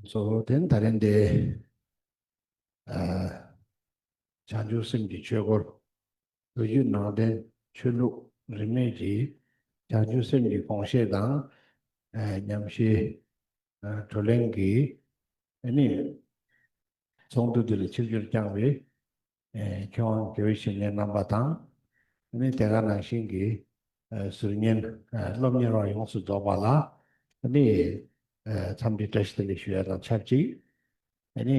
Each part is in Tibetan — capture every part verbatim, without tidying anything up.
སོ་དེ་ད་རིང་འདི་ཨ་བྱང་ཆུབ་སེམས་ཀྱི་ཆོས་སྐོར། བོད་བརྒྱུད་ནང་བསྟན་ཆོས་ལུགས་རིས་མེད་ཀྱི་བྱང་ཆུབ་སེམས་ཀྱི་དགོངས་བཞེད་དང་ཨ་ཉམས་བཞེས་ཨ་བགྲོ་གླེང་གི་ཨ་ནི་ཚོགས་འདུ་འདི་ལ་ཆིབས་བསྒྱུར་བསྐྱངས་པའི་ཨེ་མཁས་དབང་དགེ་བའི་བཤེས་གཉེན་རྣམ་པ་དང་། ཨ་ནི་དེ་ག་ནང་བཞིན་གྱི་ཨེ་ཟུར་ཉན་ཨེ་སློབ་གཉེར་བ་ཡོངས་སུ་རྫོགས་པ་ལ་ཨ་ནི་ཨེ་འཚམས་འདྲི་བཀྲ་ཤིས་བདེ་ལེགས་ཞུ་ཡ་དང་ཆབས་ཅིག་ཨ་ནི་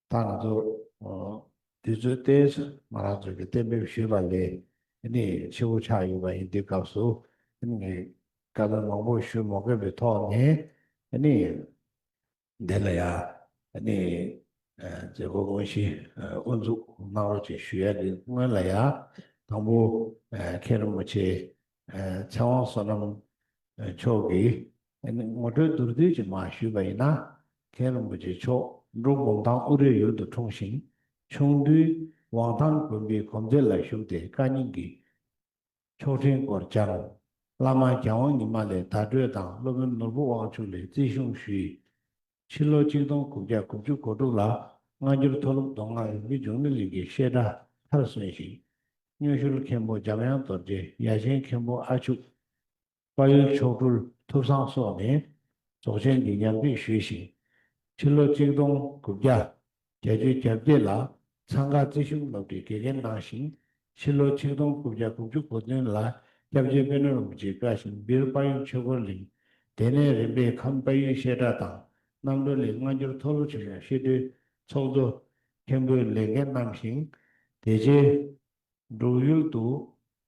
ད་ང་ཚོ་ཨོ་དུས་ཚོད་ཏོག་ཙམ་ང་རང་ཚོ་གི་གཏན་འབེབས་ཞུས་པ་ལས་ཨ་ནི་ཕྱི་པོ་ཆགས་ཡོད་པ་ཡིན་དུས་སྐབས་སུ་ཨ་ནི་ངས་བཀའ་མོལ་མང་པོ་ཞུ་མ་དགོས་པའི་ཐོག་ནས་ཨ་ནི། འདི་ལ་ཡང་ཨ་ནི་ཨ་མཛད་སྒོ་དངོས་གཞི་ཨ་དབུ་འཛུགས་གནང་རོགས་ཅེས་ཞུ་ཡ་གི་སྔོན་ལ་ཡང་དང་པོ་ཨ་མཁན་རིན་པོ་ཆེ་ཨ་ཚེ་དབང་བསོད་ནམས་ཨ་མཆོག་གིས་ཨ་ནི་ངོ་སྤྲོད་མདོར་བསྡུས་ཅིག་མར་ཞུས་པ་ཡིན་ན། མཁན་རིན་པོ་ཆེ་མཆོག་འབྲུག་སྒོམ་ཐང་ཨུ་རའི་ཡུལ་དུ་འཁྲུངས་ཤིང་། ཆུང་དུས་དབང་ཐང་དགོན་པའི་སྒོམ་སྡེ་ལ་ཞུགས་ཏེ་བཀའ་རྙིང་གི་མཆོག་འཕྲིན་སྐོར་སྦྱངས། བླ་མ་རྒྱལ་དབང་ཉི་མ་ལས་བརྡ་སྤྲོད་དང་སློབ་དཔོན་ནོར་བུ་དབང་ཕྱུག་ལས་རྩིས་གཞུང་ཞུས། ཕྱི་ལོ་ཆིག་སྟོང་དགུ་བརྒྱ་དགུ་བཅུ་གོ་དྲུག་ལ་སྔ་འགྱུར་མཐོ་སློབ་མདོ་སྔགས་རིག་པའི་འབྱུང་གནས་གླིང་གི་བཤད་གྲྭ་མཐར་སོན་ཞིང་། སྨྱོ་ཤུལ་མཁན་པོ་འཇམ་དབྱངས་རྡོ་རྗེ། ཡ་ཆེན་མཁན་པོ་ཨ་ཕྱུག་དཔལ་ཡུལ་མཆོག་སྤྲུལ་ཐུབ་བཟང་སོགས་ནས་རྫོགས་ཆེན་གྱི་ཉམས་ཞིབ་ཞུས་ཤིང་། ཕྱི་ལོ་ཆིག་སྟོང་དགུ་བརྒྱ་བརྒྱད་ཅུ་གྱ་བརྒྱད་ལ་འཚང་ཁ་རྩིས་གཞུང་སློབ་གྲྭའི་དགེ་རྒན་གནང་ཞིང་། ཕྱི་ལོ་ཆིག་སྟོང་དགུ་བརྒྱ་དགུ་བཅུ་གོ་བདུན་ལ་སྐྱབས་རྗེ་པད་ནོར་རིན་པོ་ཆེའི་བཀའ་བཞིན་སྦིར་དཔལ་ཡུལ་ཆོས་འཁོར་གླིང་། དེ་ནས་རིམ་པས་ཁམས་དཔལ་ཡུལ་བཤད་གྲྭ་དང་རྣམ་གྲོལ་གླིང་སྔ་འགྱུར་མཐོ་སློབ་ཆེན་མོའི་བཤད་གྲྭའི་ཚོགས་གཙོ་མཁན་པོའི་ལས་འགན་གནང་ཞིང་། དེ་རྗེས་འབྲུག་ཡུལ་དུ་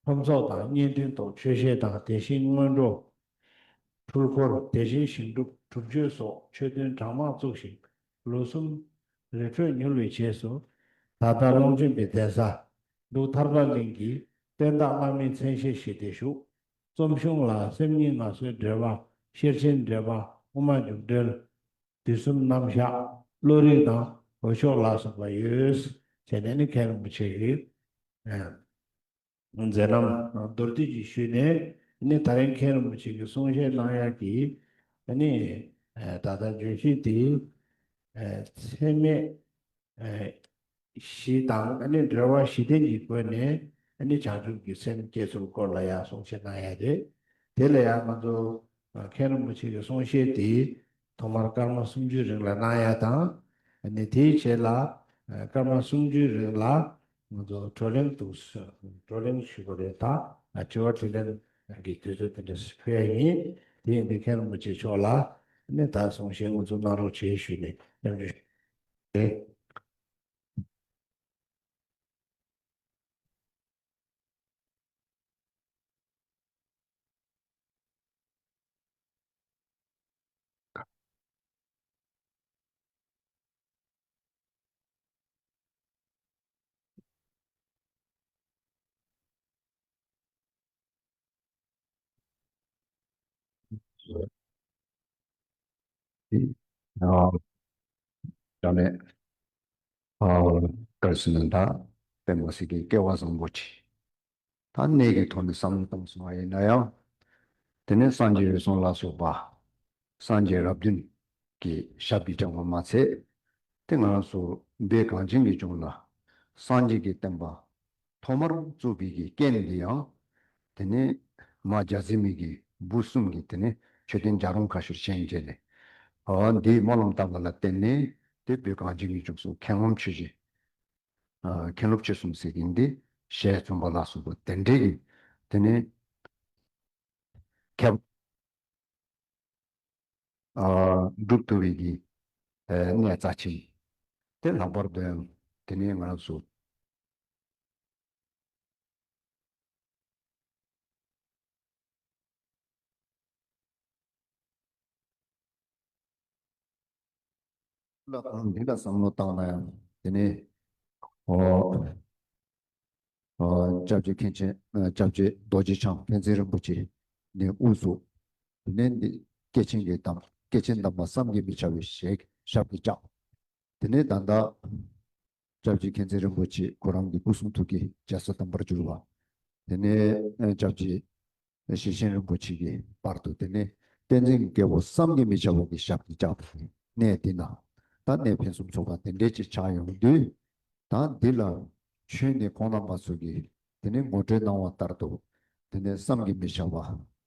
ཁྲོམ་ཚོགས་དང་གཉེན་འཕྲིན་ཐོག་ཆོས་བཤད་དང་། དེ་བཞིན་སྔོན་འགྲོ། འཁྲུལ་འཁོར། དེ་བཞིན་ཞིང་སྒྲུབ་སྒྲུབ་མཆོད་སོགས་ཆོས་ཐུན་གྲངས་མང་བཙུགས་ཤིང་། ལོ་གསུམ་རི་ཁྲོད་ཉུལ་བའི་རྗེས་སུ། ད་ལྟ་ཀློང་ཆེན་པའི་གདན་ས་འབྲུག་ཐར་པ་གླིང་གི་བསྟན་བདག་བླ་མའི་མཚན་ཞལ་བཞེས་ཏེ་བཞུགས། རྩོམ་གཞུང་ལ་སེམས་ཉིད་ངལ་གསོའི་འགྲེལ་པ། ཤེར་ཕྱིན་འགྲེལ་པ། དབུ་མ་མཇུག་འགྲེལ། དུས་གསུམ་རྣམ་གཞག་བློ་རིག་དང་འོས་ཤོག་ལ་སོགས་པ་ཡོད། བྱས་ནས་ནི་མཁན་རིན་པོ་ཆེ་གིས་ཨ། མཛད་རྣམ་མདོར་བསྡུས་ཀྱིས་ཞུས་ནས་ནི་ད་རིང་མཁན་རིན་པོ་ཆེ་གིས་གསུང་བཤད་གནང་ཡག་གི་ནི་ད་ལྟ་བརྗོད་གཞི་དེ་ཚད་མེད་བཞི་དང་ནི་འགྲེལ་པ་བཞི་ལྡན་གྱི་སྒོ་ནས་ནི་བྱང་ཆུབ་ཀྱི་སེམས་བསྐྱེད་ཚུལ་སྐོར་ལ་ཡང་གསུང་བཤད་གནང་ཡག་རེད། དེ་ལ་ཡང་ང་ཚོ་མཁན་རིན་པོ་ཆེ་གི་གསུང་བཤད་དེ་ཐོག་མར་སྐར་མ་སུམ་ཅུའི་རིང་ལ་གནང་ཡག་དང་། ཨ་ནི་དེའི་རྗེས་ལ་ཨ་སྐར་མ་སུམ་ཅུའི་རིང་ལ་ང་ཚོ་བགྲོ་གླེང་དུ་བགྲོ་གླེང་ཞུ་དགོས་རེད། ད་ཨ་དྲི་བ་དྲིས་ལན་གྱི་དུས་ཚོད་དེ་འདྲ་ཕུལ་ཡག་ཡིན། དེ་ཡིན་དུས་མཁན་རིན་པོ་ཆེ་མཆོག་ལ་ཨ་ནི་ད་གསུང་བཤད་དབུ་འཛུགས་གནང་རོགས་བྱེད་ཞུས་ནས་སྙན་ཞུ་ཞུ། ཨ་ནི་ཨ་བཀྲ་ཤིས་ནན་ད་པདྨ་སིདྡྷི་སྐལ་བ་བཟང་པོ་ཆེ། ད་གནས་ཀྱི་ཐོག་ནས་བསམ་བློ་བཏང་སོང་བ་ཡིན་ན་ཡང་། དེ་ནས་སངས་རྒྱས་འོད་སྲུང་ལ་སོགས་པ་སངས་རྒྱས་རབས་བདུན་གྱི་ཞབས་ཀྱིས་བཅགས་པ་མ་ཚད། དེ་ང་རང་ཚོ་བོད་གངས་ཅན་གྱི་ལྗོངས་ལ་སངས་རྒྱས་ཀྱི་བསྟན་པ་ཐོག་མར་བཙུགས་པའི་གི་རྐྱེན་འདི་ཡང་། དེ་ནས་མ་རྒྱལ་བྱེད་མའི་གི་བུ་གསུམ་གྱིས་དེ་ནས་མཆོད་རྟེན་བརྒྱ་སྟོང་ཁ་ཤས་བཞེངས་བྱས་ནས། ཨ་འདིའི་སྨོན་ལམ་བཏབ་པ་ལ་བརྟེན་ནས་དེ་བོད་གངས་ཅན་གྱི་ལྗོངས་སུ་མཁན་སློབ་ཆོས་བྱེད། ཨ་མཁན་སློབ་ཆོས་གསུམ་ཟེར་གྱིན་འདི་ཞལ་མཚོན་པ་ལ་སོགས་པ་དེ་འདྲའི་གི་དེ་ནས་ཁྱབ། ཨ་སྒྲུབ་ཐུབ་པའི་གི་ཨ་གནས་རྩ་ཆེན་དེ་ལྷག་པར་དུ་ཡང་དེ་ནས་ང་རང་ཚོ་ལ་དང་འདི་ལ་བསམ་བློ་བཏང་ན་ཡང་དེ་ནས་ཨོ་ཨོ་སྐྱབས་རྗེ་མཁན་ཆེན་ཨ་སྐྱབས་རྗེ་རྡོ་རྗེ་འཆང་མཁྱེན་བརྩེ་རིན་པོ་ཆེ་ནས་དབུ་བཙུགས། དེ་ནས་འདི་སྐྱེས་ཆེན་གྱི་གདམས་སྐྱེས་ཆེན་གདམས་པ་བསམ་གྱིས་མི་ཁྱབ་པའི་ཞལ་ཞབས་ཀྱིས་བཅགས། དེ་ནས་ད་ལྟ་སྐྱབས་རྗེ་མཁྱེན་བརྩེ་རིན་པོ་ཆེ་ཁོ་རང་གི་སྐུ་གསུང་ཐུགས་ཀྱི་རྒྱལ་སྲས་དམ་པར་གྱུར་པ། དེ་ནས་སྐྱབས་རྗེ་ཞེ་ཆེན་རིན་པོ་ཆེ་གི་བར་དུ་དེ་ནས་ བསྟན་འཛིན་སྐྱེས་བུ་བསམ་གྱིས་མི་ཁྱབ་པ་གི་ཞབས་ཀྱིས་བཅགས་པའི་གནས་འདི་ན་ད་གནས་ཕུན་སུམ་ཚོགས་པ་དེ་འདྲའི་ཅིག་ཆགས་ཡོང་དུས། ད་འདི་ལ་ཆོས་ནི་ཁོང་རྣམ་པ་ཚོ་གིས་དེ་ནས་ངོ་སྤྲོད་གནང་བ་ལྟར་དུ། དེ་ནས་བསམ་གྱིས་མི་ཁྱབ་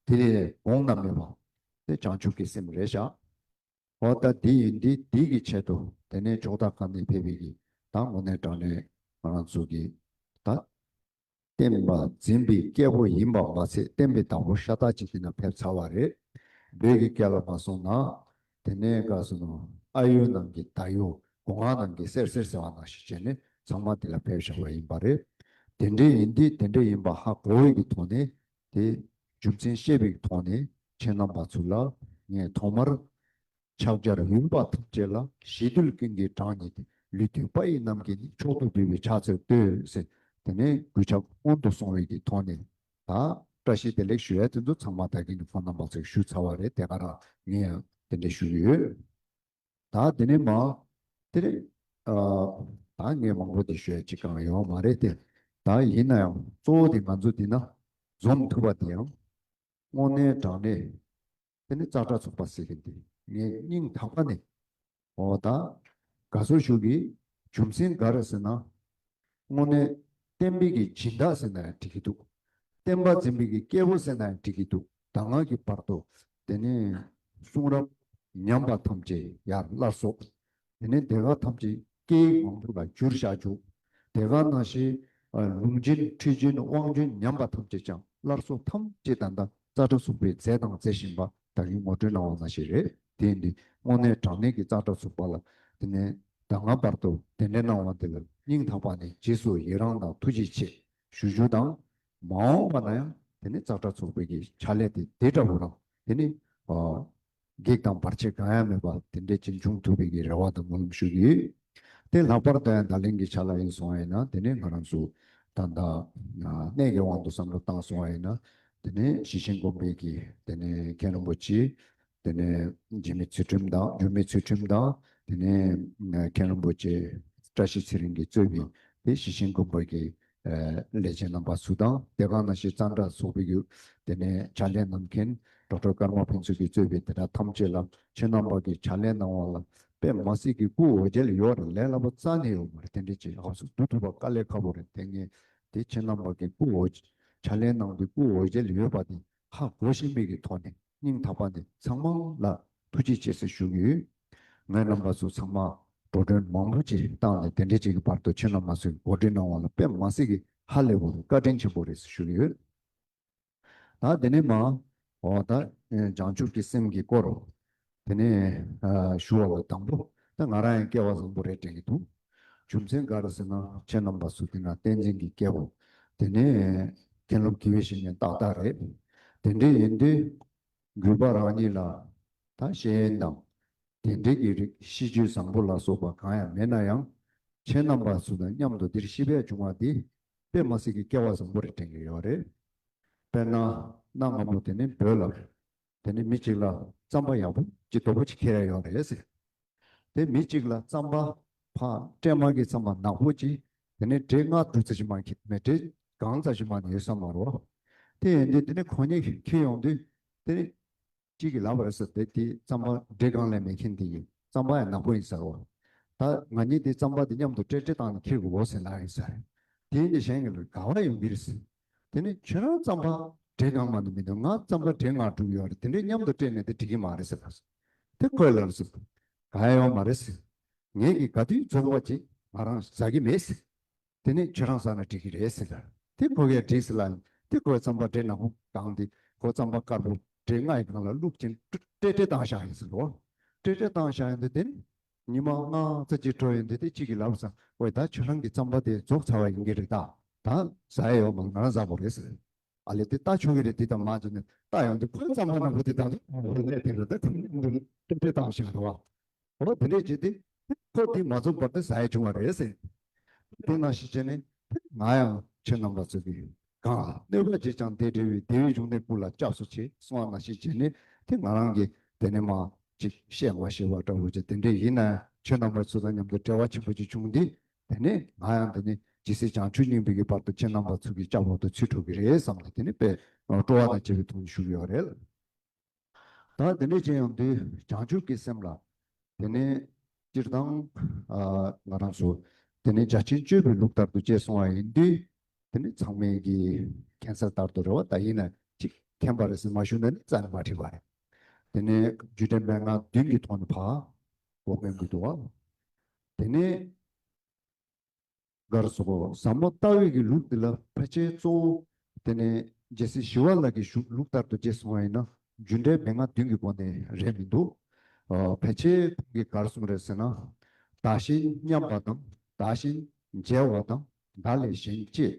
པ་དེ་ལས་འོང་ན་མེད་པ་དེ་བྱང་ཆུབ་ཀྱི་སེམས་རེད་བཞག་འོ་ད་འདི་ཡིན་འདི་འདི་གི་ཆེད་དུ་དེ་ནས་ཕྱོགས་མཐའ་ཁག་ནས་ཕེབས་པའི་གི་ད་དངོས་གནས་དྲང་གནས་ང་རང་ཚོ་གི་ད་བསྟན་པ་འཛིན་པའི་སྐྱེས་བུ་ཡིན་པ་མ་ཚད་བསྟན་པའི་བདག་པོ་ཤ་སྟག་ཅིག་དེ་ན་ཕེབས་ཚར་བ་རེད། བོད་ཀྱི་སྐད་ལ་མ་སོང་ན་དེ་ནས་ག་སོང་ན་ཨ་ཡོད་ནང་གི་ད་ཡོད་སྒོ་ང་ནང་གི་གསེར་གསེར་ཟེར་བ་ནང་བཞིན་བྱས་ནས་ཚང་མ་དེ་ལ་ཕེབས་བཞག་པ་ཡིན་པ་རེད། དེ་འདྲའི་ཡིན་འདི་དེ་འདྲའི་ཡིན་པ་ཧ་གོ་བའི་གི་ཐོག་ནས་དེ་རྒྱུ་མཚན་ཤེས་པའི་གི་ཐོག་ནས་ཁྱེད་རྣམ་པ་ཚོ་ལ་ངས་ཐོག་མར། ཕྱག་རྒྱར་འོས་པ་ཐམས་ཅད་ལ་ཞི་དུལ་ཀུན་གྱིས་དྲང་ནས་ཏེ། ལུས་མཐུན་པ་ཡི་རྣམ་རྒྱལ་ནི། མཆོག་ཏུ་འབུལ་བའི་ཕྱག་འཚལ་བསྟོད་ཟེར། དེ་ནས་གུས་ཕྱག་སྔོན་དུ་སོང་བའི་གི་ཐོག་ནས་ད་བཀྲ་ཤིས་བདེ་ལེགས་ཞུ་ཡ་དེ་ཚོ་ཚང་མ་ད་གིན་ཁོང་རྣམ་པ་ཚོས་ཞུས་ཚར་བ་རེད། དེ་ག་རང་ངས་ཡང་དེ་འདྲ་ཞུ་གི་ཡོད། ད་དེ་ནས་མ་དེ་རེད། ཨ་ད་ངས་མང་པོ་དེ་ཞུ་ཡ་ཅིག་གང་ཡོད་མ་རེད་དེ། ད་ཡིན་ན་ཡང་གཙོ་བོ་དེ་ང་ཚོ་འདི་ན་འཛོམས་ཐུབ་པ་དེ་ཡང་དངོས་གནས་དྲང་གནས། དེ་ནི་ཙཀྲ་ཚུགས་པ་ཟེར་གྱི་འདུག་ངས་སྙིང་ཐག་པ་ནས། འོ་ད། དགའ་བསུ་ཞུ་གི། རྒྱུ་མཚན་ག་རེ་ཟེར་ན། དངོས་གནས་བསྟན་པའི་གི་སྦྱིན་བདག་ཟེར་ན་ཡང་འགྲིག་གི་འདུག་བསྟན་པ་འཛིན་པའི་གི་སྐྱེས་བུ་ཟེར་ན་ཡང་འགྲིག་གི་འདུག་ད་སྔ་གི་བར་དུ། དེ་ནས་གསུང་རབ་ཉམས་པ་ཐམས་ཅད་ཡར་སླར་གསོ། དེ་ནས་དེ་ག་ཐམས་ཅད་སྐད་ཡིག་མང་པོ་ལ་བསྒྱུར་བཞག་བཅུག་དེ་ག་ནང་བཞིན་ལུང་ཆེན་ཁྲིད་ཆེན་དབང་ཆེན་ཉམས་པ་ཐམས་ཅད་ཀྱང་སླར་གསོ་ཐམས་ཅད་ད་ལྟ་ཙཀྲ་ཚུགས་པས་མཛད་དང་མཛད་བཞིན་པ་ད་གིན་ངོ་སྤྲོད་གནང་བ་ནང་བཞིན་རེད། དེ་ཡིན་དུས་དངོས་གནས་དྲང་གནས་ཀྱི་ཙཀྲ་ཚུགས་པ་ལ་དེ་ནས་ད་སྔ་བར་དུ་གདན་འདྲེན་གནང་བ་དེ་ལ་སྙིང་ཐག་པ་ནས་རྗེས་སུ་ཡི་རང་དང་ཐུགས་རྗེ་ཆེ་ཞུ་རྒྱུ་དང་། མ་འོངས་པ་ན་ཡང་དེ་ནས་ཙཀྲ་ཚུགས་པའི་གི་ཕྱག་ལས་དེ་དེ་འདྲ་བོ་རང་དེ་ནས་ཨ། གེགས་དང་བར་ཆད་གང་ཡང་མེད་པ་དེ་འདྲའི་ཅིག་འབྱུང་ཐུབ་པའི་གི་རེ་བ་དང་སྨོན་ལམ་ཞུ་གི་ཡོད། དེ་ལྷག་པར་དུ་ཡང་ད་ལན་གྱི་ཆ་ལ་ཡིན་སོང་བ་ཡིན་ན་དེ་ནས་ང་རང་ཚོ་ད་ལྟ་གནས་ཀྱི་དབང་དུ་བསམ་བློ་བཏང་སོང་བ་ཡིན་ན་དེ་ནས་ཞེ་ཆེན་དགོན་པའི་གི་དེ་ནས་མཁན་རིན་པོ་ཆེ། དེ་ནས་འཇིགས་མེད་ཚུལ་ཁྲིམས་དང་འཇིགས་མེད་ཚུལ་ཁྲིམས་དང་དེ་ནས་མཁན་རིན་པོ་ཆེ་བཀྲ་ཤིས་ཚེ་རིང་གིས་གཙོས་པའི་དེ་ཞེ་ཆེན་དགོན་པ་གི་ལས་བྱེད་རྣམ་པ་ཚོ་དང་དེ་ག་ནང་བཞིན་ཙཀྲ་ཚོགས་པའི་གི་དེ་ནས་ཕྱག་ལས་གནང་མཁན་ཌོག་ཊར་ཀརྨ་ཕུན་ཚོགས་ཀྱིས་གཙོས་པའི་དེ་དག་ཐམས་ཅད་ལ་ཁྱེད་རྣམ་པ་གི་ཕྱག་ལས་གནང་བ་ལ་དཔེ་མ་སྲིད་ཀྱི་སྐུ་འོ་བརྒྱལ་ཡོད་རེད། ལས་སླ་པོ་རྩ་ནས་ཡོད་མ་རེད། དེ་འདྲའི་ཅིག་ཧ་སུ་བསྡུ་ཐུབ་པ་དཀའ་ལས་ཁག་པོ་རེད། དེ་ངས་དེ་ཁྱེད་རྣམ་པ་གི་སྐུ་འོ་ཕྱག་ལས་གནང་དུས་སྐུ་འོ་བརྒྱལ་ཡོད་པ་དེ་ཧ་གོ་ཤེས་པའི་གི་ཐོག་ནས། སྙིང་ཐག་པ་ནས་ཚང་མ་ལ་ཐུགས་རྗེ་ཆེ་ཟེར་ཞུ་གི་ཡོད། ངའི་རྣམ་པ་ཚོ་ཚང་མ་འགྲོ་གྲོན་མང་པོ་ཅིག་བཏང་ནས་དེ་འདྲའི་ཅིག་གི་བར་དུ་ཁྱེད་རྣམ་པ་ཚོས་གོ་སྒྲིག་གནང་བ་ལ་དཔེ་མ་སྲིད་ཀྱི་ཧ་ལས་པོ་རེད། བཀའ་དྲིན་ཆེན་པོ་རེད་ཟེར་ཞུ་གི་ཡོད། ད་དེ་ནས་མ་འོ་ད་བྱང་ཆུབ་ཀྱི་སེམས་ཀྱི་སྐོར་དེ་ནས་ཞུ་བ་ལ་དང་པོ་ད་ང་རང་ཡང་སྐལ་བ་བཟང་པོ་རེད་དྲན་གྱི་འདུག་རྒྱུ་མཚན་ག་རེ་ཟེར་ན་ཁྱེད་རྣམ་པ་ཚོ་དེ་ན་བསྟན་འཛིན་གྱི་སྐྱེས་བུ་དེ་ནས་མཁན་སློབ་དགེ་བའི་བཤེས་གཉེན་ཏག་ཏག་རེད། དེ་འདྲ་ཡིན་དུས། གུས་པ་རང་ཉིད་ལ་ད་ཤེས་ཡོན་དང་། དེ་འདྲའི་གི་རིགས་ཤེས་རྒྱུད་བཟང་པོ་ལ་སོགས་པ་གང་ཡང་མེད་ན་ཡང་། ཁྱེད་རྣམ་པ་ཚོ་དང་མཉམ་དུ་འདིར་གཤིབ་པའི་བྱུང་བ་འདི་དཔེ་མ་སྲིད་ཀྱི་སྐལ་བ་བཟང་པོ་རེད་དྲན་གྱི་ཡོད་རེད། དཔེར་ན་གནའ་སྔ་མོ་དེ་ནི་བོད་ལ་དེ་ནི་མི་གཅིག་ལ་རྩམ་པ་ཡག་པོ་ཅིག་རྡོག་པོ་ཅིག་ཁྱེར་ཡ་ཡོད་རེད་ཟེར། དེ་མི་གཅིག་ལ་རྩམ་པ་ཕ་སྤྲད་མ་གི་རྩམ་པ་ནག་པོ་ཅིག་དེ་ནི་བྲེ་ལྔ་དྲུག་ཙམ་ཞིག་མ་ཁྱེར་མེད་བྲེ་གང་ཙམ་ཞིག་མ་ནི་ཡོད་ས་མ་རེད། དེ་ཡིན་དུས་དེ་ནི་ཁོ་གཉིས་ཁྱེར་ཡོང་དུས་དེ་ནི་གཅིག་གིས་ལབ་པ་རེད་ཟེར། དེ་དེ་རྩམ་པ་བྲེ་གང་ལས་མེད་མཁན་དེ་ཡིན་རྩམ་པ་ཡང་ནག་པོ་ཡིན་ཟེར་བ། ད་ང་གཉིས་དེ་རྩམ་པ་དེ་མཉམ་དུ་སྤྲད་སྤྲད་བཏང་ནས་ཁྱེར་དགོས་ཟེར་ལབ་ཡིན་ཟེར། དེ་ཡིན་དུས་གཞན་གྱིས་ལབ་ག་བ་ཡོང་གི་རེད་ཟེར། དེ་ནི་ཁྱོད་རང་རྩམ་པ་བྲེ་གང་མ་ནི་མི་འདུག་ང་རྩམ་པ་བྲེ་ལྔ་དྲུག་ཡོད་རེད། དེ་འདྲའི་མཉམ་དུ་སྤྲད་ནས་དེ་འགྲིག་གི་མ་རེད་ཟེར་ལབ་སོང་། དེ་ཁོས་ལབ་ཟེར། ག་ཡང་ཡོད་མ་རེད་ཟེར། ངེད་ཀྱིས་ག་དུས་རྫོགས་པ་ཅིག་ང་རང་ཟ་གི་མེད་ཟེར། དེ་ནས་ཁྱོད་རང་ཟ་ན་འགྲིག་གི་རེད་ཟེར་ལ། དེ་ཁོ་གས་འགྲིག་ཟེར་ལ། དེ་ཁོའི་རྩམ་པ་བྲེ་ནག་པོ་གང་དེ་ཁོ་རྩམ་པ་དཀར་པོ་བྲེ་ལྔ་ཡི་སྒང་ལ་བླུགས་ཅིང་སྤྲེ་སྤྲེ་བཏང་བཞག་ཡིན་ཟེར་ལོ། སྤྲེ་སྤྲེ་བཏང་བཞག་ཡིན་དུས་དེ་ནི་ཉི་མ་ལྔ་ཙམ་ཅིག་འགྲོ་ཡོང་དུས་དེ་གཅིག་གིས་ལབ་ཟེར། ཨོའི་ད་ཁྱོད་རང་གི་རྩམ་པ་དེ་རྫོགས་ཚར་བ་ཡིན་གྱི་རེད། ད་ད་ཟ་ཡ་ཡོད་མ་ང་རང་ཟ་དགོས་རེད་ཟེར། ཨ་ལས་དེ་ལྟ་ཆོག་གི་རེད། དེ་དང་མ་བྱས་ནས་ལྟ་ཡོང་དུས་ཁོའི་རྩམ་པ་ནག་པོ་དེ་དང་དུ་ལས་དེ་རེད། ད་ཁོ་སྤྲེ་སྤྲེ་བཏང་བཞག་རེད་བ། འོ་དེ་འདྲས་བྱས་ཏེ་ཁོ་དེ་མ་རྫོགས་བར་དུ་ཟ་ཡ་བྱུང་བ་རེད་ཟེར། དེ་ནང་བཞིན་བྱས་ནས་ང་ཡང་ཁྱེད་རྣམ་པ་ཚོ་གིས་གང་གནོད་པ་བྱས་ཀྱང་དེ་འབྲེལ་བའི་བདེ་བའི་འབྱུང་གནས་ཀུན་ལ་སྐྱབས་སུ་མཆི་གསུང་བ་ནང་བཞིན་བྱས་ནས་དེ་ང་རང་གིས་དེ་ནས་མ་ཅིག་བཤད་པ་ཞེས་པ་འདྲ་བོ་ཅིག་དེ་འདྲས་ཡིན་ན་ཁྱེད་རྣམ་པ་ཚོ་དང་མཉམ་དུ་འབྲེལ་བ་ཆེན་པོ་ཅིག་བྱུང་སྟེ་དེ་ནས་ང་ཡང་དེ་ནས་ཇི་སྲིད་བྱང་ཆུབ་སྙིང་པོའི་གི་བར་དུ་ཁྱེད་རྣམ་པ་ཚོ་གི་སྐྱབས་འོག་ཏུ་ཚུད་འགྲོ་གི་རེད་བསམ་ནས་དེ་ནས་དཔེ་སྤྲོ་བ་དང་བཅས་པའི་ཐོག་ནས་ཞུ་གི་ཡོད་རེད། ད་དེ་འདྲ་བྱས་ཡོང་དུས་བྱང་ཆུབ་ཀྱི་སེམས་ལ། དེ་ནས་སྤྱིར་བཏང་ཨ་ང་རང་ཚོ་དེ་ནས་རྒྱ་ཆེན་སྤྱོད་པའི་ལུགས་ལྟར་དུ་བྱས་སོང་བ་ཡིན་དུས། དེ་ནས་ཚང་མས་ཀྱི་མཁྱེན་གསལ་ལྟར་དུ་རེད་བ། ད་ཡིན་ན་ཅིག་མཁྱེན་པ་རེད་ཟེར་མ་ཞུ་ན་ནི་རྩ་ནས་མ་འགྲིག་པ་རེད། དེ་ནས་རྒྱུ་འབྲས་མན་ངག་བདུན་གྱི་ཐོག་ནས་ཕར་འགོག་མཁན་གྱི་འདུག་བ། དེ་ནས་གར་སོགས་ཟབ་མོ་ལྟ་བའི་གི་ལུགས་འདི་ལ་ཕལ་ཆེར་གཙོ་བོ་དེ་ནས་རྒྱལ་སྲས་ཞི་བ་ལྷ་གི་ཞུ་ལུགས་ལྟར་དུ་བྱས་སོང་བ་ཡིན་ན། རྒྱུ་འབྲས་མན་ངག་བདུན་གྱི་སྒོ་ནས་རེད་མི་འདུག་ཨ་ཕལ་ཆེར་ཁོང་གིས་གར་གསུངས་རེད་ཟེར་ན། བདག་གཞན་མཉམ་པ་དང་། བདག་གཞན་བརྗེ་བ་དང་། བདག་ལས་གཞན་གཅེས།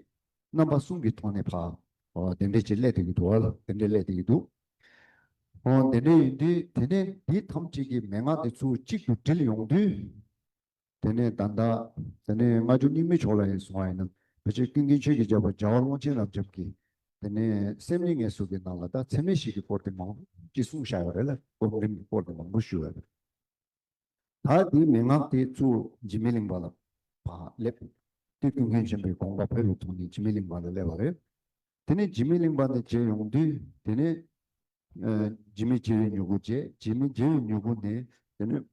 རྣམ་པ་གསུམ་གྱི་ཐོག་ནས་ཕར་ཨོ་དེ་འདྲས་ཅིག་སླེབས་བསྡད་ཀྱི་འདུག་བ། དེ་འདྲས་སླེབས་བསྡད་ཀྱི་འདུག་ཨོ་དེ་འདྲས་ཡིན་དུས་དེ་ནས་འདི་ཐམས་ཅད་ཀྱི་མན་ངག་དེ་ཚུར་གཅིག་ཏུ་དྲིལ་ཡོང་དུས། དེ་ནས་ད་ལྟ་དེ་ནས་སྔ་འགྱུར་རྙིང་མའི་ཕྱོགས་ལ་ཡིན་སོང་བ་ཡིན་ན། ཕལ་ཆེར་ཀུན་མཁྱེན་ཆོས་ཀྱི་རྒྱལ་པོ་རྒྱལ་བ་ཀློང་ཆེན་རབ་འབྱམས་ཀྱིས་དེ་ནས་སེམས་ཉིད་ངེས་གསུམ་གྱི་ནང་ལ་ད་ཚད་མེད་བཞི་གི་སྐོར་དེ་མང་པོ་ཅིག་གསུངས་བཞག་ཡོད་རེད་ལ། སྒོམ་རིམ་གྱི་སྐོར་དེ་མང་པོ་ཞུས་ཡོད་རེད། ད་དེའི་མན་ངག་དེ་ཚུར་འཇིགས་མེད་གླིང་པ་ལ་ཕར་སླེབས། དེ་ཀུན་མཁྱེན་ཆེན་པོའི་དགོངས་པ་འཕེལ་བའི་ཐོག་ནས་འཇིགས་མེད་གླིང་པ་ལ་སླེབས་པ་རེད། དེ་ནས་འཇིགས་མེད་གླིང་པ་ནས་མཇལ་ཡོང་དུས་དེ་ནས། ཨ་འཇིགས་མེད་བྱེ་བའི་མྱུ་གུ་བྱས། འཇིགས་མེད་བྱེ་བའི་མྱུ་གུ་ནས་དེ་ནས་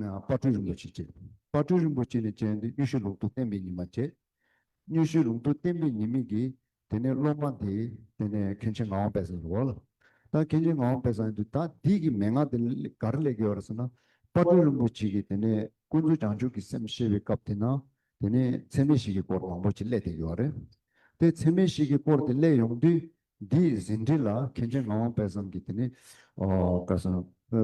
ཨ་དཔལ་སྤྲུལ་རིན་པོ་ཆེ་བྱས། དཔལ་སྤྲུལ་རིན་པོ་ཆེ་ནས་བྱས་ཏེ་དངོས་གཞི་ལུགས་ལྡོག་བསྟན་པའི་ཉི་མ་བྱས། དངོས་གཞི་ལུགས་ལྡོག་བསྟན་པའི་ཉི་མ་གི་དེ་ནས་སློབ་མ་དེ་དེ་ནས་མཁན་ཆེན་ངག་དབང་དཔལ་བཟང་རེད་བ་ལ། ད་མཁན་ཆེན་ངག་དབང་དཔལ་བཟང་ཡིན་དུས། ད་འདི་གི་མན་ངག་དེ་ག་རེ་སླེབས་ཀྱི་ཡོད་རེད་ཟེར་ན། དཔལ་སྤྲུལ་རིན་པོ་ཆེ་གིས་དེ་ནས་ཀུན་རྫོབ་བྱང་ཆུབ་ཀྱི་སེམས་བཤད་པའི་སྐབས་དེ་ན་དེ་ནས་ཚད་མེད་བཞི་གི་སྐོར་མང་པོ་ཅིག་སླེབས་བསྡད་ཀྱི་ཡོད་རེད། དེ་ཚད་མེད་བཞི་གི་སྐོར་དེ་སླེབས་ཡོང་དུས། འདིའི་ཟིན་བྲིས་ལ་མཁན་ཆེན་ངག་དབང་དཔལ་བཟང་གིས་དེ་ནས་ཨོ་ག་ཟེར་ན།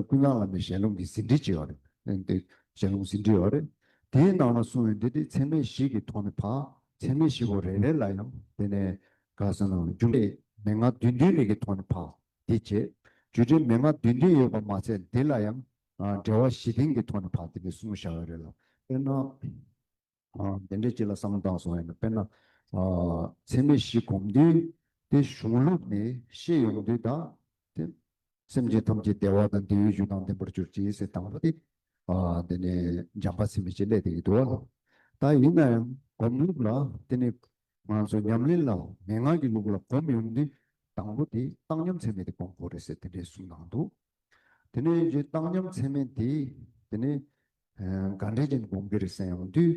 ཀུན་བཟང་བླ་མའི་ཞལ་ལུང་གི་ཟིན་བྲིས་ཅིག་ཡོད་རེད། དེ་ཞལ་ལུང་ཟིན་བྲིས་ཡོད་རེད། དེའི་ནང་ལ་གསུངས་ཡོད་འདི་དེ་ཚད་མེད་བཞི་གི་ཐོག་ནས་ཕར། ཚད་མེད་བཞི་པོ་རེ་རེ་ལ་ཡང་དེ་ནས་ག་ཟེར་ན། རྒྱུ་འབྲས་མན་ངག་བདུན་བདུན་རེ་གི་ཐོག་ནས་ཕར་དེ་བྱས། རྒྱུ་འབྲས་མན་ངག་བདུན་བདུན་ཡོད་པ་མ་ཚད་འདི་ལ་ཡང་ཨ་འགྲེལ་པ་བཞི་ལྡན་གྱི་ཐོག་ནས་ཕར་དེ་ནས་གསུངས་བཞག་ཡོད་རེད་ལ། དཔེར་ན། ཨ་དེ་འདྲའི་ཅིག་ལ་བསམ་བློ་བཏང་སོང་ཡིན་ན། དཔེར་ན། ཨ་ཚད་མེད་བཞི་སྒོམ་དུས་དེ་གཞུང་ལུགས་ནས་བཤད་ཡོང་དུས། ད་དེ་སེམས་ཅན་ཐམས་ཅད་བདེ་བ་དང་བདེ་བའི་རྒྱུ་དང་ལྡན་པར་གྱུར་ཅིག་ཟེར་དང་པོ་དེ། ཨ་དེ་ནས་འཇམ་དཔལ་ཚད་མེད་ཅིག་སླེབས་བསྡད་ཀྱི་འདུག་བ། ད་ཡིན་ན་ཡང་སྒོམ་ལུགས་ལ་དེ་ནས་ང་ཚོ་ཉམས་ལེན་ལ་མན་ངག་གི་ལུགས་ལ་སྒོམ་ཡོང་དུས། དང་པོ་དེ་བཏང་སྙོམས་ཚད་མེད་དེ་སྒོམ་དགོས་རེད་ཟེར་དེ་འདྲའི་གསུངས་གནང་འདུག་དེ་ནས་ཀྱི་བཏང་སྙོམས་ཚད་མེད་དེ་དེ་ནས་ཨ་ག་འདྲས་ཀྱི་སྒོམ་གྱི་རེད་ཟེར་ཡོང་དུས།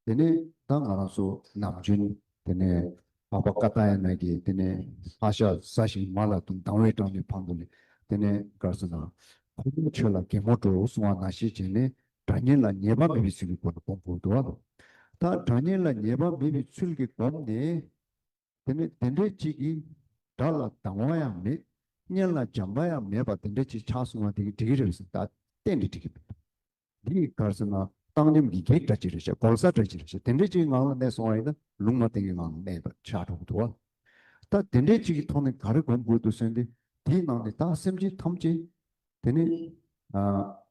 དེ་ནས་ད་ང་རང་ཚོ་ནམ་རྒྱུན་དེ་ནས་འཕགས་པ་ཀ་ཏ་ཡ་ན་གིས་དེ་ནས་ཕག་ཤ་ཟ་ཞིང་མ་ལ་ལྟུང་། སྡང་བའི་གྲངས་ནི་ཕ་རོལ་ལས། དེ་ནས་ག་རེ་ཟེར་ན། ཕ་རོལ་ཆོས་ལ་གད་མོ་བྲོ་གསུང་བ་ནང་བཞིན་བྱས་ནས། དགྲ་གཉེན་ལ་ཉེས་པ་མེད་པའི་ཚུལ་གྱི་སྒོ་ནས་སྒོམ་དགོས་འདུག་བ། ད་དགྲ་གཉེན་ལ་ཉེས་པ་མེད་པའི་ཚུལ་གྱིས་སྒོམ་ནས། དེ་ནས་དེ་འདྲས་ཅིག་གིས་དགྲ་ལ་སྡང་བ་ཡང་མེད། གཉེན་ལ་བྱམས་པ་ཡང་མེད་པ་དེ་འདྲས་ཅིག་ཆགས་སོང་བ་དེ་གིས་འགྲིག་གི་རེད་ཟེར། ད་གཏན་ནས་འགྲིག་གི་མེད། འདི་ག་རེ་ཟེར་ན། བཏང་སྙོམས་ཀྱི་གེགས་འདྲ་ཅིག་རེད་ཤག་སྒོལ་ས་འདྲ་ཅིག་རེད་ཤག་དེ་འདྲས་ཅིག་ངང་ལ་གནས་སོང་བ་ཡིན་ན། ལུང་མ་བསྟན་གྱི་ངང་ལ་གནས་པ་ཆགས་འགྲོ་གི་འདུག་བ། ད་དེ་འདྲས་ཅིག་གི་ཐོག་ནས་ག་རེ་སྒོམ་དགོས་འདུག་ཟེར་ན། དེའི་ནང་ནས་ད་སེམས་ཅན་ཐམས་ཅད་དེ་ནས་ཨ།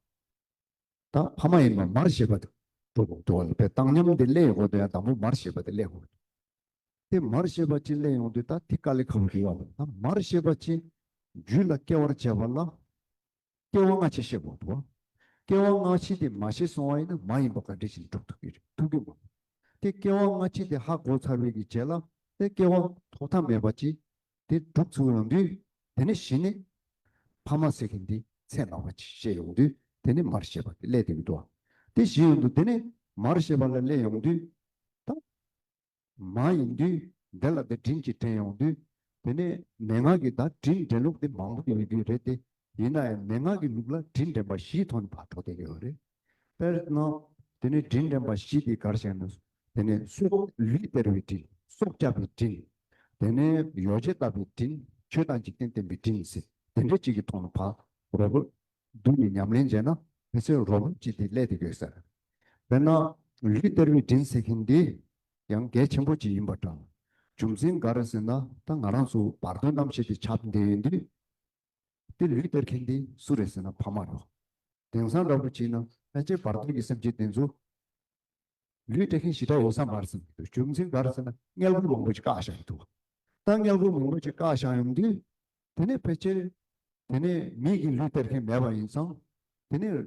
ད་ཕ་མ་ཡིན་པ་མར་ཤེས་པ་དེ་འགྲོ་དགོས་འདུག་བ། དཔེ་བཏང་སྙོམས་དེ་སླེབས་ཡོང་དུས་ཡང་དང་པོ་མར་ཤེས་པ་དེ་སླེབས་དགོས་འདུག་དེ་མར་ཤེས་པ་ཅིག་སླེབས་ཡོང་དུས་ད་དེ་དཀའ་ལས་ཁག་པོ་རེད་བ། ད་མར་ཤེས་པ་ཅིག་རྒྱུད་ལ་སྐྱེ་བར་བྱེད་པ་ལ་སྐྱེ་བ་སྔ་ཕྱི་ཤེས་དགོས་འདུག་བ། སྐྱེ་བ་སྔ་ཕྱི་དེ་མ་ཤེས་སོང་བ་ཡིན་ན་མ་ཡིན་པ་ག་འདྲ་ཞིག་སྒྲུབ་ཐུབ་ཀྱི་རེད། ཐུབ་ཀྱི་མ་རེད། དེ་སྐྱེ་བ་སྔ་ཕྱི་དེ་ཧ་གོ་ཚར་བའི་གི་རྗེས་ལ་དེ་སྐྱེ་བ་ཐོག་མཐའ་མེད་པ་ཅིག་དེ་སྒྲུབ་ཚུགས་ཡོང་དུས། དེ་ནས་གཞི་ནས་ཕ་མ་ཟེར་མཁན་འདི་ཚད་མ་བ་ཅིག་ཤེས་ཡོང་དུས། དེ་ནས་མར་ཤེས་པ་དེ་སླེབས་བསྡད་ཀྱི་འདུག་དེ་གཞི་ཡོང་དུས་དེ་ནས་མར་ཤེས་པ་ལ་སླེབས་ཡོང་དུས། ད་མ་ཡིན་དུས་འདི་ལ་དེ་དྲིན་གྱིས་དྲན་ཡོང་དུས། དེ་ནས་མན་ངག་གི་ད་དྲིན་དྲན་ལུགས་དེ་མང་པོ་ཡོང་གི་རེད་དེ། ཡིན་ན་ཡང་མན་ངག་གི་ལུགས་ལ་དྲིན་དྲན་པ་བཞིའི་ཐོག་ནས་ཕར་འགྲོ་བསྡད་ཀྱི་ཡོད་རེད། དཔེར་ན། དེ་ནས་དྲིན་དྲན་པ་བཞི་དེ་ག་རེ་ཟེར་ན། དེ་ནས་སྲོག་ལུས་སྟེར་བའི་དྲིན། སྲོག་སྐྱབས་པའི་དྲིན། དེ་ནས་ཡོ་བྱད་བཏབ་པའི་དྲིན། ཆོས་དང་འཇིག་རྟེན་བསྟན་པའི་དྲིན་ཟེར། དེ་འདྲ་ཅིག་གི་ཐོག་ནས་ཕར་རོ་བོར་བསྡུས་ནས་ཉམས་ལེན་བྱས་ན་ཕལ་ཆེར་རོ་བོར་ཅིག་དེ་སླེབས་བསྡད་ཡོད་ཟེར། དཔེར་ན་ལུས་སྟེར་བའི་དྲིན་ཟེར་མཁན་འདི་ཡང་གལ་ཆེན་པོ་ཅིག་ཡིན་པ་འདྲ། རྒྱུ་མཚན་ག་རེ་ཟེར་ན། ད་ང་རང་ཚོ་བར་དོ་རྣམ་བཤད་དེ་ཆགས་བསྡད་ཡོད་དུས། དེ་ལུས་སྟེར་མཁན་དེ་སུ་རེད་ཟེར་ན་ཕ་མ་རེད། དེང་སང་འདྲ་པོ་བྱས་ན་ཕལ་ཆེར་བར་དོ་གི་སེམས་ཅན་དེ་ཚོ་ལུས་སྟེར་མཁན་ཞེ་དྲག་ཡོད་ས་མ་རེད་བསམ་གྱི་འདུག་རྒྱུ་མཚན་ག་རེ་ཟེར་ན་དངུལ་ཕོར་མང་པོ་ཅིག་བཀག་བཞག་གི་འདུག་ད་དངུལ་ཕོར་མང་པོ་ཅིག་བཀག་བཞག་ཡོང་དུས། དེ་ནས་ཕལ་ཆེར་དེ་ནས་མིག་གིས་ལུས་སྟེར་མཁན་མེད་པ་ཡིན་ཙང་། དེ་ནས་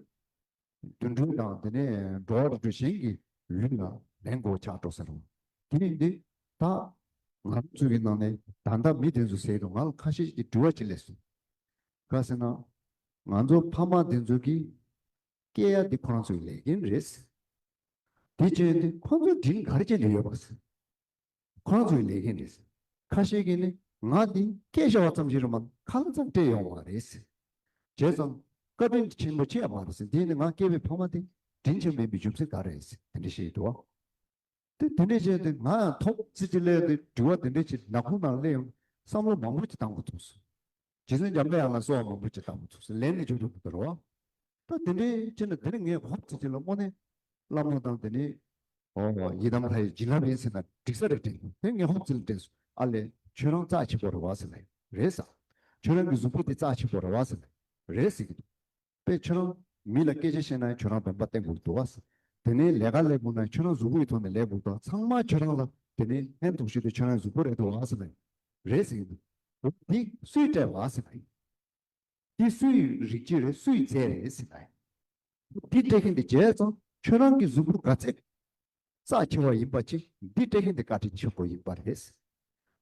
དུད་འགྲོ་དང་དེ་ནས་འགྲོ་བ་རིགས་དྲུག་གཞན་གྱི་ལུས་ལ་ལེན་དགོས་ཆགས་འགྲོ་ཟེར་བ། དེ་ཡིན་དུས་ད་ང་རང་ཚོ་གི་ནང་ནས་ད་ལྟ་མི་དེ་ཚོ་ཟེར་དུས་ང་ལ་ཁ་ཤས་ཀྱིས་དྲི་བ་ཅིག་སླེབས་སོང་། ག་ཟེར་ན། ང་ཚོ་ཕ་མ་དེ་ཚོ་གིས་སྐྱེ་ཡ་དེ་ཁོ་རང་ཚོའི་ལས་འགན་རེད། དེ་བྱས་ཏེ་ཁོ་ཚོའི་དྲིན་ག་རེ་བྱས་ནས་ཡོད་པ། ཁོ་རང་ཚོའི་ལས་འགན་རེད། ཁ་ཤས་ཀྱིས་ནི་ང་འདི་སྐད་ཆ་བ་ཙམ་ཞིག་རེད་མ་གཏོགས་ཁ་ལག་ཙམ་སྤྲད་ཡོང་བ་རེད། བྱས་ཙང་བཀའ་དྲིན་ཆེན་པོ་ཆེ་ཡ་མ་རེད་ཟེར། དེ་ནི་ང་སྐྱེས་པའི་ཕ་མ་དེ་དྲིན་ཆེན་མིན་པའི་རྒྱུ་མཚན་ག་རེ་རེད་ཟེར་དེ་འདྲ་བཤད་ཀྱི་འདུག་བ། དེ་དེ་འདྲ་བྱས་ཏེ་ང་ཡང་ཐོབ་ཚིག་ཅིག་སླེབས་ཏེ་དྲི་བ་དེ་འདྲ་ཅིག་ནག་ཁུང་ནང་སླེབས་ཡོང་བསམ་བློ་མང་པོ་ཅིག་བཏང་དགོས་ཐུག་སོང་། རྗེ་བཙུན་འཇམ་དཔལ་དབྱངས་ལ་གསོལ་བ་མང་པོ་ཅིག་བཏང་དགོས་ཐུག་སོང་། ལན་ནི་བྱུང་ཐུབ་མི་འདུག་རོ། ད་དེ་འདྲའི་ཕྱིར་ན་དེ་ནི་ངས་ཧོབ་ཙམ་ཅིག་ལ་དངོས་གནས་བླ་མ་དང་དེ་ནི་ཨོ་ཡི་དམ་ལྷ་ཡི་བྱིན་རླབས་ཡིན་ཟེར་ན་འགྲིག་ས་རེད་དྲན། དེ་ངས་ཧོབ་ཙམ་ལ་དྲན་སོང་། ཨ་ལས་ཁྱོད་རང་རྩ་ཆེན་པོ་རེད་བ་ཟེར་ལ་རེད་ཟེར། ཁྱོད་རང་གི་གཟུགས་པོ་དེ་རྩ་ཆེན་པོ་རེད་བ་ཟེར་ལ་རེད་ཟེར་གྱི་འདུག་དཔེ་ཁྱོད་རང་མི་ལ་སྐད་ཆ་བཤད་ན་ཁྱོད་རང་བདེན་པ་བསྟན་དགོས་འདུག་བ་ཟེར། དེ་ནས་ལས་ཀ་ལས་དགོས་ན་ཁྱོད་རང་གཟུགས་པོའི་ཐོག་ནས་ལས་དགོས་འདུག་ཚང་མ་ཁྱོད་རང་ལ་དེ་ནས་ཕན་ཐོགས་ཤོས་དེ་ཁྱོད་རང་གཟུགས་པོ་རེད་འདུག་བ་ཟེར་ལ་རེད་ཟེར་གྱི་འདུག་འདི་སུས་སྤྲད་བ་ཟེར་ལ། འདི་སུའི་རིགས་ཀྱི་རེད། སུའི་རྫས་རེད་ཟེར་ན། འདི་སྤྲད་མཁན་དེ་བྱས་ཙང་ཁྱོད་རང་གི་གཟུགས་པོ་ག་ཚད་རྩ་ཆེ་བ་ཡིན་པ་ཅིག་འདི་སྤྲད་མཁན་དེ་བཀའ་དྲིན་ཆེན་པོ་ཡིན་པ་རེད།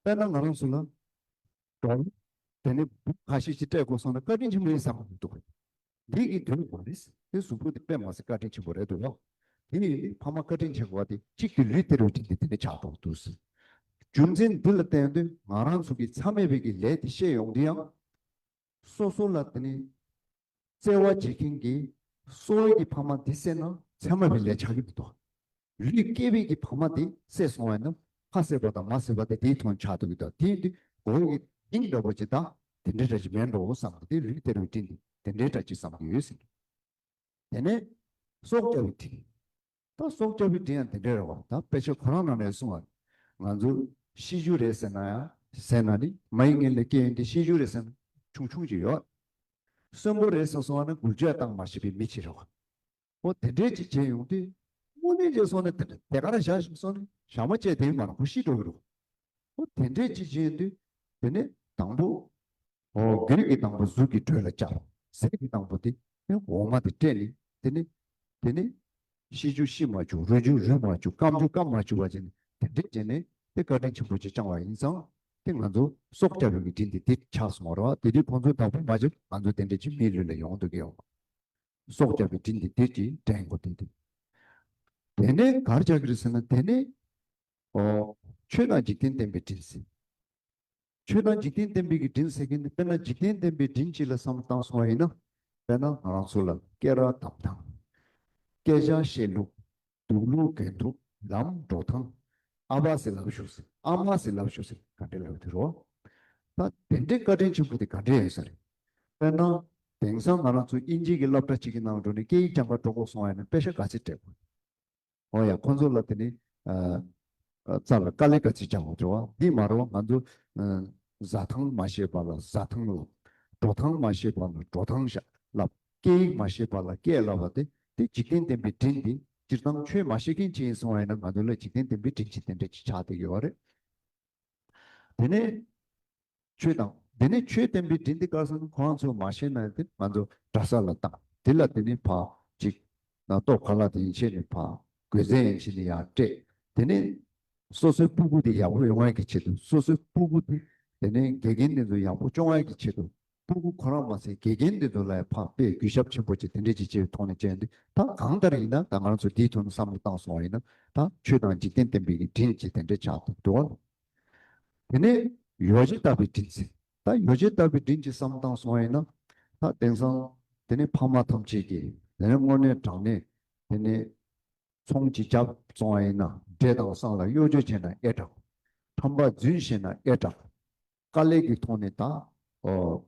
དཔེར་ན་ང་རང་ཚོ་ལ་གྲོགས་དེ་ནས་འབུ་ཁ་ཤས་ཅིག་སྤྲད་དགོས་སོང་ན་བཀའ་དྲིན་ཆེན་པོ་ཡིན་བསམ་གྱི་འདུག་འདི་གི་དོན་མ་རེད། དེ་གཟུགས་པོ་དེ་དཔེ་མ་སྲིད་བཀའ་དྲིན་ཆེན་པོ་རེད་འདུག་ལ། དེ་ནི་ཕ་མ་བཀའ་དྲིན་ཆེན་པོ་བ་དེ་གཅིག་གི་ལུས་སྟེར་བའི་དྲིན་དེ་དེ་ནས་ཆགས་འགྲོ་འདུག་རྒྱུ་མཚན་འདི་ལ་བརྟེན་ཏེ་ང་རང་ཚོ་གི་མཚམས་མེད་པའི་གི་ལས་དེ་བཤད་ཡོང་དུས་ཡང་། སོ་སོ་ལ་དེ་ནི་བརྩེ་བ་བྱེད་མཁན་གྱི་སོ་སོའི་གི་ཕ་མ་དེ་བསད་ན་མཚན་མ་བའི་ལས་ཆགས་ཀྱི་མི་འདུག་ལུས་སྐྱེས་པའི་གི་ཕ་མ་དེ་བསད་སོང་བ་ན་ཕ་བསད་པ་དང་མ་བསད་པ་དེ་དེའི་ཐོག་ཆགས་འདུག་གི་འདུག་དེ་ཡིན་དུས་གོ་གི་དེང་འདྲ་པོ་ཅིག་ད་དེ་འདྲའི་འདྲ་ཅིག་མེད་འགྲོ་བསམ་གི་དེ་ལུས་སྟེར་བའི་དྲིན་དེ་དེ་འདྲའི་འདྲ་ཅིག་བསམ་གི་ཡོད་ཟེར། དེ་ནས་སྲོག་སྐྱབས་པའི་དྲིན། ད་སྲོག་སྐྱབས་པའི་དྲིན་ཡང་དེ་འདྲ་རེད་བ། ད་དཔེ་ཆ་ཁོ་རང་ནང་ནས་གསུངས་པ། ང་ཚོ་ཤི་རྒྱུ་རེད་ཟེར་ན་ཡང་ཟེར་ན་ནི་མ་ཡི་མངལ་ལས་སྐྱེས་ཡོང་དུས་ཤི་རྒྱུ་རེད་ཟེར་ན་ཆུང་ཆུང་ཅིག་ཡོད། གསོན་པོ་རེད་ཟེར་སོང་བ་ན་འགུལ་སྐྱོད་བཏང་མ་ཤེས་པའི་མི་ཅིག་རེད་བ། འོ་དེ་འདྲས་ཅིག་བྱས་ཡོང་དུས་དངོས་གནས་བྱས་སོང་ན་དེ་འདྲ་དེ་ག་རང་བཞག་ཞིག་སོང་ནས་ཞག་མ་བཅད་དེ་མ་རང་ཁོ་ཤི་འགྲོ་གི་རེད། འོ་དེ་འདྲས་ཅིག་བྱས་ཡོང་དུས་དེ་ནས་དང་པོ། ཨོ་རྒྱུད་ཀྱི་དང་པོ་གཟུགས་ཀྱི་དྲོད་ལ་བཅར། ཟས་ཀྱི་དང་པོ་དེ་ནི་འོ་མ་དེ་སྤྲད་ནས་དེ་ནི་དེ་ནི་ཤི་རྒྱུ་ཤི་མ་བཅུག་རུལ་རྒྱུ་རུལ་མ་བཅུག་སྐམ་རྒྱུ་སྐམ་མ་བཅུག་པ་བྱས་ནས་དེ་འདྲས་བྱས་ནས་དེ་བཀའ་དྲིན་ཆེན་པོ་ཅིག་བསྐྱངས་པ་ཡིན་ཙང་དེ་ང་ཚོ་སྲོག་སྐྱབས་པའི་གི་དྲིན་དེ་དེ་ཆགས་སོང་བ་རེད་བ། དེ་དུས་ཁོང་ཚོ་དང་པོ་མ་བྱས་ང་ཚོ་དེ་འདྲས་ཀྱི་མིའི་ལུས་ལ་ཡོང་འདུག་གི་ཡོང་། སྲོག་སྐྱབས་པའི་དྲིན་དེ་དེ་ཅིག་དྲན་དགོས་དེ་དེ། དེ་ནས་གར་བྱ་གི་རེད་ཟེར་ན་དེ་ནས། ཨོ། ཆོས་དང་འཇིག་རྟེན་བསྟན་པའི་དྲིན་ཟེར། ཆོས་དང་འཇིག་རྟེན་བསྟན་པའི་གི་དྲིན་ཟེར་མཁན་ནི་དཔེར་ན་འཇིག་རྟེན་བསྟན་པའི་དྲིན་གཅིག་ལ་བསམ་བློ་བཏང་སོང་བ་ཡིན་ན། དཔེར་ན་ང་རང་ཚོ་ལ་སྐད་གྲགས་བདམས་སྟངས། སྐད་ཆ་བཤད་ལུགས། འདུག་ལུགས་གོན་ཐུབ། ལམ་འགྲོ་སྟངས། ཨ་ཕ་ཟེར་ལབ་ཤོག་ཟེར། ཨ་མ་ཟེར་ལབ་ཤོག་ཟེར་ག་འདྲ་ལབ་དེ་རོ། ད་དེ་འདྲའི་བཀའ་དྲིན་ཆེན་པོ་དེ་ག་འདྲ་ཡོད་ས་རེད། དཔེར་ན། དེང་སང་ང་རང་ཚོ་དབྱིན་ཇི་གི་སློབ་གྲྭ་གཅིག་གི་ནང་འགྲོ་ནས་སྐད་ཡིག་སྦྱང་ག་འགྲོ་དགོས་སོང་བ་ཡིན་ན་པེ་ཤ་ག་ཚད་སྤྲད་དགོས། འོ་ཡ་ཁོང་ཚོ་ལ་དེ་ནི་ཨ། ཨ། རྩ་ལ་དཀའ་ལས་ག་ཚོད་རྒྱག་དགོས་འདུག་བ། འདི་མ་རེད་བ། ང་ཚོ་ཨ། བཟའ་ཐང་མ་ཤེས་པ་ལ་བཟའ་ཐང་ལབ། འགྲོ་སྟངས་མ་ཤེས་པ་ལ་འགྲོ་སྟངས་ཤ་ལབ། སྐད་ཡིག་མ་ཤེས་པ་ལ་སྐད་ལབ་པ་དེ་དེ་འཇིག་རྟེན་བསྟན་པའི་དྲིན་དེ་སྤྱིར་བཏང་ཆོས་མ་ཤེས་མཁན་ཅིག་ཡིན་སོང་བ་ཡིན་ན་ང་ཚོ་ལ་འཇིག་རྟེན་བསྟན་པའི་དྲིན་ཅིག་དེ་འདྲ་ཅིག་ཆགས་བསྡད་ཡོད་རེད། དེ་ནས། ཆོས་དང་། དེ་ནས་ཆོས་བསྟན་པའི་དྲིན་དེ་ག་རེ་ཟེར་ན་ཁོང་ཚོ་མ་ཤེས་ན་དེ་ང་ཚོ་གྲྭ་ས་ལ་བཏང་། དེ་ལ་དེ་ནས་ཕར་ཅིག་ན་ལྟོ་ཁ་ལག་དེ་ཡན་ཆད་ནས་ཕར་གོས་རྫས་ཡན་ཆད་ནས་ཡར་སྤྲད། དེ་ནས་སོ་སོའི་སྤུ་གུ་དེ་ཡག་པོ་ཡོང་ཡ་གི་ཆེད་དུ་སོ་སོའི་སྤུ་གུ་དེ་དེ་ནས་དགེ་རྒན་དེ་ཚོ་ཡག་པོ་སྐྱོང་ཡ་གི་ཆེད་དུ་སྤུ་གུ་ཁོ་རང་མ་ཟད་དགེ་རྒན་དེ་ཚོ་ལ་ཡང་ཕར་དཔེ་གུས་ཞབས་ཆེན་པོ་ཅིག་དེ་འདྲས་ཅིག་བྱས་པའི་ཐོག་ནས་བྱས་འདུག་ད་གང་ལྟར་ཡིན་ན་ད་ང་རང་ཚོ་དེའི་ཐོག་ནས་བསམ་བློ་བཏང་སོང་བ་ཡིན་ན་ད་ཆོས་དང་འཇིག་རྟེན་བསྟན་པའི་གི་དྲིན་ཅིག་དེ་འདྲས་ཆགས་འདུག་འདུག་བ། དེ་ནས་ཡོ་བྱད་བཏབ་པའི་དྲིན་ཟེར། ད་ཡོ་བྱད་བཏབ་པའི་དྲིན་གྱི་བསམ་བཏང་སོང་བ་ཡིན་ན། ད་དེང་སང་དེ་ནས་ཕ་མ་ཐམས་ཅད་ཀྱིས་དེ་ནས་དངོས་གནས་དྲང་གནས་དེ་ནས་ཚོང་ཅིག་བརྒྱབ་སོང་བ་ཡིན་ན་འབྲས་དང་བསང་ལ་གཡོ་སྒྱུ་བྱས་ན་ཨེ་དྲག་ཁྲམ་པ་རྫུན་བཤད་ན་ཨེ་དྲག་དཀའ་ལས་ཀྱི་ཐོག་ནས་ད་ཨོ།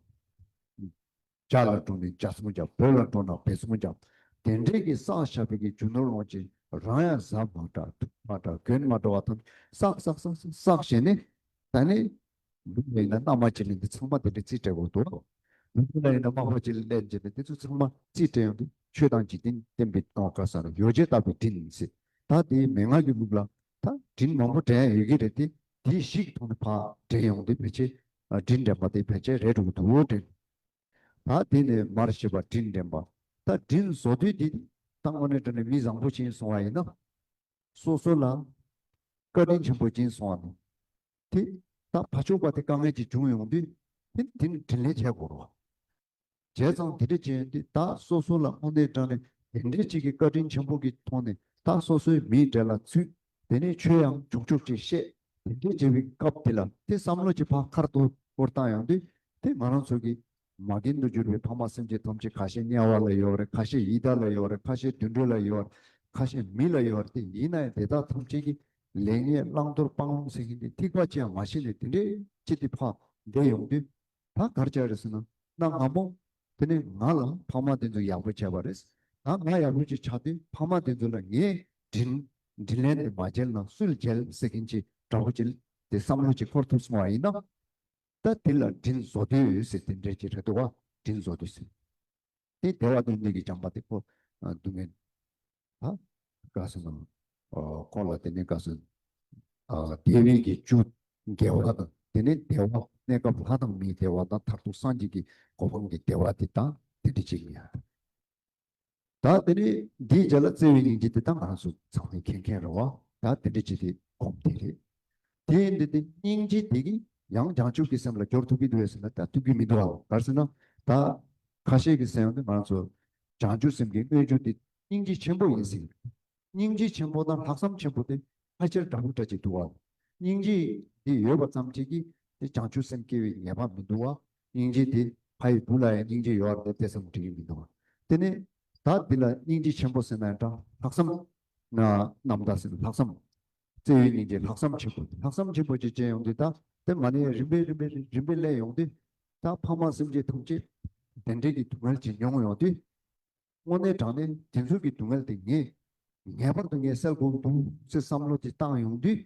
རྒྱ་ལ་འགྲོ་ནས་རྒྱ་ཚོང་རྒྱབ། བོད་ལ་འགྲོ་ན་བོད་ཚོང་རྒྱབ། དེ་འདྲས་ཀྱི་བསགས་བཞག་པའི་གི་རྒྱུ་ནོར་ལོངས་སྤྱོད་རང་ཡང་བཟའ་མ་འདྲ་འཐུང་མ་འདྲ་གོན་མ་འདྲ་བ་ཐམས་ཅད་བསགས་བསགས་བསགས་བསགས་བསགས་བྱས་ནས་ད་ནི་ལུག་ལ་ཡིན་ན་མནའ་མ་བྱས་ནས་འདི་ཚང་མ་དེ་འདྲས་རྩིས་སྤྲད་དགོས་འདུག་ལུག་ལ་ཡིན་ན་མ་ཕོ་ཅིག་ལ་ལེན་བྱས་ནས་དེ་ཚོ་ཚང་མ་རྩིས་སྤྲད་ཡོང་དུས་ཆོས་དང་འཇིག་རྟེན་བསྟན་པའི་ཐོག་ག་ས་ན་ཡོ་བྱད་བཏབ་པའི་དྲིན་ཟེར། ད་དེའི་མན་ངག་གི་ལུགས་ལ་ད་དྲིན་མང་པོ་འདྲེན་ཡ་ཡོད་ཀྱི་རེད་དེ་དེའི་གཞི་གི་ཐོག་ནས་ཕར་འདྲེན་ཡོང་དུས་ཕལ་ཆེར་དྲིན་དྲན་པ་དེ་ཕལ་ཆེར་རེད་འགྲོ་གི་འདུག་དྲན། ད་དེ་ནས་མར་ཤེས་པ་དྲིན་དྲན་པ། ད་དྲིན་བཟོ་དུས་འདི་ད་དངོས་གནས་དྲང་གནས་མི་བཟང་པོ་ཅིག་ཡིན་སོང་བ་ཡིན་ན། སོ་སོ་ལ་བཀའ་དྲིན་ཆེན་པོ་ཅིག་ཡིན་སོང་བ་ན། དེ་ད་ཕར་ཕྱོགས་པ་དེ་དཀའ་ངལ་ཅིག་བྱུང་ཡོང་དུས་དེ་དེ་ནི་དྲིན་ལན་འཇལ་དགོས་རེད་བ། བྱས་ཙང་དེ་འདྲ་བྱས་ཡོང་དུས་ད་སོ་སོ་ལ་དངོས་གནས་དྲང་ནས་དེ་འདྲའི་ཅིག་གི་བཀའ་དྲིན་ཆེན་པོ་གི་ཐོག་ནས་ད་སོ་སོའི་མིའི་གྲལ་ལ་ཚུད། དེ་ནས་ཆོས་ཡང་ཆུང་ཆུང་ཅིག་བཤད། དེ་འདྲའི་བྱས་པའི་སྐབས་དེ་ལ་དེ་བསམ་བློ་ཅིག་ཕར་ཁར་དུ་སྐོར་བཏང་ཡོང་དུས་དེ་ང་རང་ཚོ་གི་མ་རྒན་དུ་གྱུར་པའི་ཕ་མ་སེམས་ཅན་ཐམས་ཅད་ཁ་ཤས་དམྱལ་བ་ལ་ཡོད་རེད། ཁ་ཤས་ཡི་དྭགས་ལ་ཡོད་རེད། ཁ་ཤས་དུད་འགྲོ་ལ་ཡོད་རེད། ཁ་ཤས་མི་ལ་ཡོད་རེད། དེ་ཡིན་ན་ཡང་དེ་དག་ཐམས་ཅད་ཀྱི་ལེགས་ཉེས་བླང་དོར་སྤང་ལུང་ཟེར་མཁན་དེ་ཐིགས་པ་ཅིག་ཡང་མ་ཤེས་ནས་དེ་འདྲའི་ཅིག་དེ་ཕར་བསྡད་ཡོང་དུས། ད་ག་རེ་བྱས་རེད་ཟེར་ན། གནའ་སྔ་མོ་དེ་ནས་ང་ལ་ཕ་མ་དེ་ཚོ་ཡག་པོ་བྱས་པ་རེད། ད་ང་ཡག་པོ་ཅིག་ཆགས་དུས་ཕ་མ་དེ་ཚོ་ལ་ངས་དྲིན་དྲིན་ལན་དེ་མ་འཇལ་ན་སུས་འཇལ་ཟེར་མཁན་ཅིག་འདྲ་པོ་ཅིག་དེ་བསམ་བློ་ཅིག་འཁོར་ཐུབ་སོང་བ་ཡིན་ན། ད་དེ་ལ་དྲིན་གཟོ་འདོད་ཟེར་དེ་འདྲ་ཅིག་རེད་འདུག་བ། དྲིན་གཟོ་འདོད་ཟེར། དེ་བདེ་བ་དང་གནས་ཀྱི་བྱམས་པ་དེ་ཁོ་སྡུག་བསྔལ། ད་ག་ཟེར་ན། ཁོ་ལ་དེ་ནས་ག་ཟེར། བདེ་བའི་གི་བཅུ་དགེ་བ་དང་དེ་ནས་བདེ་བ་གནས་སྐབས་ལྷ་དང་མིའི་བདེ་བ་དང་མཐར་ཐུག་སངས་རྒྱས་ཀྱི་གོ་འཕང་གི་བདེ་བ་དེ་དང་དེ་འདྲ་ཅིག་ཡིན་ཡ། ད་དེ་ནས་འདིའི་རྗེས་ལ་བརྩེ་བའི་སྙིང་རྗེ་དེ་དག་ང་ཚོ་ཚང་མས་མཁྱེན་མཁན་རེད་བ། ད་དེ་འདྲ་ཅིག་དེ་སྒོམ་དེ་རེད། དེ་ཡིན་དུས་དེ་སྙིང་རྗེ་དེ་གིས་ཡང་བྱང་ཆུབ་ཀྱི་སེམས་ལ་སྦྱོར་ཐུབ་ཀྱི་འདུག་ཟེར་ན་ད་ཐུབ་ཀྱི་མི་འདུག་ཨ། ག་རེ་ཟེར་ན། ད་ཁ་ཤས་ཀྱིས་ཟེར་ཡོང་དུས་ང་ཚོ་བྱང་ཆུབ་སེམས་ཀྱི་དངོས་རྒྱུ་དེ་སྙིང་རྗེ་ཆེན་པོ་ཡིན་ཟེར། སྙིང་རྗེ་ཆེན་པོ་དང་ལྷག་བསམ་ཆེན་པོ་དེ་ཕལ་ཆེར་འདྲ་པོ་འདྲ་ཅིག་འདུག་ཨ། སྙིང་རྗེ་དེ་ཡོད་པ་ཙམ་ཅིག་གིས་དེ་བྱང་ཆུབ་སེམས་སྐྱེ་བའི་ངེས་པ་མི་འདུག་ཨ། སྙིང་རྗེ་དེ་ཕ་ཡི་བུ་ལ་ཡང་སྙིང་རྗེ་ཡོད་རེད་དེ་བསམ་འགྲིག་གི་མི་འདུག་ཨ། དེ་ནས་ད་འདི་ལ་སྙིང་རྗེ་ཆེན་པོ་ཟེར་ན་ཡང་འདྲ། ལྷག་བསམ་ན་རྣམ་དག་ཟེར་ན་ལྷག་བསམ། བརྩེ་བའི་སྙིང་རྗེ་ལྷག་བསམ་ཆེན་པོ། ལྷག་བསམ་ཆེན་པོ་ཅིག་བྱས་ཡོང་དུས་ད་དེ་མ་ནས་རིམ་པས་རིམ་པས་རིམ་པས་སླེབས་ཡོང་དུས། ད་ཕ་མ་སེམས་ཅན་ཐམས་ཅད་དེ་འདྲའི་གི་སྡུག་བསྔལ་ཅིག་མྱོང་ཡོང་དུས། དངོས་གནས་དྲང་གནས་དེ་ཚོ་གི་སྡུག་བསྔལ་དེ་ངས་ངེས་པར་དུ་ངས་སེལ་དགོས་འདུག་ཅེས་བསམ་བློ་དེ་བཏང་ཡོང་དུས།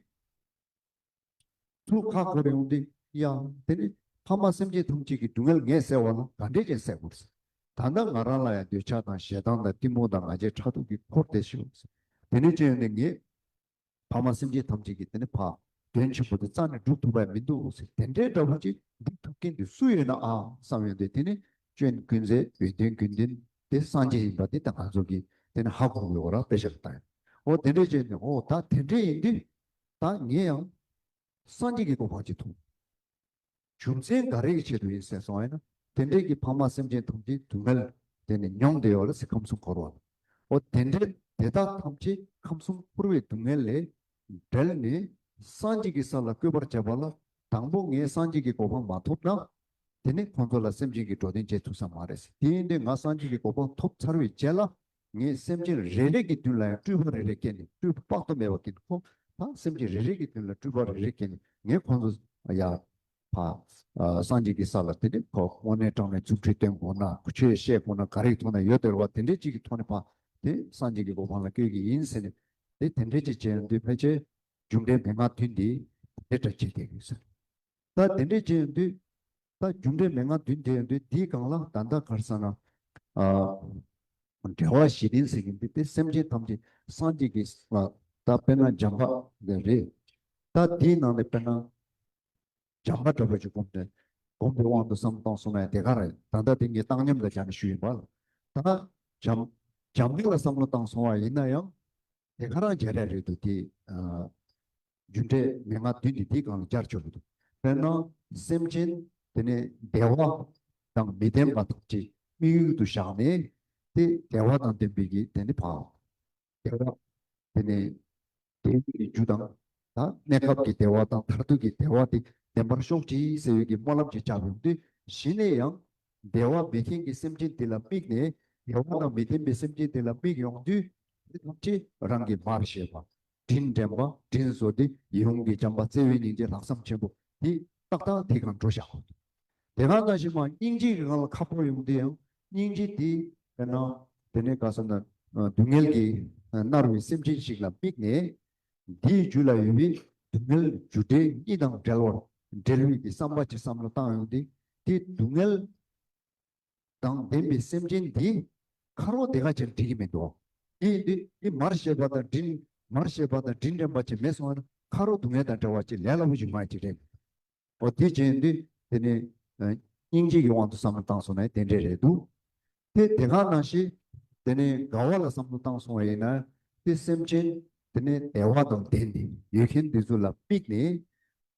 ཚུར་ཁ་འཁོར་ཡོང་དུས་ཡང་དེ་ནི་ཕ་མ་སེམས་ཅན་ཐམས་ཅད་ཀྱི་སྡུག་བསྔལ་ངས་སེལ་བ་ལ་ག་འདྲས་ཀྱང་སེལ་དགོས། ད་ལྟ་ང་རང་ལ་ཡང་འདོད་ཆགས་དང་ཞེ་སྡང་དང་གཏི་མུག་དང་ང་རྒྱལ་ཕྲག་དོག་གི་འཁོར་དེ་ཞིག་ཡོད། དེ་ནི་ཅི་ཡོང་ནས་ངས་ཕ་མ་སེམས་ཅན་ཐམས་ཅད་ཀྱི་དེ་ནི་ཕ་དོན་ཆེན་པོ་དེ་རྩ་ནས་སྒྲུབ་ཐུབ་པ་མི་འདུག་ཟེར། དེ་འདྲའི་འདྲ་པོ་ཅིག་སྒྲུབ་ཐུབ་མཁན་དེ་སུ་ཡོད་ན་ཨ་བསམ་ཡོང་དུས། དེ་ནི་སྐྱོན་ཀུན་ཟད་ཡོན་ཏན་ཀུན་ལྡན་དེ་སངས་རྒྱས་ཡིན་པ་དེ་ད་ང་ཚོ་གིས་དེ་ནི་ཧ་གོ་དགོས་པ་ར་དཔེ་ཆ་ལ་བལྟ་ཡོང་། འོ་དེ་འདྲས་བྱས་ནས་འོ་ད་དེ་འདྲས་ཡིན་དུས་ད་ངས་ཡང་སངས་རྒྱས་ཀྱི་གོ་འཕང་ཅིག་ཐོབ། རྒྱུ་མཚན་ག་རེ་གི་ཆེད་དུ་ཡིན་ཟེར་སོང་བ་ཡིན་ན། དེ་འདྲས་ཀྱི་ཕ་མ་སེམས་ཅན་ཐམས་ཅད་སྡུག་བསྔལ་དེ་ནི་མྱོང་བསྡད་ཡོད་ལ་ཟེར་ཁམས་གསུམ་འཁོར་བ་ལ། འོ་དེ་འདྲས་དེ་དག་ཐམས་ཅད་ཁམས་གསུམ་འཁོར་བའི་སྡུག་བསྔལ་ལས་བསྒྲལ་ནས་སངས་རྒྱས་ཀྱི་ས་ལ་བཀོད་པར་བྱ་བ་ལ། དང་པོ་ངས་སངས་རྒྱས་ཀྱི་གོ་འཕང་མ་ཐོབ་ན། དེ་ནི་ཁོང་ཚོ་ལ་སེམས་ཅན་གྱི་འགྲོ་དོན་བྱེད་ཐུབ་ས་མ་རེད་ཟེར། དེ་ཡིན་དུས་ང་སངས་རྒྱས་ཀྱི་གོ་འཕང་ཐོབ་ཚར་བའི་རྗེས་ལ། ངས་སེམས་ཅན་རེ་རེ་གི་མདུན་ལ་ཡང་སྤྲུལ་པ་རེ་རེ་སྐྱེས་ནས། སྤྲུལ་པ་དཔག་ཏུ་མེད་པ་སྐྱེས་ནས། ཁོ་ད་སེམས་ཅན་རེ་རེ་གི་མདུན་ལ་སྤྲུལ་པ་རེ་རེ་སྐྱེས་ནས་ངས་ཁོང་ཚོ་ཡ་ཕ་ཨ་སངས་རྒྱས་ཀྱི་ས་ལ་དེ་ནི་ཁོ་དངོས་གནས་དྲང་གནས་རྫུ་འཕྲུལ་སྟོན་དགོས་ན། ཆོས་བཤད་དགོས་ན། ག་རེ་གི་ཐོག་ན་ཡོད་དེ་རེད་བ། དེ་འདྲའི་ཅིག་གི་ཐོག་ནས་ཕ་དེ་སངས་རྒྱས་ཀྱི་གོ་འཕང་ལ་བཀོད་ཀྱི་ཡིན་ཟེར་ནས། དེ་དེ་འདྲའི་ཅིག་བྱས་ཡོང་དུས་ཕལ་ཆེར་རྒྱུ་འབྲས་མན་ངག་བདུན་འདི་དེ་འདྲ་བྱེད་བསྡད་ཡོད་ཟེར། ད་དེ་འདྲས་བྱས་ཡོང་དུས། ད་རྒྱུ་འབྲས་མན་ངག་བདུན་དེ་ཡོང་དུས་འདིའི་སྒང་ལ་ད་ལྟ་ག་རེ་ཟེར་ན། ཨ། འབྲེལ་བ་གཞི་རྟེན་ཟེར་གྱི་འདུག་སྟེ། སེམས་ཅན་ཐམས་ཅད་སངས་རྒྱས་ཀྱི་ལ་ད་དཔེར་ན་བྱམས་པ་འདི་རེད། ད་དེའི་ནང་ནས་དཔེར་ན་བྱམས་པ་འདྲ་པོ་ཅིག་སྒོམ་ནས་སྒོམ་པའི་དབང་དུ་བསམ་བཏང་སོང་ན་དེ་ག་རེད། ད་ལྟ་དེ་ངས་བཏང་སྙོམས་ལ་སྦྱར་ནས་ཞུས་ཡིན་པ་ལ། ད་བྱམས་བྱམས་པ་ལ་བསམ་བློ་བཏང་སོང་བ་ཡིན་ན་ཡང་། དེ་ག་རང་སྦྱར་ཡ་རེད་འདུག་དེ། ཨ། རྒྱུ་འབྲས་མན་ངག་བདུན་དེ་དེའི་སྒང་ལ་སྦྱར་ཆོག་གི་འདུག་དཔེར་ན་སེམས་ཅན་དེ་ནས་བདེ་བ་དང་མི་ལྡན་པ་ཐམས་ཅད་དམིགས་ཡུལ་དུ་བཞག་ནས། དེ་བདེ་བ་དང་ལྡན་པའི་གི་དེ་ནི་ཕ་བདེ་བ་དེ་ནས་བདེ་བའི་རྒྱུ་དང་། ད་གནས་སྐབས་ཀྱི་བདེ་བ་དང་མཐར་ཐུག་གི་བདེ་བ་དེ་ལྡན་པར་ཤོག་ཅིག་ཟེར་བའི་གི་སྨོན་ལམ་ཅིག་བརྒྱབ་ཡོང་དུས། གཞི་ནས་ཡང་བདེ་བ་མེད་མཁན་གྱི་སེམས་ཅན་དེ་ལ་དམིགས་ནས། བདེ་བ་དང་མི་ལྡན་པའི་སེམས་ཅན་དེ་ལ་དམིགས་ཡོང་དུས། དེ་ཐམས་ཅད་རང་གི་མར་བཤད་པ། དྲིན་དྲན་པ། དྲིན་གཟོ་སྟེ་ཡིད་འོང་གི་བྱམས་པ། བརྩེ་བའི་སྙིང་རྗེ། ལྷག་བསམ་ཆེན་པོ་དེ་ཏག་ཏག་དེ་སྒང་འགྲོ་བཞག་དགོས་འདུག་དེ་ག་ནང་བཞིན་མ་སྙིང་རྗེ་གི་སྒང་ལ་ཁ་ཕོར་ཡོང་དུས་ཡང་། སྙིང་རྗེ་དེ་དཔེར་ན་དེ་ནས་ག་ཟེར་ན། སྡུག་བསྔལ་གྱིས་མནར་བའི་སེམས་ཅན་ཞིག་ལ་དམིགས་ནས། དེའི་རྒྱུད་ལ་ཡོད་པའི་སྡུག་བསྔལ་རྒྱུ་འབྲས་གཉིས་དང་བྲལ་བར་འབྲེལ་བའི་གི་བསམ་པ་ཅིག་བསམ་བློ་བཏང་ཡོང་དུས། དེ་སྡུག་བསྔལ་དང་ལྡན་པའི་སེམས་ཅན་འདི་ཁ་རོག་དེ་ག་ཅིག་འགྲིག་གི་མི་འདུག་དེ་ཡིན་དུས་དེ་མར་བཤད་པ་དང་དྲིན། མར་བཤད་པ་དང་དྲིན་དྲན་པ་ཅིག་མེད་སོང་ན། ཁ་རོག་སྡུག་བསྔལ་དང་བྲལ་བ་ཅིག་ལས་སླ་པོ་ཞིག་མ་ཅིག་རེད། འོ་དེ་བྱས་དུས་དེ་ནི་ཨ་སྙིང་རྗེ་གི་དབང་དུ་བསམ་བློ་བཏང་སོང་ན་དེ་འདྲས་རེད་འདུག་དེ་དེ་ག་ནང་བཞིན་དེ་ནི་དགའ་བ་ལ་བསམ་བློ་བཏང་སོང་བ་ཡིན་ན། དེ་སེམས་ཅན་དེ་ནི་བདེ་བ་དང་ལྡན་ཏེ་ཡོད་མཁན་དེ་ཚོ་ལ་དམིགས་ནས།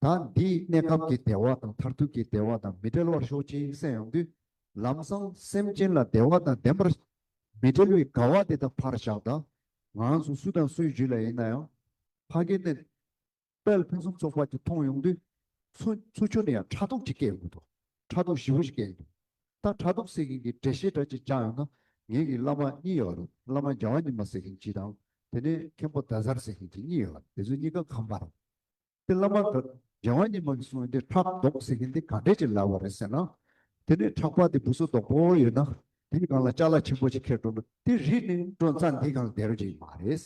ད་འདིའི་གནས་སྐབས་ཀྱི་བདེ་བ་དང་མཐར་ཐུག་གི་བདེ་བ་དང་མི་འབྲལ་བར་ཤོག་ཅིག་བསམ་ཡོང་དུས། ལམ་སང་སེམས་ཅན་ལ་བདེ་བ་དང་ལྡན་པར་མི་འབྲལ་བའི་དགའ་བ་དེ་དག་ཕར་བཞག་དང་། ང་རང་ཚོ་སུ་དང་སུའི་རྒྱུད་ལ་ཡིན་ན་ཡང་ཕ་གི་ནས། དཔལ་ཕུན་སུམ་ཚོགས་པ་ཅིག་མཐོང་ཡོང་དུས། ཚུར་ཚུར་ཕྱོགས་ནས་ཡང་ཕྲག་དོག་ཅིག་སྐྱེ་ཡོང་གི་འདུག་ཕྲག་དོག་ཞེ་པོ་ཞིག་སྐྱེ་ཡོང་གི་འདུག་ད་ཕྲག་དོག་ཟེར་མཁན་གྱི་འགྲེལ་བཤད་འདྲ་ཅིག་བརྒྱབ་ཡོང་ན། ངེད་ཀྱི་བླ་མ་གཉིས་ཡོད་རེད། བླ་མ་རྒྱལ་བ་ཉི་མ་ཟེར་མཁན་གཅིག་དང་། དེ་ནས་མཁན་པོ་ཟླ་གཟར་ཟེར་མཁན་གཅིག་གཉིས་ཡོད་རེད། དེ་ཚོ་གཉིས་ཀ་ཁམས་པ་རེད། དེ་བླ་མ་རྒྱལ་བ་ཉི་མ་གིས་གསུངས་ཡོང་དུས་ཕྲག་དོག་ཟེར་མཁན་དེ་ག་འདྲས་ཅིག་ལབ་པ་རེད་ཟེར་ན། དེ་ནས་ཕྲག་པ་དེ་སྦུ་སུ་རྡོག་པོ་ཡོད་ན། དེའི་སྒང་ལ་ཅ་ལག་ཆེན་པོ་ཅིག་འཁྱེར་འགྲོ་ན། དེ་རིལ་ནས་འགྲོ་ན་རྩྭ་འདིའི་སྒང་ལ་བསྡད་རོགས་ཅིག་མ་རེད།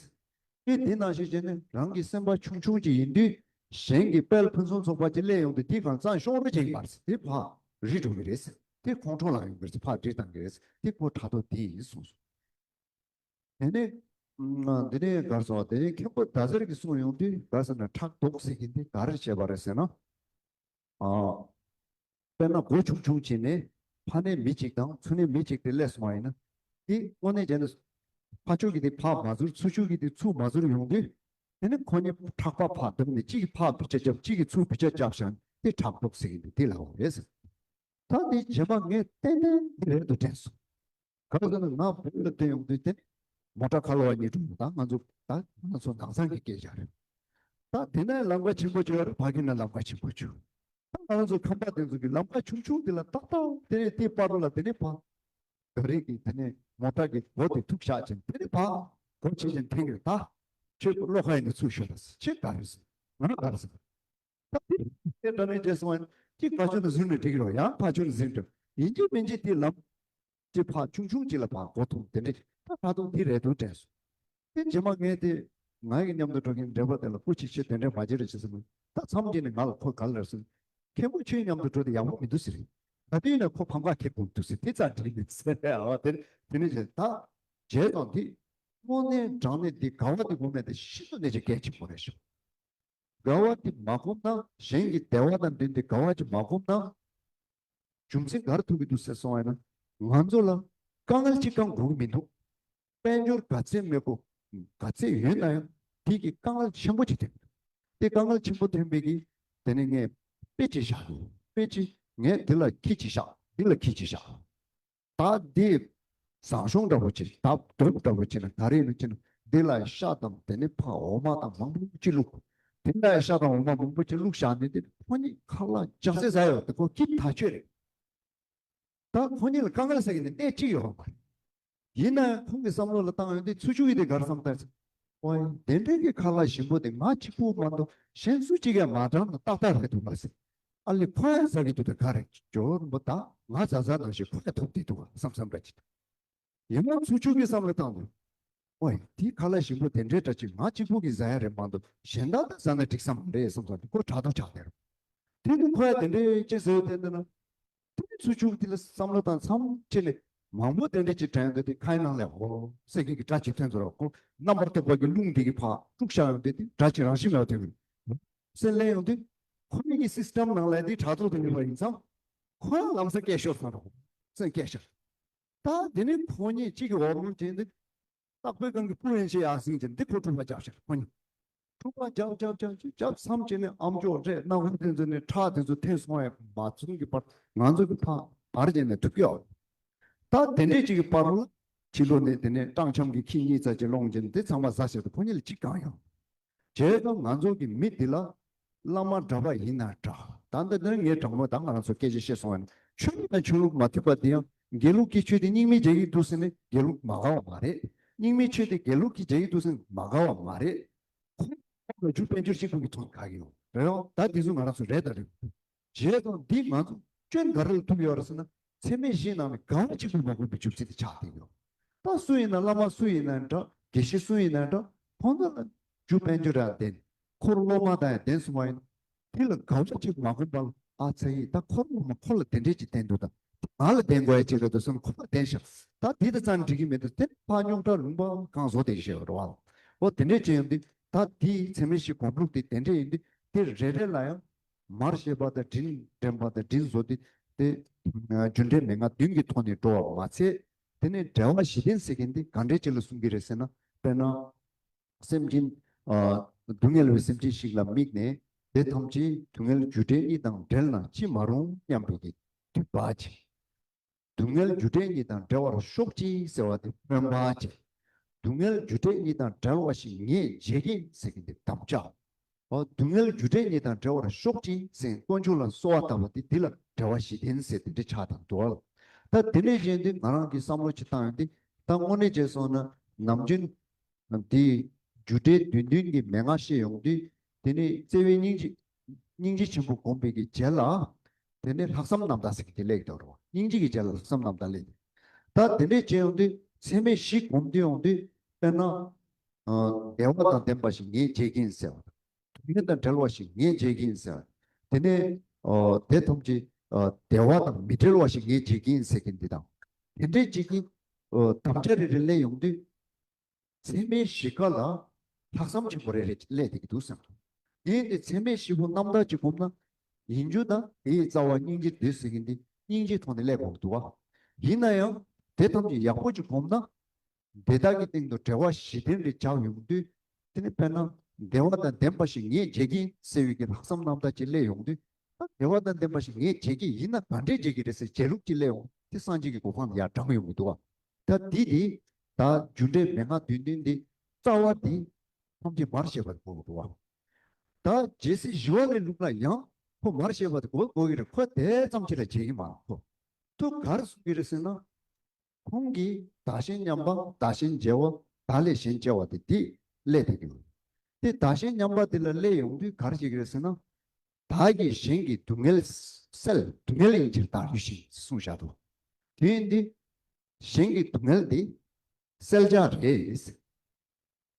དེ་དེ་ནང་བཞིན་བྱས་ནས་རང་གི་སེམས་པ་ཆུང་ཆུང་ཅིག་ཡིན་དུས། གཞན་གྱི་དཔལ་ཕུན་སུམ་ཚོགས་པ་ཅིག་སླེབས་ཡོང་དུས་དེའི་སྒང་རྩྭ་ཤོར་རོགས་ཅིག་མ་རེད། དེ་ཕར་རིལ་འགྲོ་གི་རེད། དེ་ཁོང་ཁྲོ་ལངས་ཡོང་གི་རེད། ཕར་རིལ་བཏང་གི་རེད། དེ་ཁོ་ཕྲག་དོག་དེ་ཡིན་གསུངས་སོང་། དེ་ནས་ཨ། དེ་ནས་ག་རེ་ཟེར། དེ་ནས་མཁན་པོ་ཟླ་གཟར་གྱིས་གསུངས་ཡོང་དུས་ག་རེ་ཟེར་ན། ཕྲག་དོག་ཟེར་མཁན་དེ་ག་རེ་བྱས་པ་རེད་ཟེར་ན། ཨ། དཔེར་ན་སྒོ་ཆུང་ཆུང་བྱས་ནས་ཕ་ནས་མི་གཅིག་དང་ཚུར་ནས་མི་གཅིག་དེ་སླེབས་སོང་བ་ཡིན་ན། དེ་དངོས་གནས་བྱས་ན་ཕ་ཕྱོགས་ཀྱི་དེ་ཕར་མ་ཟུར། ཚུར་ཕྱོགས་ཀྱི་དེ་ཚུར་མ་ཟུར་ཡོང་དུས། དེ་ནས་ཁོ་གཉིས་ཕྲག་པ་ཕར་བརྡབས་ནས་གཅིག་གིས་ཕར་བར་ཆད་བརྒྱབ། གཅིག་གིས་ཚུར་བར་ཆད་བརྒྱབ་བཞག་ནས། དེ་ཕྲག་དོག་ཟེར་གྱི་འདུག་དེ་ལབ་པ་རེད། ད་དེ་རྗེས་མ་ངས་ཏན་ཏན་འདི་རེད་འདུག་དྲན་སོང་། ག་རེ་ཟེར་ན། ང་བོད་ལ་བསྡད་ཡོང་དུས་དེ་མོ་ཊ་ཁ་ལོ་བ་གཉིས་འགྲོ་འདུག་ད་ང་ཚོ་ད་ང་ཚོ་ནང་ཚང་གི་སྐད་ཆ་རེད། ད་དེ་ནས་ལམ་ཁ་ཆེན་པོ་བྱོས་རེད། ཕ་གི་ནས་ལམ་ཁ་ཆེན་པོ་བྱོས། ད་ང་ཚོ་ཁམས་པ་དེ་ཚོ་གི་ལམ་ཁ་ཆུང་ཆུང་དེ་ལ་ཏག་ཏག་དེ་དེ་བར་དུ་ལ་དེ་ནས་ཕར་ག་རེ་གི་དེ་ནས་མོ་ཊ་གི་སྒོ་དེ་ཐུག་བཞག་ཅིང་། དེ་ནས་ཕར་སྒོ་ཕྱེ་ཅིང་འཐེན་གི་རེད། ད་ཁྱོད་བློ་ཁ་ཡིན་ན་ཚུར་ཤོག་ལ་ཟེར། ཁྱོད་ག་རེ་ཟེར། ང་ག་རེ་ཟེར། ད་དེ་དེ་འདྲ་ནས་བྱས་སོང་བ་ཡིན་ན། གཅིག་ཕར་ཕྱོགས་ནས་ཟིན་ནས་འགྲིག་གི་རེད། ཡང་ཕར་ཕྱོགས་ནས་ཟིན་འགྲིག་ཡིན་གཅིག་མིན་གཅིག་དེ་ལམ་གཅིག་ཕར་ཆུང་ཆུང་གཅིག་ལ་ཕར་སྒོ་ཐུག་དེ་འདྲ། ད་ད་དུང་དེ་རེད་འདུག་དྲན་སོང་། དེ་རྗེས་མ་ངས་དེ་ང་གི་མཉམ་དུ་འགྲོ་མཁན་འགྲན་པ་དེ་ལ་སྐུ་མཁྱེན། ཁྱེད་དེ་འདྲ་མ་བྱེད་རོགས་བྱེད་ཟེར་ནས། ད་མཚམས་སྦྱར་ནས་ང་ལ་ཁོ་ག་ལ་རེད་ཟེར་ན། མཁན་པོ་ཁྱོད་མཉམ་དུ་འགྲོ་དེ་ཡག་པོ་མི་འདུག་ཟེར། ད་དུས་ན་ཁོ་ཕམ་ཁ་ཁེབས་དགོས་འདུག་ཟེར། དེ་ཙམ་དྲན་མི་འདུག་ཟེར། ཨ། དེ་དེ་ནས་བྱས། ད་བྱས་ཙང་དེ་དངོས་གནས་དྲང་གནས་དེ་དགའ་བ་དེ་དངོས་གནས་དེ་ཤིན་ཏུ་ནས་ཀྱང་གལ་ཆེན་པོ་རེད་ཤག་དགའ་བ་དེ་མ་སྒོམ་ན། གཞན་གྱི་བདེ་བ་དང་འབྲེལ་ཏེ་དགའ་བ་ཅིག་མ་སྒོམ་ན། རྒྱུ་མཚན་ག་རེ་ཐུག་གི་འདུག་ཟེར་སོང་བ་ཡིན་ན། ང་ཚོ་ལ་དཀའ་ངལ་ཅིག་བསྐང་དགོས་ཀྱི་མི་འདུག་དཔལ་འབྱོར་ག་ཚད་མེད་དགོས། ག་ཚད་ཡོད་ན་ཡང་དེ་གི་དཀའ་ངལ་ཆེན་པོ་ཅིག་ཐོན་གྱི་འདུག་དེ་དཀའ་ངལ་ཆེན་པོ་ཐོན་པའི་གི་དེ་ནས་ངས་དཔེ་ཅིག་བཞག་དཔེ་ཅིག་ངས་འདི་ལ་ཁྱི་ཅིག་བཞག་འདི་ལ་ཁྱི་ཅིག་བཞག་ད་འདི་ཟངས་གཞོང་འདྲ་པོ་ཅིག་ད་རྡོ་འདྲ་པོ་ཅིག་ན་ག་རེ་ཡིན་ན་ཅི་ན། འདི་ལ་ཤ་དང་དེ་ནས་ཕར་འོ་མ་དང་མང་པོ་ཅིག་བླུགས། དེ་ལ་ཤ་དང་འོ་མ་མང་པོ་ཅིག་བླུགས་བཞག་ནས། དེ་ཁོ་གཉིས་ཁ་ལག་རྒྱགས་ཚད་ཟ་ཡོད། དེ་ཁོ་སྐྱིད་ཐག་ཆོད་རེད། ད་ཁོ་གཉིས་ལ་དཀའ་ངལ་ཟེར་གྱི་ནི་གནས་གཅིག་ཡོད་མ་རེད། ཡིན་ན་ཡང་ཁོང་གི་བསམ་བློ་ལ་བཏང་ཡོང་དུས། ཚུར་ཕྱོགས་ཀྱི་དེ་ག་རེ་བསམ་ཐལ་ཟེར། ཨོའི། དེ་འདྲའི་གི་ཁ་ལག་ཞིམ་པོ་དེ་ང་གཅིག་པུ་མ་གཏོགས་གཞན་སུ་གཅིག་གིས་མ་དྲངས་ན་ཏག་ཏག་རེད་འདུག་ལ་ཟེར། ཨ་ལས་ཁོ་ཡང་ཟ་གི་འདུག་ད་ག་རེ། ཇོ་རིན་པོ་ད་ང་ཟ་ཟ་ནང་བཞིན་ཁོ་ཡང་ཐོབ་བསྡད་འདུག་བསམ་བསམ་འདྲ་ཅིག་ཡིན་ནའང་ཚུར་ཕྱོགས་ཀྱི་བསམ་བློ་བཏང་དུས། ཨོའི། དེའི་ཁ་ལག་ཞིམ་པོ་དེ་འདྲའི་འདྲ་ཅིག་ང་གཅིག་པུ་གིས་ཟ་ཡ་རེད་མ་གཏོགས་གཞན་དག་ད་ཟ་ན་འགྲིག་ས་མ་རེད་བསམ་བསམ་འདྲ། ཁོ་དྲག་ཐོག་ཆགས་བསྡད་རེད། དེ་ནི་ཁོ་ཡ་དེ་འདྲའི་ཅི་ཟེར་བསྡད་འདུག་ན། དེ་ཚུར་ཕྱོགས་དེ་ལ་བསམ་བློ་བཏང་མཚམས་ཅི་ནས་མང་པོ་དེ་འདྲ་ཅིག་དྲན་འདུག་དེ་ཁ་ནང་ལ་ཧོ་ཟེར་མཁན་གྱི་སྒྲ་ཅིག་ཐོན་ཚོར་བ། ཁོ་རྣམ་པར་དག་པ་གི་རླུང་དེ་གི་ཕར་དཀྲུགས་བཞག་ཡོང་དུས་དེ་སྒྲ་ཅིག་རང་བཞིན་མེད་པ་ཐོན་གྱི་རེད། སེམས་ལེན་ཡོང་དུས་ཁོ་གཉིས་ཀྱི་སིས་ཊམ་ནང་ལ་དེ་དྲག་ཐོག་ཏུ་ཡོད་པ་ཡིན་ཙང་། ཁོ་ཡང་ལམ་སང་སྐད་ཤོར་སོང་རོགས། སེམས་སྐད་ཤོར། ད་དེ་ནས་ཁོ་གཉིས་གཅིག་གི་འོག་མ་བྱས་ཏེ། སྟག་པའི་སྒང་གི་སྤུ་ཡན་ཆད་ཡར་ཟིན་ཅིང་འདི་ཁོ་འཁྲུག་པ་རྒྱབ་ཤར་ཁོ་གཉིས། འཁྲུག་པ་རྒྱབ་རྒྱབ་རྒྱབ་ཅིག་རྒྱབ་མཚམས་ཅིག་ནས་ཨ་མཆོག་རེད། སྣ་ཁུང་དེ་ཚོ་ནས་ཁྲག་དེ་ཚོ་འཐེན་སོང་བས་མ་བྱུང་གི་བར་ང་ཚོ་གི་ཕར་བར་བྱས་ནས་ཐུག་གི་ཡོད། ད་དེ་འདྲས་ཅིག་གི་བར་ལ་ཕྱི་ལོགས་ནས་དེ་ནས་སྤྲང་འཁྱམ་གྱི་ཁྱི་གཉིས་ཙམ་ཅིག་སློང་ཅིང་འདི་ཚང་མ་ཟ་བྱས་ཏེ་ཁོ་གཉིས་ལ་གཅིག་གང་ཡང་། བྱས་ཙང་ང་ཚོ་གི་མི་འདི་ལ་བླ་མ་གྲྭ་པ་ཡིན་ན་འདྲ། ད་འདི་ནི་ངའི་དྲང་མོ་ད་ང་རང་ཚོ་སྐད་ཆ་བཤད་སོང་བ་ཡིན་ན། ཆོས་ལུགས་དང་ཆོས་ལུགས་མ་མཐུན་པ་འདི་ཡང་དགེ་ལུགས་ཀྱི་ཆོས་དེ་རྙིང་མའི་རྒྱལ་ཡིག་འདུག་ཟེར་ནས་དགེ་ལུགས་མ་དགའ་བ་མ་རེད། རྙིང་མའི་ཆོས་དེ་དགེ་ལུགས་ཀྱི་རྒྱལ་ཡིག་འདུག་ཟེར་ནས་མ་དགའ་བ་མ་རེད། ཁོང་ལ་རྒྱུ་དཔལ་འབྱོར་གཅིག་པུ་གི་ཐོག་ནས་དགའ་གི་ཡོད་རེད། འོ་ད་དེ་ཚོ་ང་རང་ཚོ་རེད་དང་རེད། བྱས་ཙང་འདི་ང་ཚོ་སྐྱོན་ག་རེ་ལ་ཐུག་ཡོད་རེད་ཟེར་ན། ཚད་མེད་བཞིའི་ནང་ནས་དགའ་བ་གཅིག་པུ་མ་དགོས་པའི་རྒྱུ་མཚན་དེ་ཆགས་བསྡད་ཡོད། ད་སུ་ཡིན་ན་བླ་མ་སུ་ཡིན་ན་འདྲ། དགེ་བཤེས་སུ་ཡིན་ན་འདྲ། ཁོང་ཚོ་ལ་རྒྱུ་དཔལ་འབྱོར་ཡང་ལྡན། འཁོར་སློབ་མ་དང་ཡང་ལྡན་སོང་བ་ཡིན། དེ་ལ་དགའ་བ་གཅིག་མ་དགོས་པ་ལ། ཨ་ཙི་ཡིས་ད་འཁོར་སློབ་མ་ཁོ་ལ་དེ་འདྲས་ཅིག་བསྟན་འདུག་ད་ང་ལ་བསྟན་དགོས་ཡ་ཅིག་རེད་འདུག་བསམ་ཁོ་ལ་བསྟན་ཤག་ད་དེ་ད་ཙམ་འགྲིག་གི་མི་འདུག་དེ་ཕར་རྙོག་དྲ་ལུང་པ་གང་བཟོ་དེ་ཤེས་རོགས་ཨ། འོ་དེ་འདྲས་ཅིག་ཡོང་དུས་ད་དེའི་ཚད་མེད་བཞི་སྒོམ་ལུགས་དེ་དེ་འདྲས་ཡིན་དུས་དེ་རེ་རེ་ལ་ཡང་མར་བཤད་པ་དང་དྲིན་དྲན་པ་དང་དྲིན་གཟོ་དེ་དེ་རྒྱུ་འབྲས་མན་ངག་བདུན་གྱི་ཐོག་ནས་འགྲོ་བ་མ་ཚད། དེ་ནས་འབྲེལ་བ་བཞི་ལྡན་ཟེར་མཁན་དེ་ག་འདྲས་ཅིག་ལ་གསུང་གི་རེད་ཟེར་ན། དཔེར་ན། སེམས་ཅན། ཨ། སྡུག་བསྔལ་བའི་སེམས་ཅན་ཞིག་ལ་དམིགས་ནས། དེ་ཐམས་ཅད་སྡུག་བསྔལ་རྒྱུ་འབྲས་གཉིས་དང་བྲལ་ན་ཅི་མ་རུང་སྙམ་པའི་གི་དུས་བབ་ཅིག་སྡུག་བསྔལ་རྒྱུ་འབྲས་གཉིས་དང་བྲལ་བར་ཤོག་ཅིག་ཟེར་བ་དེ་སྨོན་པ་བྱས། སྡུག་བསྔལ་རྒྱུ་འབྲས་གཉིས་དང་བྲལ་བ་ཞིག་ངས་བྱེད་ཀྱིན་ཟེར་གྱིན་དེ་དམ་བཅའ། འོ་སྡུག་བསྔལ་རྒྱུ་འབྲས་གཉིས་དང་བྲལ་བར་ཤོག་ཅིག་ཟེར་དཀོན་མཆོག་ལ་གསོལ་བ་བཏབ་པ་དེ་འདི་ལ་བྲལ་བ་ཞི་བདེ་ཟེར་དེ་འདྲ་ཆགས་དང་འདུག་ཨ། ད་དེ་འདྲ་བཞིན་དུ་ང་རང་གིས་བསམ་བློ་ཅིག་བཏང་ཡོང་དུས་ད་དངོས་གནས་བྱས་སོང་ན་ནམ་རྒྱུན་དེའི་རྒྱུ་འབྲས་བདུན་བདུན་གྱི་མན་ངག་བཤད་ཡོང་དུས་དེ་ནས་བརྩེ་བའི་སྙིང་རྗེ་སྙིང་རྗེ་ཆེན་པོ་བསྒོམས་པའི་གི་རྗེས་ལ་དེ་ནས་ལྷག་བསམ་རྣམ་དག་ཟེར་གྱི་དེ་སླེབས་ཀྱི་འདུག་རེད་བ། སྙིང་རྗེ་གི་རྗེས་ལ་ལྷག་བསམ་རྣམ་དག་སླེབས། ད་དེ་འདྲས་བྱས་ཡོང་དུས་ཚད་མེད་བཞི་བསྒོམས་དུས་ཡོང་དུས་དཔེར་ན། ཨ། བདེ་བ་དང་ལྡན་པ་ཞིག་ངས་བྱེད་ཀྱིན་ཟེར་བ་དང་། སྡུག་བསྔལ་དང་བྲལ་བ་ཞིག་ངས་བྱེད་ཀྱིན་ཟེར་བ། དེ་ནས་ཨ། དེ་ཐམས་ཅད་ཨ། བདེ་བ་དང་མི་འབྲལ་བ་ཞིག་ངས་བྱེད་ཀྱིན་ཟེར་གྱིན་འདི་དང་། དེ་འདྲས་བྱེད་ཀྱིན་ཨ། དམ་བཅའ་རེ་རེ་སླེབས་ཡོང་དུས། ཚད་མེད་བཞི་ཀ་ལ་ལྷག་བསམ་ཆེན་པོ་རེ་རེ་སླེབས་བསྡད་ཀྱི་འདུག་བསམ། དེ་ཡིན་དུས་ཚད་མེད་བཞི་པོ་རྣམ་དག་ཅིག་བསྒོམས་ན། ཡིན་རྒྱུ་དང་དེའི་རྩ་བ་སྙིང་རྗེ་འདོད་ཟེར་གྱིན་འདི་སྙིང་རྗེའི་ཐོག་ནས་སླེབས་དགོས་ཀྱི་འདུག་བ། ཡིན་ན་ཡང་དེ་ཐམས་ཅད་ཡག་པོ་ཅིག་བསྒོམས་ན། དེ་དག་གི་སྟེང་དུ་བྲལ་བ་ཞི་བདེ་རེ་འཇགས་ཡོང་དུས། དེ་ནི་དཔེར་ན་བདེ་བ་དང་ལྡན་པ་ཞིག་ངས་བྱེད་ཀྱིན་ཟེར་བའི་གི་ལྷག་བསམ་རྣམ་དག་ཅིག་སླེབས་ཡོང་དུས། ད་བདེ་བ་དང་ལྡན་པ་ཞིག་ངས་བྱེད་ཀྱི་ཡིན་ན་ག་འདྲས་བྱེད་ཀྱི་རེད་ཟེར་བྱེད་ལུགས་ཅིག་སླེབས་ཡོང་དེ་སངས་རྒྱས་ཀྱི་གོ་འཕང་ལ་ཡར་འགྲངས་ཡོང་གི་འདུག་བ། ད་འདི་དེ་ད་རྒྱུ་འབྲས་མན་ངག་བདུན་བདུན་འདི་རྩ་བ་འདི་ཐམས་ཅད་མར་བཤད་པ་དགོས་ཀྱི་འདུག་བ། ད་རྒྱལ་སྲས་ཞི་བ་ལྷའི་ལུགས་ལ་ཡང་ཁོ་མར་བཤད་པ་དེ་དགོས་དགོས་ཀྱི་རེད། ཁོ་དེ་ཙམ་ཅིག་ལ་བྱེད་ཀྱི་མ་རེད། ཁོ་ཐུགས་ག་རེ་གསུང་གི་རེད་ཟེར་ན། ཁོང་གིས་བདག་གཞན་མཉམ་པ་བདག་གཞན་བརྗེ་བ་བདག་ལས་གཞན་སྐྱེ་བ་དེ་དེ་སླེབས་བསྡད་ཀྱི་ཡོད། དེ་བདག་གཞན་མཉམ་པ་དེ་ལ་སླེབས་ཡོང་དུས་ག་རེ་བྱེད་ཀྱི་རེད་ཟེར་ན། བདག་གིས་གཞན་གྱི་སྡུག་བསྔལ་སེལ། སྡུག་བསྔལ་ཡིན་ཕྱིར་བདག་ལུས་བཞིན་གསུངས་བཞག་འདུག་དེ་ཡིན་དུས་གཞན་གྱི་སྡུག་བསྔལ་དེ་སེལ་བྱ་རེད།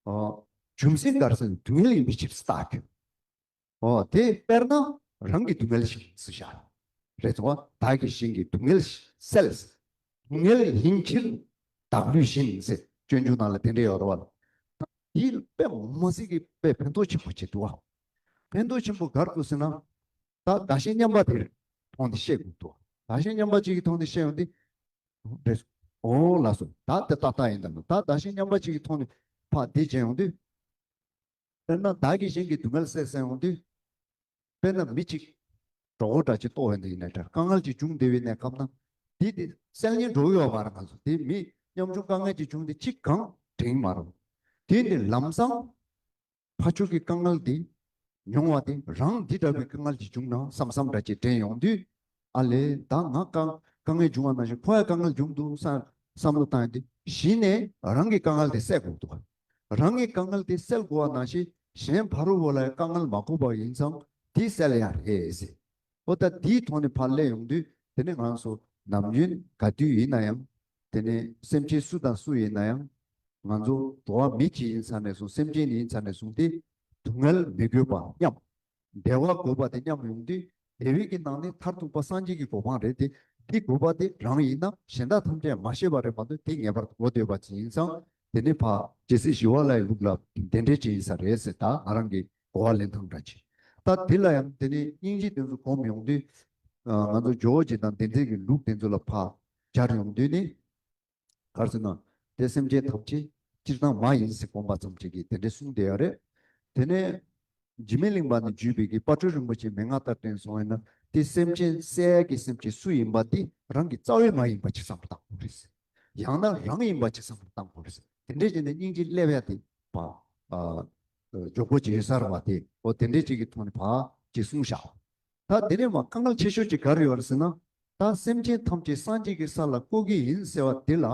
ཨོ། རྒྱུ་མཚན་ག་རེ་ཟེར་ན་སྡུག་བསྔལ་ཡིན་པའི་ཕྱིར་བདག་གི། ཨོ། དེ་དཔེར་ན་རང་གི་སྡུག་བསྔལ་ཞིག་ཟེར་བཞག་རེད་དོ། བདག་གིས་གཞན་གྱི་སྡུག་བསྔལ་སེལ། སྡུག་བསྔལ་ཡིན་ཕྱིར་བདག་ལུས་བཞིན་ཟེར་སྤྱོད་འཇུག་ནང་ལ་དེ་འདྲ་ཡོད་རེད་བ། ད་འདི་དཔེ་མ་སྲིད་ཀྱི་དཔེ་ཕན་ཐོགས་ཆེན་པོ་ཅིག་འདུག་བ། ཕན་ཐོགས་ཆེན་པོ་ག་རེ་འདུག་ཟེར་ན། ད་བདག་གཞན་མཉམ་པ་དེར་མཐོང་སྟེ་བཤད་དགོས་འདུག་བདག་གཞན་མཉམ་པ་ཅིག་གི་མཐོང་སྟེ་བཤད་ཡོང་དུས། རེད། འོ་ལགས་སོ། ད་དེ་ཏག་ཏག་ཡིན་ད་ནོ། ད་བདག་གཞན་མཉམ་པ་ཅིག་གི་ཐོག་ནས་ཕར་འདི་བྱས་ཡོང་དུས། དཔེར་ན་བདག་གིས་གཞན་གྱི་སྡུག་བསྔལ་བསལ་ཟེར་ཡོང་དུས། དཔེར་ན་མི་གཅིག་གྲོད་ཁོག་འདྲ་ཅིག་ལྟོགས་ཡོང་དུས་ཡིན་ན་འདྲ་དཀའ་ངལ་ཅིག་བྱུང་བསྡད་པའི་གནས་སྐབས་ན། འདི་དེ་སེལ་སྙིང་འདོད་ཡོད་མ་རེད། ང་ཚོ་དེ་མི་ཉམ་ཆུང་དཀའ་ངལ་ཅིག་བྱུང་སྟེ་གཅིག་གང་དྲན་མ་རུང་། དེ་ནི་ལམ་སང་། ཕར་ཕྱོགས་ཀྱི་དཀའ་ངལ་དེ་མྱོང་བ་དེ་རང་འདི་འདྲ་བའི་དཀའ་ངལ་ཅིག་བྱུང་ན་བསམ་བསམ་འདྲ་ཅིག་དྲན་ཡོང་དུས། ཨ་ལས་ད་ང་དཀའ་དཀའ་ངལ་བྱུང་བ་ནང་བཞིན་ཁོ་ཡང་དཀའ་ངལ་བྱུང་འདུག་བསམ་བསམ་བློ་བཏང་ཡོང་དུས་གཞི་ནས་རང་གི་དཀའ་ངལ་དེ་སེལ་དགོས་འདུག་རང་གི་དཀའ་ངལ་དེ་སེལ་དགོས་པ་ནང་བཞིན་གཞན་ཕ་རོལ་པོ་ལ་དཀའ་ངལ་མ་གོ་བ་ཡིན་ཙང་དེ་སེལ་ཡ་རེད་ཟེར། ཨོ་ད་དེའི་ཐོག་ནས་ཕར་སླེབས་ཡོང་དུས་དེ་ནས་ང་ཚོ་ནམ་རྒྱུན་ག་དུས་ཡིན་ན་ཡང་དེ་ནས་སེམས་ཅན་སུ་དང་སུ་ཡིན་ན་ཡང་ང་ཚོ་འགྲོ་བ་མི་གཅིག་ཡིན་ས་ནས་བཟུང་སེམས་ཅན་ཡིན་ས་ནས་བཟུང་སྟེ་སྡུག་བསྔལ་མི་དགོས་པ་མཉམ། བདེ་བ་དགོས་པ་དེ་མཉམ་ཡོང་དུས་བདེ་བའི་གི་ནང་ནས་མཐར་ཐུག་པ་སངས་རྒྱས་ཀྱི་གོ་འཕང་རེད་དེ། འདི་དགོས་པ་དེ་རང་ཡིན་ན་གཞན་དག་ཐམས་ཅད་མ་ཤེས་པ་རེད་མ་གཏོགས་དེ་ངེས་པར་དུ་གོ་འདོད་པ་ཅིག་ཡིན་ཙང་དེ་ནས་ཕར་རྒྱལ་སྲས་ཞི་བ་ལྷའི་ལུགས་ལ་དེ་འདྲས་ཅིག་ཡིན་ས་རེད་ཟེར་ད་ང་རང་གི་གོ་བ་ལེན་སྟངས་འདྲ་ཅིག་ད་དེ་ལ་ཡང་དེ་ནས་སྙིང་རྗེ་དེ་ཚོ་སྒོམ་ཡོང་དུས། ང་ཚོ་ཇོ་བོ་རྗེ་དང་དེ་འདྲའི་གི་ལུགས་དེ་ཚོ་ལ་ཕར་སྦྱར་ཡོང་དུས་ནི། ག་རེ་ཟེར་ན། དེ་སེམས་ཅན་ཐམས་ཅད་སྤྱིར་བཏང་མ་ཡིན་ཟེར་དགོངས་པ་ཙམ་ཅིག་གིས་དེ་འདྲ་གསུངས་བསྡད་ཡོད་རེད། དེ་ནས་འཇིགས་མེད་གླིང་པ་ནས་བརྒྱུད་པའི་གི་དཔལ་སྤྲུལ་རིན་པོ་ཆེའི་མན་ངག་ལྟར་བསྟན་སོང་བས་ན་དེ་སེམས་ཅན་བསད་ཡ་གི་སེམས་ཅན་སུ་ཡིན་པ་དེ་རང་གི་རྩ་བའི་མ་ཡིན་པ་ཅིག་བསམ་བློ་བཏང་དགོས་རེད། ཡང་ན་རང་ཡིན་པ་ཅིག་བསམ་བློ་བཏང་དགོས་རེད། དེ་འདྲས་བྱས་ནས་སྙིང་རྗེ་སླེབས་ཡ་དེ་ཕར་མགྱོགས་པོ་ཅིག་ཡོད་ས་རེད་བ། དེ་འོ་དེ་འདྲས་ཅིག་གི་ཐོག་ནས་ཕར་ཅིག་གསུངས་བཞག་ད་དེ་ནས་མར་དཀའ་ངལ་ཆེ་ཤོས་ཅིག་ག་རེ་ཡོད་རེད་ཟེར་ན། ད་སེམས་ཅན་ཐམས་ཅད་སངས་རྒྱས་ཀྱི་ས་ལ་བཀོད་ཀྱི་ཡིན་ཟེར་བ་དེ་ལ།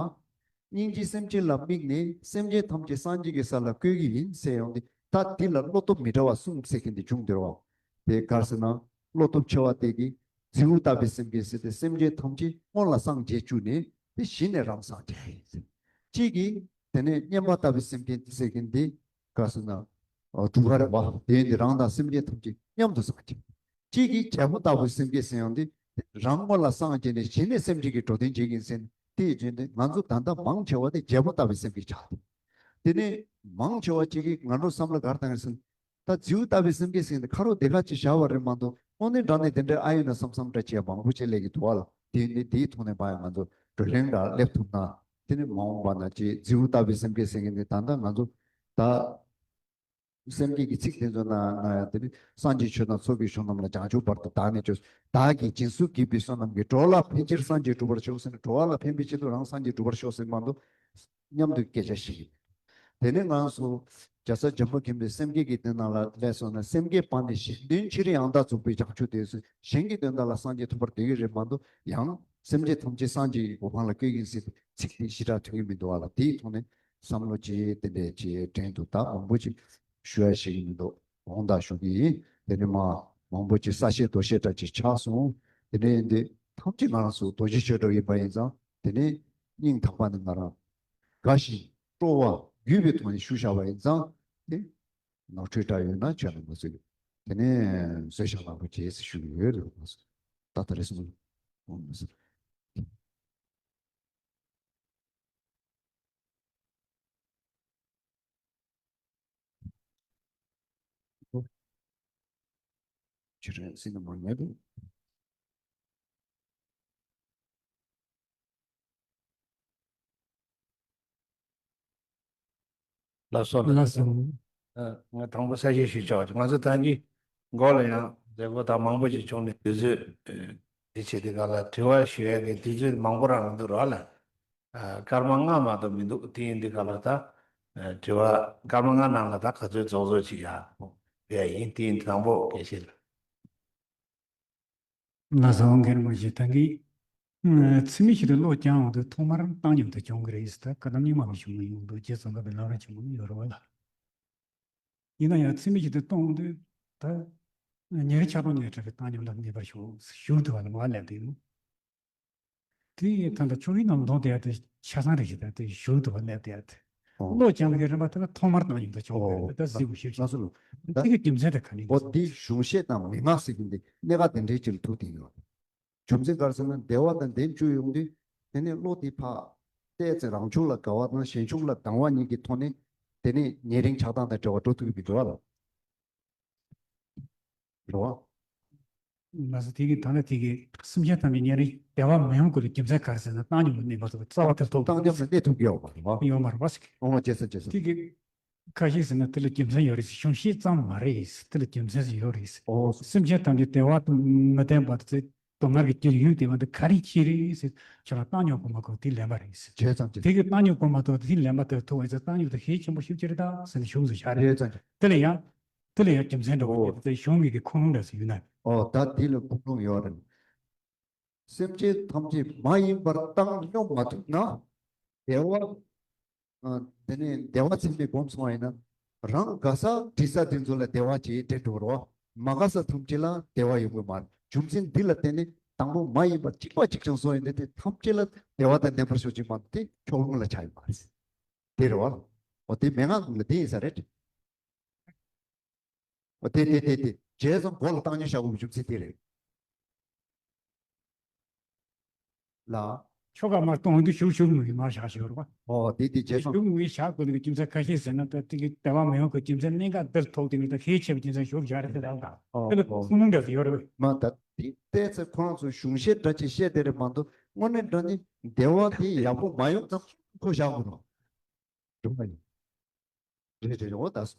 སྙིང་རྗེ་སེམས་ཅན་ལ་དམིགས་ནས་སེམས་ཅན་ཐམས་ཅད་སངས་རྒྱས་ཀྱི་ས་ལ་བཀོད་ཀྱི་ཡིན་ཟེར་ཡོང་དུས་ད་དེ་ལ་བློ་སྟོབས་མི་འདྲ་བ་གསུམ་ཟེར་མཁན་དེ་བྱུང་འདུག་བ། དེ་ག་རེ་ཟེར་ན། བློ་སྟོབས་ཆེ་བ་དེ་གིས་རྫི་བོ་ལྟ་བུའི་སེམས་ཅན་ཟེར་ཏེ་སེམས་ཅན་ཐམས་ཅད་སྔོན་ལ་སངས་རྒྱས་བཅུག་ནས་དེ་གཞི་ནས་རང་སངས་རྒྱས་ཡིན་ཟེར། གཅིག་གིས་དེ་ནས་སྙན་པ་ལྟ་བུའི་སེམས་ཅན་དེ་ཟེར་མཁན་དེ་ག་རེ་ཟེར་ན། དྲུག་པ་རེད་བ། དེ་ཡིན་དུས་རང་དང་སེམས་ཅན་ཐམས་ཅད་མཉམ་དུ་སངས་རྒྱས། གཅིག་གིས་རྒྱལ་པོ་ལྟ་བུའི་སེམས་ཅན་ཟེར་ཡང་དེ། རང་སྔོན་ལ་སངས་རྒྱས་ནས་གཞི་ནས་སེམས་ཅན་གྱི་འགྲོ་དོན་བྱེད་ཀྱི་ཡིན་ཟེར་ནས་དེ་ཡི་རྗེས་ནས་ང་ཚོ་ད་ལྟ་མང་ཆེ་བ་དེ་རྒྱལ་པོ་ལྟ་བུའི་སེམས་ཅན་ཆགས་ཏེ། དེ་ནས་མང་ཆེ་བ་གཅིག་གིས་ང་ཚོ་བསམ་བློ་ག་རེ་བཏང་ཡོད་ཟེར་ན། ད་རྫི་བོ་ལྟ་བུའི་སེམས་ཅན་ཟེར་ནས་ཁ་རོག་དེ་ག་ཅིག་བཞག་པ་རེད་མ་གཏོགས་དངོས་གནས་དྲང་གནས་དེ་འདྲའི་ཨ་ཡོད་ན་བསམ་བསམ་འདྲ་བྱས་མང་པོ་ཅིག་སླེབས་ཀྱི་འདུག་བ་ལ། དེ་ནི་དེའི་ཐོག་ནས་ཕར་ཡང་ང་ཚོ་བགྲོ་གླེང་འདྲ་སླེབས་ཐུབ་ན། དེ་ནི་མ་འོངས་པ་ན་ཅིག་རྫི་བོ་ལྟ་བུའི་སེམས་ཅན་ཟེར་མཁན་དེ་ད་ལྟ་ང་ཚོ་ད། སེམས་བསྐྱེད་ཀྱི་ཚིག་དེ་ཚོ་ན་ན་ཡང་དེ་ནི་སངས་རྒྱས་ཆོས་དང་ཚོགས་ཀྱི་མཆོག་རྣམས་ལ། བྱང་ཆུབ་བར་དུ་བདག་ནི་སྤྱོད། བདག་གིས་སྦྱིན་སོགས་བགྱིས་པའི་བསོད་ནམས་ཀྱིས། འགྲོ་ལ་ཕན་ཕྱིར་སངས་རྒྱས་འགྲུབ་པར་ཤོག་ཟེར་ནས། འགྲོ་བ་ལ་ཕན་པའི་ཆེད་དུ་རང་སངས་རྒྱས་འགྲུབ་པར་ཤོག་ཟེར་མ་གཏོགས། མཉམ་དུ་སྐད་ཆ་བཤད་ཀྱི་མེད། དེ་ནས་ང་ཚོ་རྒྱལ་སྲས་འཇམ་དཔལ་མཁྱེན་པའི་སེམས་བསྐྱེད་ཀྱི་དོན་དག་ལ་སླེབས་སོང་ན། སེམས་བསྐྱེད་པ་ནི་གཞན་དོན་ཕྱིར། ཡང་དག་རྫོགས་པའི་བྱང་ཆུབ་སྟེ། གཞན་གྱི་དོན་དག་ལ་སངས་རྒྱས་ཐོབ་པར་འདོད་ཀྱི་རེད་མ་གཏོགས། ཡང་སེམས་ཅན་ཐམས་ཅད་སངས་རྒྱས་ཀྱི་གོ་འཕང་ལ་བཀོད་ཀྱི་ཡིན་ཟེར་ཚིག་དེ་ཞེ་དྲག་ཐོན་གྱི་མི་འདུག་བ་ལ། དེའི་ཐོག་ནས་བསམ་བློ་ཅིག་དེ་འདྲས་ཅིག་དྲན་འདུག་ད་མང་པོ་ཅིག་ཞུ་ཡ་ཞིག་མི་འདུག་འོང་དང་ཞུ་གི་ཡིན། དེ་ནས་མ་མང་པོ་ཅིག་ས་བཤད་རྡོ་བཤད་འདྲ་ཅིག་ཆགས་སོང་། དེ་ནས་འདི་ཐམས་ཅད་ང་རང་ཚོ་རྡོ་རྗེ་ཆོས་གྲགས་ཡིན་པ་ཡིན་ཙང་། དེ་ནས་སྙིང་ཐག་པ་ནས་ང་རང་དགའ་ཞིང་སྤྲོ་བ་རྒྱུད་པའི་ཐོག་ནས་ཞུ་བཞག་པ་ཡིན་ཙང་། དེ་ནོར་འཁྲུལ་འདྲ་ཡོད་ན་ཁྱོད་རང་ང་ཚོས་དེ་ནས་བཟོད་བཞག་གནང་རོགས་བྱེད་ཞུ་གི་ཡོད་རེད། ང་ཚོ་ད་ལྟ་རེ་ཟུང་འོང་མི་སྲིད། ཁྱེད་རང་སེམས་ནང་མ་ཉལ་དུ། ལགས་སོ། ལགས་སོ། ཨ། ང་དང་པོ་གསལ་བཤད་ཞུས་ཆོག་ང་ཚོ་ད་གིན་འགོ་ལ་ཡང་མཛད་སྒོ་དང་མང་པོ་ཞིག་བྱུང་ནས་དུས་ཚོད་འདི་བྱེད་དུས་ག་ལ་དྲི་བ་ཞུ་ཡ་གི་དུས་ཚོད་མང་པོ་རང་རེད་འདུག་ར་ལ། ཨ། སྐར་མ་ལྔ་མ་གཏོགས་མི་འདུག་དེ་ཡིན་དུས་ག་ལ་ད། ཨ། དྲི་བ་སྐར་མ་ལྔ་ནང་ལ་ད་ག་ཚོད་རྫོགས་རྫོགས་ཅིག་ཡ་ཡ་ཡིན། དེ་ཡིན་དུས་དང་པོ་དགེ་བཤེས་ལགས། ལགས་སོ། མཁན་མ་ཞིག་ད་གིན། ཨ། ཚད་མེད་ཞིག་ཏུ་བློ་སྦྱང་འོང་དུས་ཐོག་མར་བཏང་སྙོམས་དུ་སྦྱོང་གི་རེད་ཟེར། ད་ག་དམ་སྙིང་མ་མི་ཞུགས་ནས་ཡོང་འདུག་རྗེ་ཙོང་ཁ་པའི་ལམ་རིམ་ཆེན་མོ་ནས་ཡོད་རེད་བ་ལ། ཡིན་ན་ཡང་ཚད་མེད་ཞིག་ཏུ་གཏོང་དུས་ད། ཉེ་རིང་ཆགས་སྡང་ཉེར་བྲལ་གྱི་བཏང་སྙོམས་ལ་གནས་པར་ཞུགས་ཞུགས་ཐུབ་པ་ལ་མ་སླེབས་དུས། དེ་ཡི་ད་ལྟ་ཆོ་གའི་ནང་ལ་འདོན་བསྡད་ཡ་དེ་ཆ་ཚང་རེད་ཞེས་ད་དེ་ཞུ་ཐུབ་པ་སླེབས་བསྡད་ཡ་དེ། ཨོ། བློ་སྦྱང་གི་རིམ་པ་དེ་ལ་ཐོག་མར་བཏང་སྙོམས་དུ་སྦྱོང་དགོས་རེད། ད་གཟིགས་དགོས་ཞེས་ལགས་སོ། ད་དེ་གི་རྒྱུ་མཚན་དེ་ག་ནས་འོ་ཡིན། དེ་གཞུང་བཤད་དང་མན་ངག་ཟེར་གྱི་འདི་གནད་འགག་དེ་འདྲའི་ཅིག་ལ་ཐུག་བསྡད་ཡོད། རྒྱུ་མཚན་ག་རེ་ཟེར་ན། བདེ་བ་དང་ལྡན་བཅུག་ཡོང་དུས་དེ་ནས་བློ་དེ་ཕར་ཏོག་ཙམ་རང་བྱུང་ལ་དགའ་བ་དང་གཞན་བྱུང་ལ་སྡང་བ་གཉིས་ཀྱི་ཐོག་ནས་དེ་ནས་ཉེ་རིང་ཆགས་སྡང་དང་བྲལ་བ་འགྲོ་ཐུབ་ཀྱི་མི་འདུག་བ་ལ། རེད་བ། ལགས་སོ། དེ་གི་ད་ནི་དེ་གི་སེམས་ཅན་ཐམས་ཅད་ཉེ་རིང་བདེ་བ་མི་ཡོང་དགོས་ལ་རྒྱུ་མཚན་ག་རེ་ཟེར་ན། བཏང་སྙོམས་ལ་གནས་པ་དང་རྩ་བ་དེར་ཐུག་བཏང་སྙོམས་ལ་གནས་ཐུབ་ཀྱི་ཡོད་པ་རེད་བ། ཡོད་མ་རེད་བ་ཟེར་གི། ཨོ་རྗེས་སུ་རྗེས་སུ། དེ་གི་ཁ་ཤས་ཟེར་ན་དེ་ལ་རྒྱུ་མཚན་ཡོད་རེད་ཟེར། གཞུང་བཤད་ཙམ་མ་རེད་ཟེར། དེ་ལ་རྒྱུ་མཚན་ཟེར་ཡོད་རེད་ཟེར། ཨོ། སེམས་ཅན་ཐམས་ཅད་བདེ་བ་དང་མི་ལྡན་པ་དེ་སྡུག་བསྔལ་གྱི་རྒྱུར་ཡུལ་དེ་བ་འདི་ག་རེ་ཅི་རེད་ཟེར། ཁྱོད་རང་བཏང་སྙོམས་གོ་མ་གོ་དེ་ལན་པ་རེད་ཟེར། བྱས་ཙང་དེ། དེ་གི་བཏང་སྙོམས་གོ་མ་གོ་དེ་ལན་པ་དེ་ཐུག་པ་ཡིན་ཙང་བཏང་སྙོམས་དེ་ཤས་ཆེན་པོ་ཞིག་ཅི་རེད་ད་ཟེར་ནས་གཞུང་དུ་བཞག་རེད། བྱས་ཙང་། དེ་ལ་ཡང་། དེ་ལ་ཡང་རྒྱུ་མཚན་འདྲ་བོ། ཨོ། ཡོད་དེ་གཞུང་གི་གི་ཁུངས་ལུང་འདྲ་ཟེར་ཡོད་ན། ཨོ། ད་དེ་ལ་ཁུངས་ལུང་ཡོད་རེད། སེམས་ཅན་ཐམས་ཅད་མ་ཡིན་པར་བཏང་སྙོམས་མ་ཐུབ་ན། བདེ་བ། ཨ། དེ་ནས་བདེ་བ་ཚད་མེད་སྒོམ་སོང་བ་ཡིན་ན། རང་དགའ་ས་འདྲིས་ས་དེ་ཚོ་ལ་བདེ་བ་ཅེས་འདྲེན་འགྲོ་རོགས། མ་དགའ་ས་ཐམས་ཅད་ལ་བདེ་བ་ཡོང་གི་མ་རེད། རྒྱུ་མཚན་འདི་ལ་བརྟེན་ནས་དང་པོ་མ་ཡིན་པ་གཅིག་པ་གཅིག་རྐྱང་སོང་ཡིན་དུས་དེ་ཐམས་ཅད་ལ་བདེ་བ་དང་ལྡན་པར་ཤོག་ཅིག་མ་གཏོགས་དེ་ཕྱོགས་ལྷུང་ལ་ཆགས་ཡོད་མ་རེད། དེ་རེད་བ། འོ་དེ་མན་ངག་ལ་དེ་ཡིན་ས་རེད། འོ་དེ་དེ་དེ་དེ་བྱས་ཙང་མགོ་ལ་བཏང་སྙོམས་བཞག་དགོས་པའི་རྒྱུ་མཚན་དེ་རེད། ལ། ཆོ་ག་མར་གཏོང་དུས་ཞུགས་ཞུགས་མི་མར་བཞག་ཞུ་རོགས། ཨོ་དེ་དེ་བྱས་ཙང་། ཞུགས་མི་བཞག་དགོས་ནི་གི་རྒྱུ་མཚན་ཁ་ཤས་ཟེར་ན། ད་དེ་གི་བདེ་བ་མི་ཡོང་གི་རྒྱུ་མཚན་གནད་འགག་འདིར་ཐུག་དེ་ནི་ད་ཤས་ཆེ་བའི་རྒྱུ་མཚན་ཞུགས་བཞག་རེད་དེ་ལ། ཨོ་དེ་ལ་ཨོ་ཁུངས་ལུང་འདྲ་ཞིག་ཡོད་རེད། མ་ད་དེ་བལྟས་ཚེ་ཁོ་རང་ཚོ་གཞུང་བཤད་འདྲ་ཅིག་བཤད་དེ་རེད་མ་གཏོགས་དངོས་གནས་དྲང་གནས་བདེ་བ་དེ་ཡག་པོ་མ་ཡོང་ཙང་ཁོ་བཞག་དགོས་རོགས། སྒྲུབ་པ་ཡིན། རེད་རེད་རེད། འོ་ད་སོ།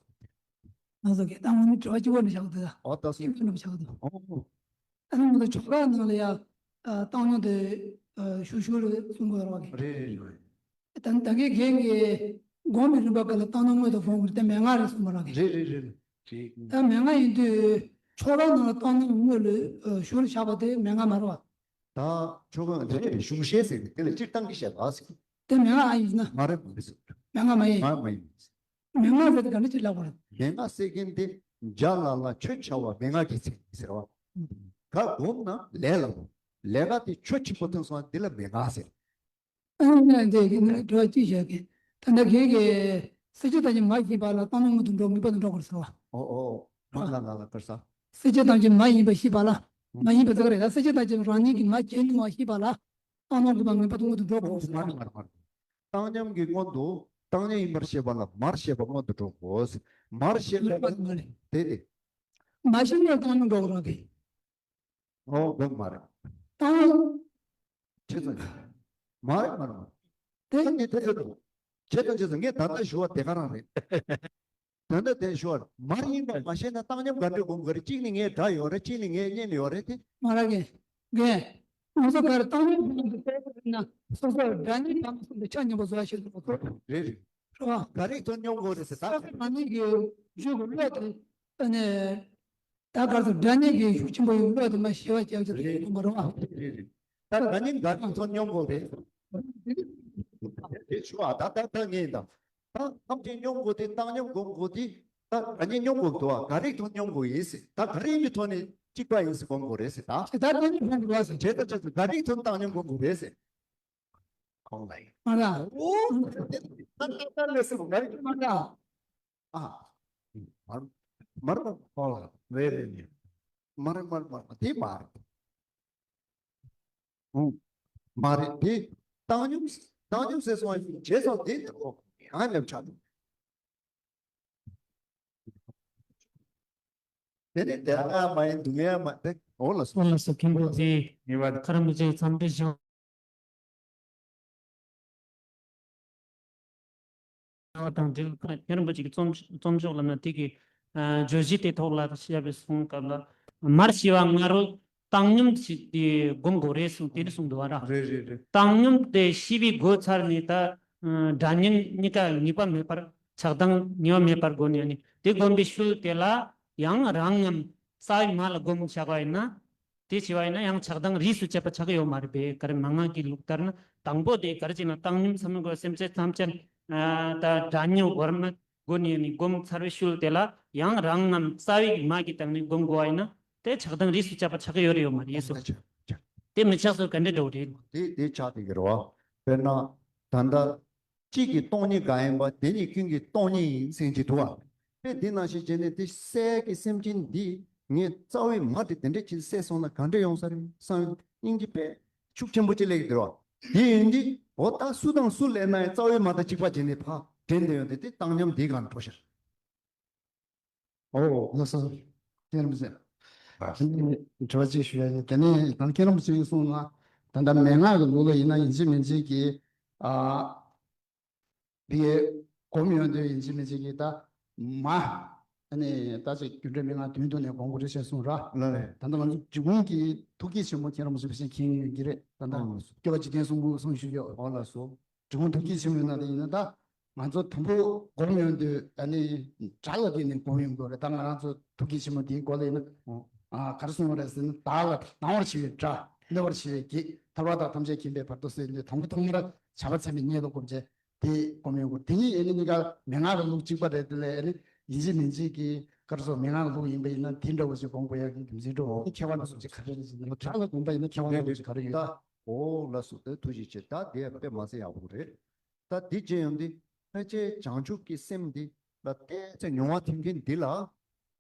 ང་ཚོ་གི་ད་ང་ནི་དྲི་བ་གཅིག་པོ་ནས་བཞག་འདུག་ད། འོ་ད་སོ། གཅིག་པོ་ནས་བཞག་འདུག་ཨོ། ཨ་ནི་ང་ཚོ་ཆོ་ག་ནང་ལ་ཡ། ཨ། བཏང་སྙོམས་དེ། ཨ། ཞུགས་ཞུགས་རེད་གསུང་གི་ཡོད་རེད་བ་གི། རེད་རེད་རེད། ད་ད་གིན་རྒན་གྱིས་སྒོམ་པའི་རིམ་པ་ག་ལ་བཏང་སྙོམས་སྔོན་དུ་སྒོམ་དགོས་རེད། དེ་མན་ངག་རེད་གསུངས་པ་རེད་བ་གི། རེད་རེད་རེད་རེད། ད་མན་ངག་ཡིན་དུས་ཆོ་ག་ནང་ལ་བཏང་སྙོམས་སྔོན་ལ། ཨ། ཞུགས་ལ་བཞག་པ་དེ་མན་ངག་མ་རེད་བ། ད་ཆོ་ག་རེད་རེད། གཞུང་བཤད་ཟེར་དེ་ལ་སྤྱིར་བཏང་གི་བཤད་པ་ཟེར། དེ་མན་ངག་ཨ་ཡིན་ན། མ་རེད་མ་རེད་ཟེར། མན་ངག་མ་ཡིན། མ་མ་ཡིན། མན་ངག་ཟེར་དེ་ག་འདྲ་ཅིག་ལབ་དགོས་རེད། མན་ངག་ཟེར་མཁན་དེ་བྱ་ལ་ལ་ཆོས་བྱ་བ་མན་ངག་གི་ཚིག་ཟེར་བ། ག་སྒོམ་ན་ལས་ལ་སྒོམ། ལས་ཀ་དེ་ཆོས་ཆེན་པོ་ཐོན་སོང་བ་འདི་ལ་མན་ངག་ཟེར། ཨ་ནི་འདི་གི་ནི་དྲི་བ་གཅིག་བཤད་གི། ད་ནི་གན་གི་སེལ་བྱེད་ཐམས་ཅད་མ་ཤེས་པ་ལ་བཏང་སྙོམས་སྔོན་དུ་འགྲོ། ངེས་པར་དུ་འགྲོ་དགོས་ཟེར་བ། ཨོ་ཨོ། མ་ལ་ལ་ལ་ཀར་ས། སེལ་བྱེད་ཐམས་ཅད་མ་ཡིན་པ་ཤེས་པ་ལ། མ་ཡིན་པ་ཟེར་གི་རེད། ད་སེལ་བྱེད་ཐམས་ཅད་རང་ཉིད་ཀྱིས་མ་བྱས་ནུས་པ་ཤེས་པ་ལ། བཏང་སྙོམས་སྒོམ་པ་ངེས་པར་དུ་སྔོན་དུ་འགྲོ་དགོས་ཟེར་བ། མ་རེད་མ་རེད་མ་རེད། བཏང་སྙོམས་ཀྱི་སྔོན་དུ་བཏང་སྙོམས་ཡིན་པར་ཤེས་པ་ལ་མར་ཤེས་པ་སྔོན་དུ་འགྲོ་དགོས། མར་ཤེས་པ་ལ་དེ་དེ། མ་ཤེས་ན་བཏང་སྙོམས་འགྲོ་དགོས་རེད། ཨོ་དགོས་མ་རེད། བཏང་སྙོམས། བྱས་ཙང་། མ་རེད་མ་རེད་མ་རེད། དེ་ནི་དེ་ཚོ་དང་། བྱས་ཙང་བྱས་ཙང་ངས་ད་ལྟ་ཞུ་བ་དེ་ག་རང་རེད། དོན་དག་དེ་ཞོར་མར་ཡིན་པ་མ་ཤེས་ན་བཏང་སྙོམས་ག་འདྲས་སྒོམ་དགོས་རེད། གཅིག་ནི་ངས་སྒྲ་ཡོད་རེད། གཅིག་ནི་ངས་ཉན་ཡོད་རེད་དེ། མ་ར་གེ། གེ། ང་ཚོ་གར་བཏང་སྙོམས་སྒོམ་དུ་བལྟས་པ་ཡིན་ན་སོ་སོར་སྒྲ་ཉན་དང་གསུམ་དུ་ཆ་མཉམ་པ་བཟོ་ཡ་ཞིག་འདུག་གོ། རེད་རེད། རེད་བ། ག་རིགས་ཐོག་སྙོམས་དགོས་རེད་ཟེར་ད། ས་ག་ནང་གནས་ཀྱི་རྒྱུད་ཀྱི་བློ་དེ་ཨ་ནི་ད་གར་དུ་སྒྲ་ཉན་གྱི་ཤུགས་ཆེན་པོ་ཡི་བློ་དེ་མ་ཞི་བ་སྐྱེ་བ་ཅིག་རེད་ཡོང་བ་རེད་བ། རེད་རེད། ད་སྒྲ་ཉན་ག་རིགས་ཐོག་སྙོམས་དགོས་རེད། དེ་ཞུ་བ་ད་ད་ད་ངས་ད། ད་ཐམས་ཅད་སྙོམས་དགོས་དེ་བཏང་སྙོམས་སྒོམ་དགོས་དེ། ད་སྒྲ་ཉན་སྙོམས་དགོས་འདུག་བ། ག་རིགས་ཐོག་སྙོམས་དགོས་ཡིན་ཟེར། ད་ག་རེ་ཡིན་གྱི་ཐོག་ནས་གཅིག་པ་ཡིན་ཟེར་སྒོམ་དགོས་རེད་ཟེར་ད། ད་ད་ནི་སྒོམ་དགོས་ཟེར། བྱས་ཙང་བྱས་ཙང་ག་རིགས་ཐོག་བཏང་སྙོམས་སྒོམ་དགོས་རེད་ཟེར། ཁོང་ལ་ཡིན། མ་ར། ཨོ། ད་ད་ད་ལས་སོ་ག་རིགས། མ་ར། ཨ། མར་མར་མར་ཁོང་ལ་རེད་རེད་ནི། མར་མར་མར་དེ་མ་རེད། ཨུ། མ་རེད་དེ། བཏང་སྙོམས་བཏང་སྙོམས་ཟེར་སོང་བའི་རྗེས་སུ་དེ་ལྟ་བུ་ཡང་ལེབ་ཆགས་འདུག་དེ་ནི་དེ་ཨ་མ་ཡིན་སྡུག་བསྔལ་མ་དེ་འོ་ལ་སོང་། ལ་སོ་མཁན་པོ་དེ་ངེས་པར་ཁ་ར་མི་ཚེ་འཚམས་འདྲི་ཞུ། དང་དེ་ཁ་ཁྱེད་རིན་པོ་ཆེ་གི་རྩོམ་རྩོམ་ཤོག་ལབ་ན་དེ་གི་ཨ་བརྗོད་གཞི་དེ་ཐོག་ལ་བཤད་པའི་གསུང་སྐབས་ལ་མར་ཤི་བ་ང་རོ་བཏང་སྙོམས་ཤིག་དེ་སྒོམ་དགོས་རེད་གསུང་དེ་ནི་གསུང་འདུག་བ་ར། རེད་རེད་རེད། བཏང་སྙོམས་དེ་ཤི་བའི་སྒོ་ཚར་ནས་ད་ཨ་སྒྲ་ཉན་གཉིས་ཀ་ངེས་པ་མེད་པར་ཆགས་སྡང་ངེས་པ་མེད་པར་སྒོམ་ནས་ནི་དེ་སྒོམ་པའི་ཤུལ་དེ་ལ་ཡང་རང་ངམ་རྩ་བའི་མ་ལ་སྒོམ་བཞག་པ་ཡིན་ན། དེ་བྱས་པ་ཡིན་ན་ཡང་ཆགས་སྡང་རིས་སུ་བཅད་པ་ཆགས་ཀྱི་ཡོད་མ་རེད་པས། ག་རེ་མན་ངག་གི་ལུགས་ལྟར་ན་དང་པོ་དེ་ག་རེ་བྱས་ན་བཏང་སྙོམས་སམ་སྒོམ་སེམས་ཅན་ཐམས་ཅད་ད་དགྲ་ཉོ་སྒོར་མ་སྒོ་ནས་ནི་སྒོམ་ཚར་བའི་ཤུལ་དེ་ལ་ཡང་རང་ངམ་རྩ་བའི་མ་གི་སྟེང་ནས་སྒོམ་དགོས་པ་ཡིན་ན་དེ་ཆགས་སྡང་རིས་སུ་བཅད་པ་ཆགས་ཀྱི་ཡོད་རེད་ཡོད་མ་རེད་ཟེར། དེ་མི་ཆགས་སུ་ག་འདྲ་འགྲོ་རེད། དེ་དེ་ཆགས་དེ་གི་རེད་བ། དཔེར་ན་ད་ལྟ། གཅིག་གིས་སྟོང་ཉིད་གང་ཡིན་པ་དེ་ཉིད་ཀུན་གྱི་སྟོང་ཉིད་ཡིན་ཟེར་གྱི་འདུག་བ། དཔེ་འདི་ནང་བཞིན་བྱས་ནས་དེ་གསལ་གྱི་སེམས་ཅན་འདི་ངས་རྩ་བའི་མ་དེ་དེ་འདྲས་ཀྱིས་གསལ་སོང་ན་ག་འདྲས་ཡོང་ས་རེད་བསམ་སྙིང་རྗེ་དཔེ་ཤུགས་ཆེན་པོ་ཅིག་སླེབས་ཀྱི་འདུག་བ། དེ་ཡིན་དུས་འོ་ད་སུ་དང་སུ་ལས་ན་ཡང་རྩ་བའི་མ་དང་གཅིག་པ་བྱས་ནས་ཕར་དྲན་བསྡད་ཡོང་དུས་དེ་བཏང་སྙོམས་འདིའི་སྒང་ལ་འགྲོ་ཤར། ཨོ་ལགས་སོ། ཐེངས་རིམ་ཟེར། ཨ་ནི་དྲི་བ་གཅིག་ཞུ་ཡ་ཡིན། དེ་ནས་ད་ཐེངས་རིམ་ཟེར་གསུངས་ན་ད་ལྟ་མན་ངག་གི་ལུགས་ལ་ཡིན་ན་ཡིན་གཅིག་མིན་གཅིག་གིས་ཨ་དེ་སྒོམ་ཡོང་དུས་ཡིན་གཅིག་མིན་གཅིག་གིས་ད་མ་ཨ་ནི་ད་ཅིག་རྒྱུ་འབྲས་མན་ངག་དོན་དུ་ནས་སྒོམ་དགོས་རེད་ཅེས་གསུངས་ར། ལགས་རེད། ད་ལྟ་ང་ཚོ་འབྲི་གུང་གི་ཐུགས་བསྐྱེད་ཆེན་མོ་ཐེངས་རིམ་ཟེར་བ་ཞིག་མཁྱེན་ཡོད་ཀྱི་རེད། ད་ལྟ་ཨང་། སྐྱོབ་པ་འཇིག་རྟེན་གསུམ་མགོན་གསུང་ཞུས་ཡོད། ཨོ་ལགས་སོ། འབྲི་གུང་ཐུགས་བསྐྱེད་ཆེན་མོའི་ནང་དུ་ཡིན་ན་ད། ང་ཚོ་དང་པོ་སྒོམ་ཡོང་དུས་ཨ་ནི་སྒྲ་ལ་བརྟེན་ནས་སྒོམ་ཡོང་དགོས་རེད། ད་ང་རང་ཚོ་ཐུགས་བསྐྱེད་ཆེན་མོ་དེའི་སྐོར་ལ་ཡིན་ན་ཨ་ག་རེ་གསུངས་པ་རེད་ཟེར་ན། བདག་ལ་སྣང་བར་བྱེད་པའི་སྒྲ། གནོད་པར་བྱེད་པའི་བགེགས། ཐར་པ་དང་ཐམས་ཅད་མཁྱེན་པའི་བར་དུ་ཟེར་ནས་དང་པོ་ཐོག་མར་བྱ་བ་ཚད་མས་རྙེད་དོ་སྒོམ་བྱས་དེ་སྒོམ་ཡོང་དགོས། དེ་ཉིད་ཨ་ནི་གཉིས་ཀ་མན་ངག་གི་ལུགས་གཅིག་པ་རེད། དེ་ལས་ཨ་ནི་ཡིན་གཅིག་མིན་གཅིག་གི་ག་རེ་ཟེར་མན་ངག་གི་ལུགས་ཡིན་པ་ཡིན་ན་དེ་འདྲ་བོ་ཞིག་སྒོམ་དགོས་ཡ་གི་རྒྱུ་མཚན་འགྲོ་འོ་ཁྱད་པར་འདྲ་བོ་ཞིག་ག་རེ་རེད་ཟེར་ན། སྒྲ་ལ་སྒོམ་པ་ཡིན་ན་ཁྱད་པར་འདྲ་བོ་ཞིག་ག་རེ་ཡོད། ད་འོ་ལགས་སོ། དེ་ཐུགས་རྗེ་ཆེ། ད་དེ་དཔེ་མ་ཟད་ཡག་པོ་རེད། ད་འདི་བྱས་ཡོང་དུས་ཕལ་ཆེར་བྱང་ཆུབ་ཀྱི་སེམས་འདི་ལ་བལྟས་ཚེ་མྱོང་བ་ཐེབས་མཁན་འདི་ལ་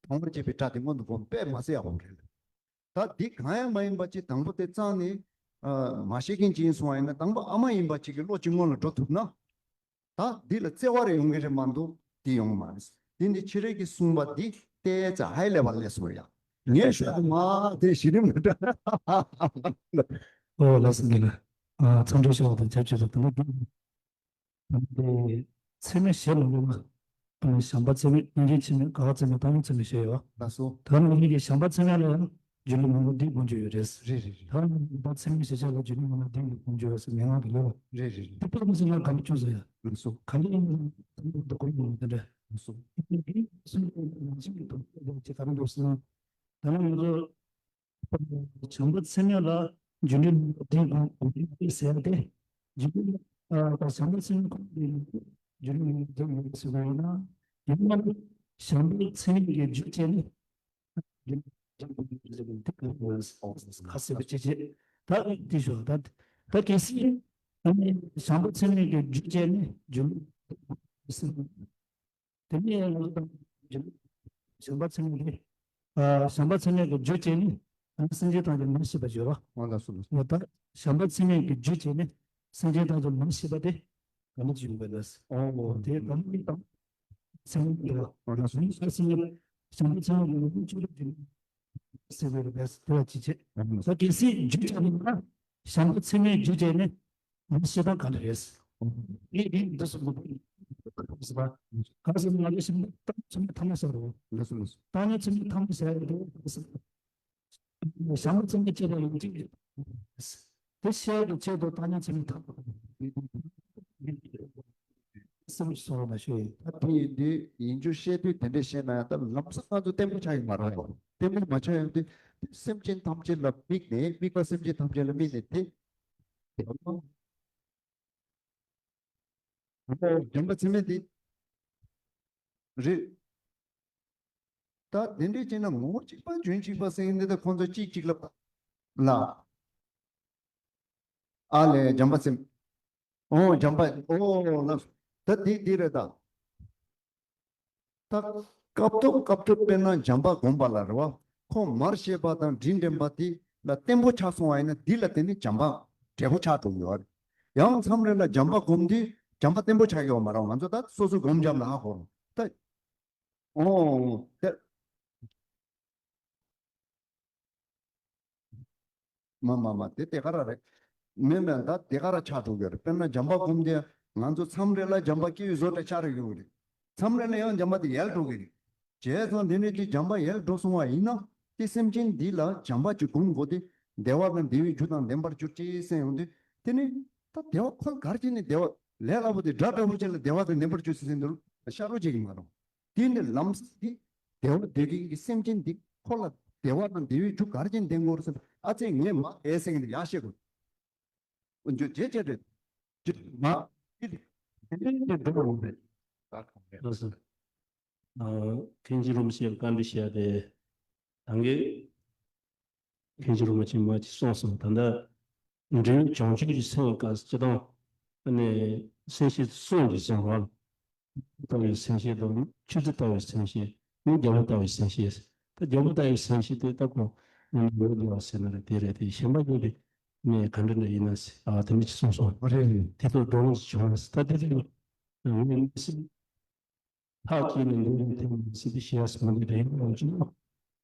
དང་པོར་བྱེད་པའི་སྒྲ་དེ་སྔོན་དུ་གོམས་དཔེ་མ་ཟད་ཡག་པོ་རེད། ད་འདི་གང་ཡང་མ་ཡིན་པ་ཅིག་དང་པོ་དེ་རྩ་ནས་ཨ་མ་ཤེས་མཁན་ཅིག་ཡིན་སོང་བ་ཡིན་ན། དང་པོ་ཨ་མ་ཡིན་པ་ཅིག་གི་བློ་ཅིག་སྔོན་ལ་འགྲོ་ཐུབ་ན། ད་འདི་ལ་བརྩེ་བ་རེ་ཡོང་གི་རེད་མ་གཏོགས་འདི་ཡོང་མ་རེད། འདི་ནི་ཕྱི་རོལ་གྱིས་གསུངས་པ་འདི་བལྟས་ཚེ་ཧའི་ལེ་བ་ལས་སོང་ཡ། ངས་ཤོད་མ་དེ་གཞི་རིམ་ལ་འདྲ། ཨོ་ལགས་སོ། འདི་ལ་ཨ་འཚམས་འདྲི་ཞུ་བ་དང་ཆབས་ཅིག་ཏུ་ད་ལྟ་འདི་ཚད་མས་ཞེས་ལ་ལུགས་ལ། བྱམས་པ་ཚད་མས། སྙིང་རྗེ་ཚད་མས། དགའ་བ་ཚད་མས། བཏང་སྙོམས་ཚད་མས་ཞེས་ཡོད། ལགས་སོ། ད་ནི་ངེད་ཀྱིས་བྱམས་པ་ཚད་མས་ལ་ཡང་སྒྱུ་ལུས་མེད་པ་འདི་སྒོམ་རྒྱུ་ཡོད་རེད། རེད་རེད་རེད། ད་ནི་བྱམས་པ་ཚད་མས་ཞེས་བྱ་ལ་སྒྱུ་ལུས་མེད་པ་འདི་སྒོམ་རྒྱུ་ཡོད་ཟེར་མན་ངག་གི་ལུགས་ལ། རེད་རེད་རེད། དེ་ལྟར་མི་ཚེ་ང་གམ་ཅུང་ཟད་ཡ། ལགས་སོ། ག་ལེ་ཡིན་ན་དེ་སྒོམ་ཡོང་དེ་འདྲ། ལགས་སོ། དེ་གསུམ་གྱི་ནང་བཞིན་གྱི་དོན་དེ་ག་རེ་འདུག་ཟེར་ན། ད་ནི་ང་ཚོ་བྱམས་པ་ཚད་མས་ལ་སྒྱུ་ལུས་མེད་པ་འདི་སྒོམ་རྒྱུ་ཡོད་ཟེར་ཏེ། སྒྱུ་ལུས་ཨ་བྱམས་པ་ཚད་མས་ཁོང་གིས་སྒྱུ་ལུས་མེད་པ་འདི་སྒོམ་ཟེར་བ་ཡིན་ན། ཡིན་ན་བྱམས་པ་ཚད་མས་ཀྱི་རྒྱུ་བྱས་ནས། ཁ་གསལ་པོ་ཅིག་བྱེད། ད་དེ་ཞོག་ད་ད་གལ་སྲིད་ཨ་ནི་བྱམས་པ་ཚད་མས་ཀྱི་རྒྱུ་བྱས་ནས་རྒྱུ་དེ་ནས་ང་ཚོ་དང་རྒྱུ་བྱམས་པ་ཚད་མས་ཀྱི་ཨ་བྱམས་པ་ཚད་མས་ཀྱི་རྒྱུ་བྱས་ནས་ཨ་ནི་སེམས་ཅན་ཐམས་ཅད་མ་ཤེས་པར་བྱེད་པ། ང་ལ་སོ་ལ་སོ། ད་བྱམས་པ་ཚད་མས་ཀྱི་རྒྱུ་བྱས་ནས་སེམས་ཅན་ཐམས་ཅད་མ་ཤེས་པ་དེ། ག་འདྲ་ཅིག་ཡོང་བའི་ལས། ཨོ་ཨོ། དེ་ག་འདྲ་ཅིག་དང་། སེམས་ཀྱི་ལ། ཨོ་ལགས་སོ། སེམས་ཀྱི་ལ། བྱམས་པ་ཚད་མས་ཀྱི་ལུགས་ཆོས་ལུགས་ཀྱི་ཟེར་བའི་ལས་དེ་ལ་ཅི་བྱེད། ཨོ་ལགས་སོ། ད་གལ་སྲིད་རྒྱུ་ཆ་ནི་ན། བྱམས་པ་ཚད་མས་རྒྱུ་བྱས་ནས་ང་ཤེས་སྟངས་ག་འདྲ་རེད། ཨོ། ངས་འདི་འདི་སོ་མ་པ། ཟེར་བ། ག་ཟེར་ན་ང་ཚོ་སེམས་ཅན་ཐམས་ཅད་ཐ་མ་ཟེར་རོ། ལགས་སོ་ལགས་སོ། ཐ་མ་སེམས་ཅན་ཐམས་ཅད་ཟེར་རོ། བྱམས་པ་སེམས་ཅན་གཅེས་པ་ལ་གཅིག་དེ་བཤད་དུ་ཆེད་དུ་ཐ་མ་སེམས་ཅན་ཐམས་ཅད་སེམས་སོ་མ་ཤེས། ད་དེ་ཡིན་དུས་ཡིན་རྒྱུ་བཤད་དུས་དེ་འདྲས་བཤད་ན་ཡང་ད་ལམ་སང་ང་ཚོ་བརྟན་པོ་ཆགས་ཀྱི་མ་རེད་བ། བརྟན་པོ་མ་ཆགས་ཡོང་དུས་སེམས་ཅན་ཐམས་ཅད་ལ་དམིགས་ནས་དམིགས་པ་སེམས་ཅན་ཐམས་ཅད་ལ་དམིགས་ནས་དེ། བྱམས་པ་ཚད་མེད་དེ་རེད། ད་དེ་འདྲས་བྱས་ན་ངོ་བོ་གཅིག་པ་རྒྱུན་གཅིག་པ་ཟེར་མཁན་འདི་ད་ཁོང་ཚོ་གཅིག་གཅིག་ལ་ལ། ཨ་ལས་བྱམས་པ་ཚད། ཨོ་བྱམས་པ་ཨོ་ལ། ད་འདི་འདི་རེད་ད། ད་སྐབས་ཐོག་སྐབས་ཐོག་དཔེར་ན་བྱམས་པ་སྒོམ་པ་ལ་རེད་བ། ཁོ་མར་ཤེས་པ་དང་དྲིན་དྲན་པ་དེ་ལ་བརྟན་པོ་ཆགས་སོང་བ་ཡིན་ན་འདི་ལ་བརྟེན་ནས་བྱམས་པ་འབྲས་བུ་ཆགས་འགྲོ་གི་ཡོད་རེད། ཡང་མཚམས་རེ་ལ་བྱམས་པ་སྒོམ་དུས་བྱམས་པ་བརྟན་པོ་ཆགས་ཀྱི་ཡོད་མ་རེད་བ། ང་ཚོ་ད་སོ་སོའི་སྒོམ་བྱམས་ལ་ཧ་གོ་རོགས་ད། ཨོ་དེ། མ་མ་མ་དེ་དེ་ག་ར་རེད། མེད་མེད་ད་དེ་ག་ར་ཆགས་འགྲོ་གི་རེད། དཔེར་ན་བྱམས་པ་སྒོམ་དེ་ང་ཚོ་མཚམས་རེ་ལ་བྱམས་པ་སྐྱེ་བའི་བཟོ་འདྲ་ཆགས་རེ་ཡོང་གི་རེད། མཚམས་རེ་ལ་ཡང་བྱམས་པ་དེ་ཡལ་འགྲོ་གི་རེད། བྱས་ཙང་དེ་ནས་དེ་བྱམས་པ་ཡལ་འགྲོ་སོང་བ་ཡིན་ན་དེ་སེམས་ཅན་འདི་ལ་བྱམས་པ་ཅིག་སྒོམ་དགོས་ཏེ་བདེ་བ་དང་བདེ་བའི་རྒྱུ་དང་ལྡན་པར་གྱུར་ཅིག་སེམས་ཡོང་དུས་དེ་ནས་ད་བདེ་བ་ཁོ་གར་ཅིག་ནས་བདེ་བ་ལས་སླ་པོ་དེ་དགྲ་དགྲ་བོ་ཅིག་ལ་བདེ་བ་དང་ལྡན་པར་གྱུར་ཅིག་སེམས་འདུག་ཤ་རོ་ཅིག་ཡིན་མ་རུང་། དེ་ནི་ལམ་སེང་འདི་བདེ་བ་འདོད་མཁན་གྱི་སེམས་ཅན་འདི་ཁོ་ལ་བདེ་བ་དང་བདེ་བའི་རྒྱུ་ག་རེ་ཅན་ལྡན་དགོས་རེད་ཟེར་ན། ཨ་ཙེ་ངས་མ་ཨེ་སེང་གི་ཡག་ཤེས་དགོས། འོན་ཀྱང་རྗེས་བཅད་རེད། ཅི་མ་ཨི་དེ་དེ་འདྲའི་འགྲོ་འོང་རེད། ལགས་སོ། ཨ། མཁན་ཆེན་རིན་པོ་ཆེས་བཀའ་འདྲི་བཤད་དེ། ད་གིན་མཁན་ཆེན་རིན་པོ་ཆེས་མ་ཅིག་གསུངས་སོང་། ད་ལྟ་འབྲས་བུ་བྱང་ཆུབ་ཀྱི་སེམས་དགའ་སྤྱི་དང་། ཨ་ནི་སེམས་བསྐྱེད་གསུམ་གྱི་སེམས་རོགས། ལྟ་བུའི་སེམས་བསྐྱེད་དང་ཆོས་ཚུལ་ལྟ་བུའི་སེམས་བསྐྱེད་ནི་རྒྱལ་པོ་ལྟ་བུའི་སེམས་བསྐྱེད། ད་རྒྱལ་པོ་ལྟ་བུའི་སེམས་བསྐྱེད་དེ་ལྟ་ཁོ་ནི་འགྲོ་བདེ་བ་ཟེར་ན་རེད། དེ་རེད་དེ་གཞན་པ་ཡོད་དེ་ནི་ག་འདྲ་འདྲ་ཡིན་ན་ཟེར། ཨ་དེ་འདྲ་ཅིག་གསུངས་སོང་། རེད་རེད། དེ་ཚོ་འགྲོ་འོང་ཅིག་བྱུང་བ་ཟེར། ད་དེ་རེད། ངས་མི་སྲིད་ཐག་བཅད་ནས་འགྲོ་འོང་དེ་མི་སྲིད་དེ་ཞེས་མ་འདི་རེད་ཡོང་ཅིག་ན། བྱང་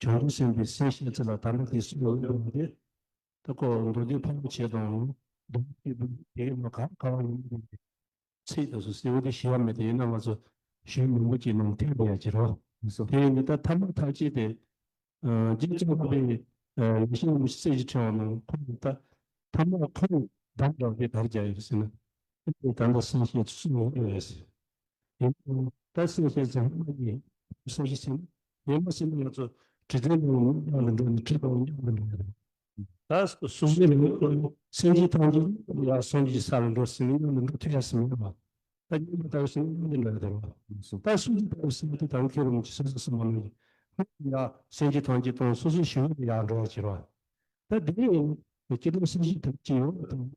ཆུབ་སེམས་དཔའི་སེམས་བསྐྱེད་ཚུལ་ལ་ད་ལྟ་དེ་སུ་ཡོད་འགྲོ་འདི། ད་ཁོ་མདོ་སྡེ་ཕལ་མོ་ཆེ་དང་མདོ་སྡེ་པའི་དེ་མ་ག་ག་བ་ཡིན་ནའང་ཚིག་དང་སོ་སོའི་དེ་ཤེས་ཡ་མེད་དེ་ཡིན་ན་ང་ཚོ་ཞུ་མི་འགོ་ཅིག་ནང་ཐེག་པ་ཡ་ཅི་རོ། སོ། དེ་ཡིན་དུས་ད་ཐ་མ་ཐག་བཅད་དེ་རྗེ་ཙོང་ཁ་པའི་ལེགས་བཤད་ལུང་གི་གསལ་བྱེད་ཕྲེང་བ་ནང་ཁོང་ད་ཐ་མ་ཁོང་དམ་དྲག་པའི་དར་རྒྱ་ཡོད་ཟེར་ན། ད་ལྟ་སེམས་བསྐྱེད་ཚུལ་ཡོད་ཟེར། ཡིན་ད་སེམས་བསྐྱེད་ཚུལ་ཡིན་སེམས་བསྐྱེད་ཚུལ་ཡིན་མ་ཟེར་ན་ང་ཚོ་དྲི་བྲལ་ནང་མཉམ་དུ་འགྲོ་ནས་དྲི་དང་མཉམ་དུ་འགྲོ་ཡ་རེད། ད་སོ་སོའི་ལུགས་ཀུན་སེམས་ཅན་ཐམས་ཅད་ཡར་སངས་རྒྱས་ཀྱི་ས་ལ་འགྲོ་ཟེར་ནས་མཉམ་དུ་འགྲོ་ཐུབ་ཡ་ཟེར་མེད་པ། ད་མཉམ་པ་ལྟ་བུ་ཟེར་ནས་མཉམ་དུ་འགྲོ་ཡ་རེད་བ། ད་སེམས་ཅན་ཐམས་ཅད་ཟེར་བ་དེ་ད་མཁན་རིན་པོ་ཆེ་སོ་སོ་སོ་མ་ནོར་གྱི། ཡར་སེམས་ཅན་ཐམས་ཅད་དང་སོ་སོའི་ཞི་བ་ལ་ཡར་འགྲོ་ཡ་ཅིག་རེད་བ། ད་དེ་ནས་སྐྱེ་ལྡན་སེམས་ཅན་ཐམས་ཅད་ཡོད་པ་དང་།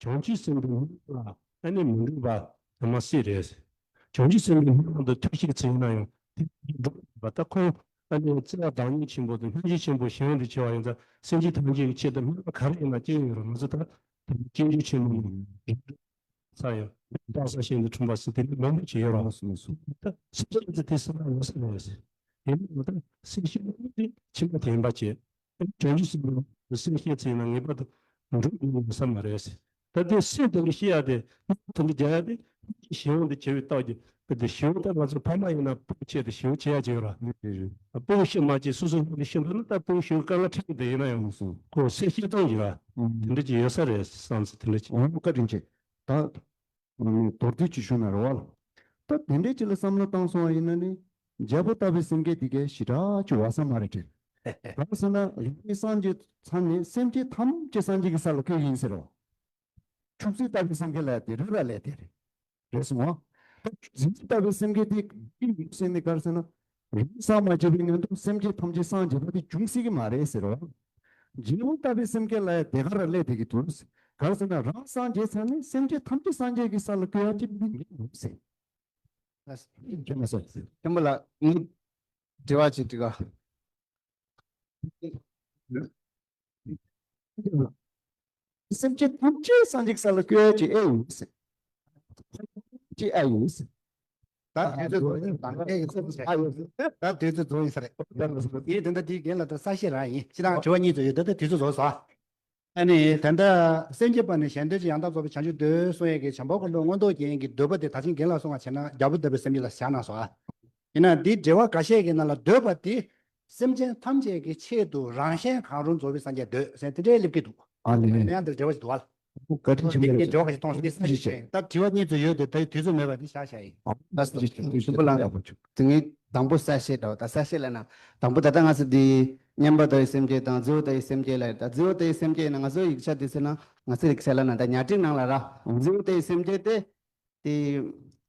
བྱང་ཆུབ་སེམས་དཔའི་སྙིང་པོ་ལ་ཨ་ནི་མི་འགྲོ་བ་ཐ་མ་སྲིད་རེད། བྱང་ཆུབ་སེམས་དཔའི་སྙིང་པོ་དུ་ཐུགས་བསྐྱེད་ཚུལ་ཡིན་ན་ཡང་དེ་འགྲོ་བ་ད་ཁོང་ཨ་ནི་རྩ་བ་བདག་ཉིད་ཆེན་པོ་དང་སྙིང་རྗེ་ཆེན་པོ་གཞན་དུ་ཆེ་བ་ཡིན་ཙང་སེམས་ཅན་ཐམས་ཅད་ཀྱི་ཆེད་དུ་སྨོན་ལམ་ག་རེ་ཡིན་ན་སྐྱེ་ཡོད་རུང་ང་ཚོ་ད་དེ་སྐྱེ་འཇིག་ཆེན་པོ་ནི་ས་ཡང་བདག་ས་གཞན་དུ་འཁྲུངས་པ་སྲིད་དེ་ནི་མང་པོ་ཅིག་ཡོད་རུང་ད་སེམས་ཅན་ཚོ་དེ་སེམས་ལ་ངོ་ས་ལ་ཡོད་ཟེར། དེ་ནི་ང་ད་སེམས་ཤེས་ནི་ཕྱི་མ་དེ་ཡིན་པ་བྱེད། བྱང་ཆུབ་སེམས་དཔའི་སེམས་བསྐྱེད་ཚེ་ན་ངེས་པར་དུ་འགྲུབ་དགོས་ཡོད་ས་མ་རེད། ད་ལྟའི་སེམས་དེ་འདྲ་ཤེས་ཡ་དེ་དེ་འདྲ་རྒྱག་ཡ་དེ་ཞི་བ་འདི་བྱེད་པའི་རྟགས་ཀྱི་དེ་ཞི་བ་ད་ང་ཚོ་ཕ་མ་ཡིན་ན་སྤུ་གུ་ཆེ་དེ་ཞི་བ་བྱེད་ཡ་བྱེད་ཡོད་ར། སྤུ་གུ་ཤི་མ་བྱེད་སོ་སོ་སྔོན་དུ་ཤི་འདུག་ན་ད་སྤུ་གུ་ཞི་བ་དཀའ་ངལ་འཕྲད་ཀྱི་དེ་ཡིན་ན་ཡང་ཁོ་སེམས་ཤེས་སྟངས་ཀྱི་ར་དེ་འདྲ་ཅིག་ཡོད་ས་རེད་བསམ་ཚེ་དེ་འདྲ་ཅིག་འོང་བཀའ་དྲིན་ཆེ། ད། མདོར་བསྡུས་ཀྱི་ཞུ་ན་རེ་བ་ལ། ད་དེ་འདྲའི་ཅིག་ལ་བསམ་བློ་བཏང་སོང་བ་ཡིན་ན་ནི། རྒྱལ་པོ་ལྟ་བུའི་སེམས་བསྐྱེད་འདི་གའི་ཞེ་དྲག་ཅིག་བ་ས་མ་རེད་དྲན། གང་ཟེར་ན་རང་ཉིད་སངས་རྒྱས་ཚར་ནས་སེམས་ཅན་ཐམས་ཅད་སངས་རྒྱས་ཀྱི་ས་ལ་བཀོད་ཡིན་ཟེར་རོ། ཆུ་སྲིན་ལྟ་བུའི་སེམས་བསྐྱེད་ལ་དེ་རིགས་ལ་ལས་དེ་རེད། རེད་སོང་ང་། ད་ཆུ་སྲིན་ལྟ་བུའི་སེམས་བསྐྱེད་དེ་ཀྱི་ཡུག་སེམས་ནི་གར་ཟེར་ན། རང་སངས་མ་རྒྱས་པའི་ངན་དུ་སེམས་ཅན་ཐམས་ཅད་སངས་རྒྱས་པ་དེ་འབྱུང་སྲིད་ཀྱི་མ་རེད་ཟེར་རོ། རྗེ་བོ་ལྟ་བུའི་སེམས་བསྐྱེད་ལ་ཡང་དེ་ག་ར་སླེབས་བསྡད་ཀྱི་འདུག་གང་ཟེར་ན་རང་སངས་རྒྱས་ཚར་ནས་སེམས་ཅན་ཐམས་ཅད་སངས་རྒྱས་ཀྱི་ས་ལ་བཀོད་ཡ་ཅིག་མི་འདུག་ཟེར། ཁྱེད་མ་ཟེར། ཁྱེད་མ་ལ་ངའི་དྲི་བ་ཅིག་དྲི་ག་སེམས་ཅན་ཐམས་ཅད་སངས་རྒྱས་ས་ལ་བཀོད་ཡ་ཅིག་ཨེ་ཡིན་ཟེར། ཅིག་ཨེ་ཡིན་ཟེར། ད་དུས་ཚོད་རྫོགས་ཡིན་ཟེར། ད་དུས་ཚོད་རྫོགས་ཡིན་ཟེར། ངས་དེ་འདྲ་དེའི་རྒན་ལ་ད་ས་བཤད་རང་ཡིན། སྤྱིར་བཏང་དྲི་བ་གཉིས་ཙམ་ཡོད། ད་ལྟ་དུས་ཚོད་རྫོགས་སོང་། ཨ་ནི་ད་ལྟ་སེམས་བསྐྱེད་པ་ནི་གཞན་དོན་ཆེད་ཡང་དག་རྫོགས་པའི་བྱང་ཆུབ་འདོད་གསུང་ཡས་ཀྱི་བྱམས་པ་མགོན་པོ་མངོན་རྟོགས་རྒྱན་གྱི་འདོད་པ་དེ་ད་ཕྱིན་རྒན་ལགས་གསུང་བ་བྱས་ན་རྒྱལ་པོ་འདོད་པའི་སེམས་བསྐྱེད་ལ་བཞག་གནང་སོང་ཨ། ཡིན་ན་འདི་འགྲེལ་པ་འགའ་ཤས་ཀྱི་ནང་ལ་འདོད་པ་དེ་སེམས་ཅན་ཐམས་ཅད་ཀྱི་ཆེད་དུ་རང་གཞན་གང་རུང་རྫོགས་པའི་སངས་རྒྱས་འདོད་ཟེར་དེ་འདྲའི་སླེབས་ཀྱི་འདུག་ཨ་ལས། ཡང་འདིར་འགྲེལ་པ་ཞིག་འདུག་ཨ། ག་དྲིན་ཆེན་པོ་རེད། འགྲེལ་པ་ཞིག་གཏོང་སོང་སྟེ་ས་ཞིག་བྱས། ད་དྲི་བ་གཉིས་ཚོ་ཡོད་དེ་ད་དུས་ཚོད་མེད་པ་འདི་བཞག་བཞག་ཡིན། ཨ་ལས། ཞིམ་པོ་ལངས་ཡག་པོ་བྱུང་། དེ་ངས་དང་པོ་གསལ་བཤད་འདྲ་བོ་ད་གསལ་བཤད་ལབ་ན། དང་པོ་ད་ལྟ་ང་ཚོ་འདི་མཉན་པ་ལྟ་བུའི་སེམས་བསྐྱེད་དང་རྫི་བོ་ལྟ་བུའི་སེམས་བསྐྱེད་ལ་ད་རྫི་བོ་ལྟ་བུའི་སེམས་བསྐྱེད་ན་ང་ཚོ་ཡིག་ཆ་འདི་ཟེར་ན་ང་ཚོ་ཡིག་ཆ་ལབ་ན་ད་ཉ་སྒྲིག་ནང་ལ་ར་རྫི་བོ་ལྟ་བུའི་སེམས་བསྐྱེད་དེ། དེ་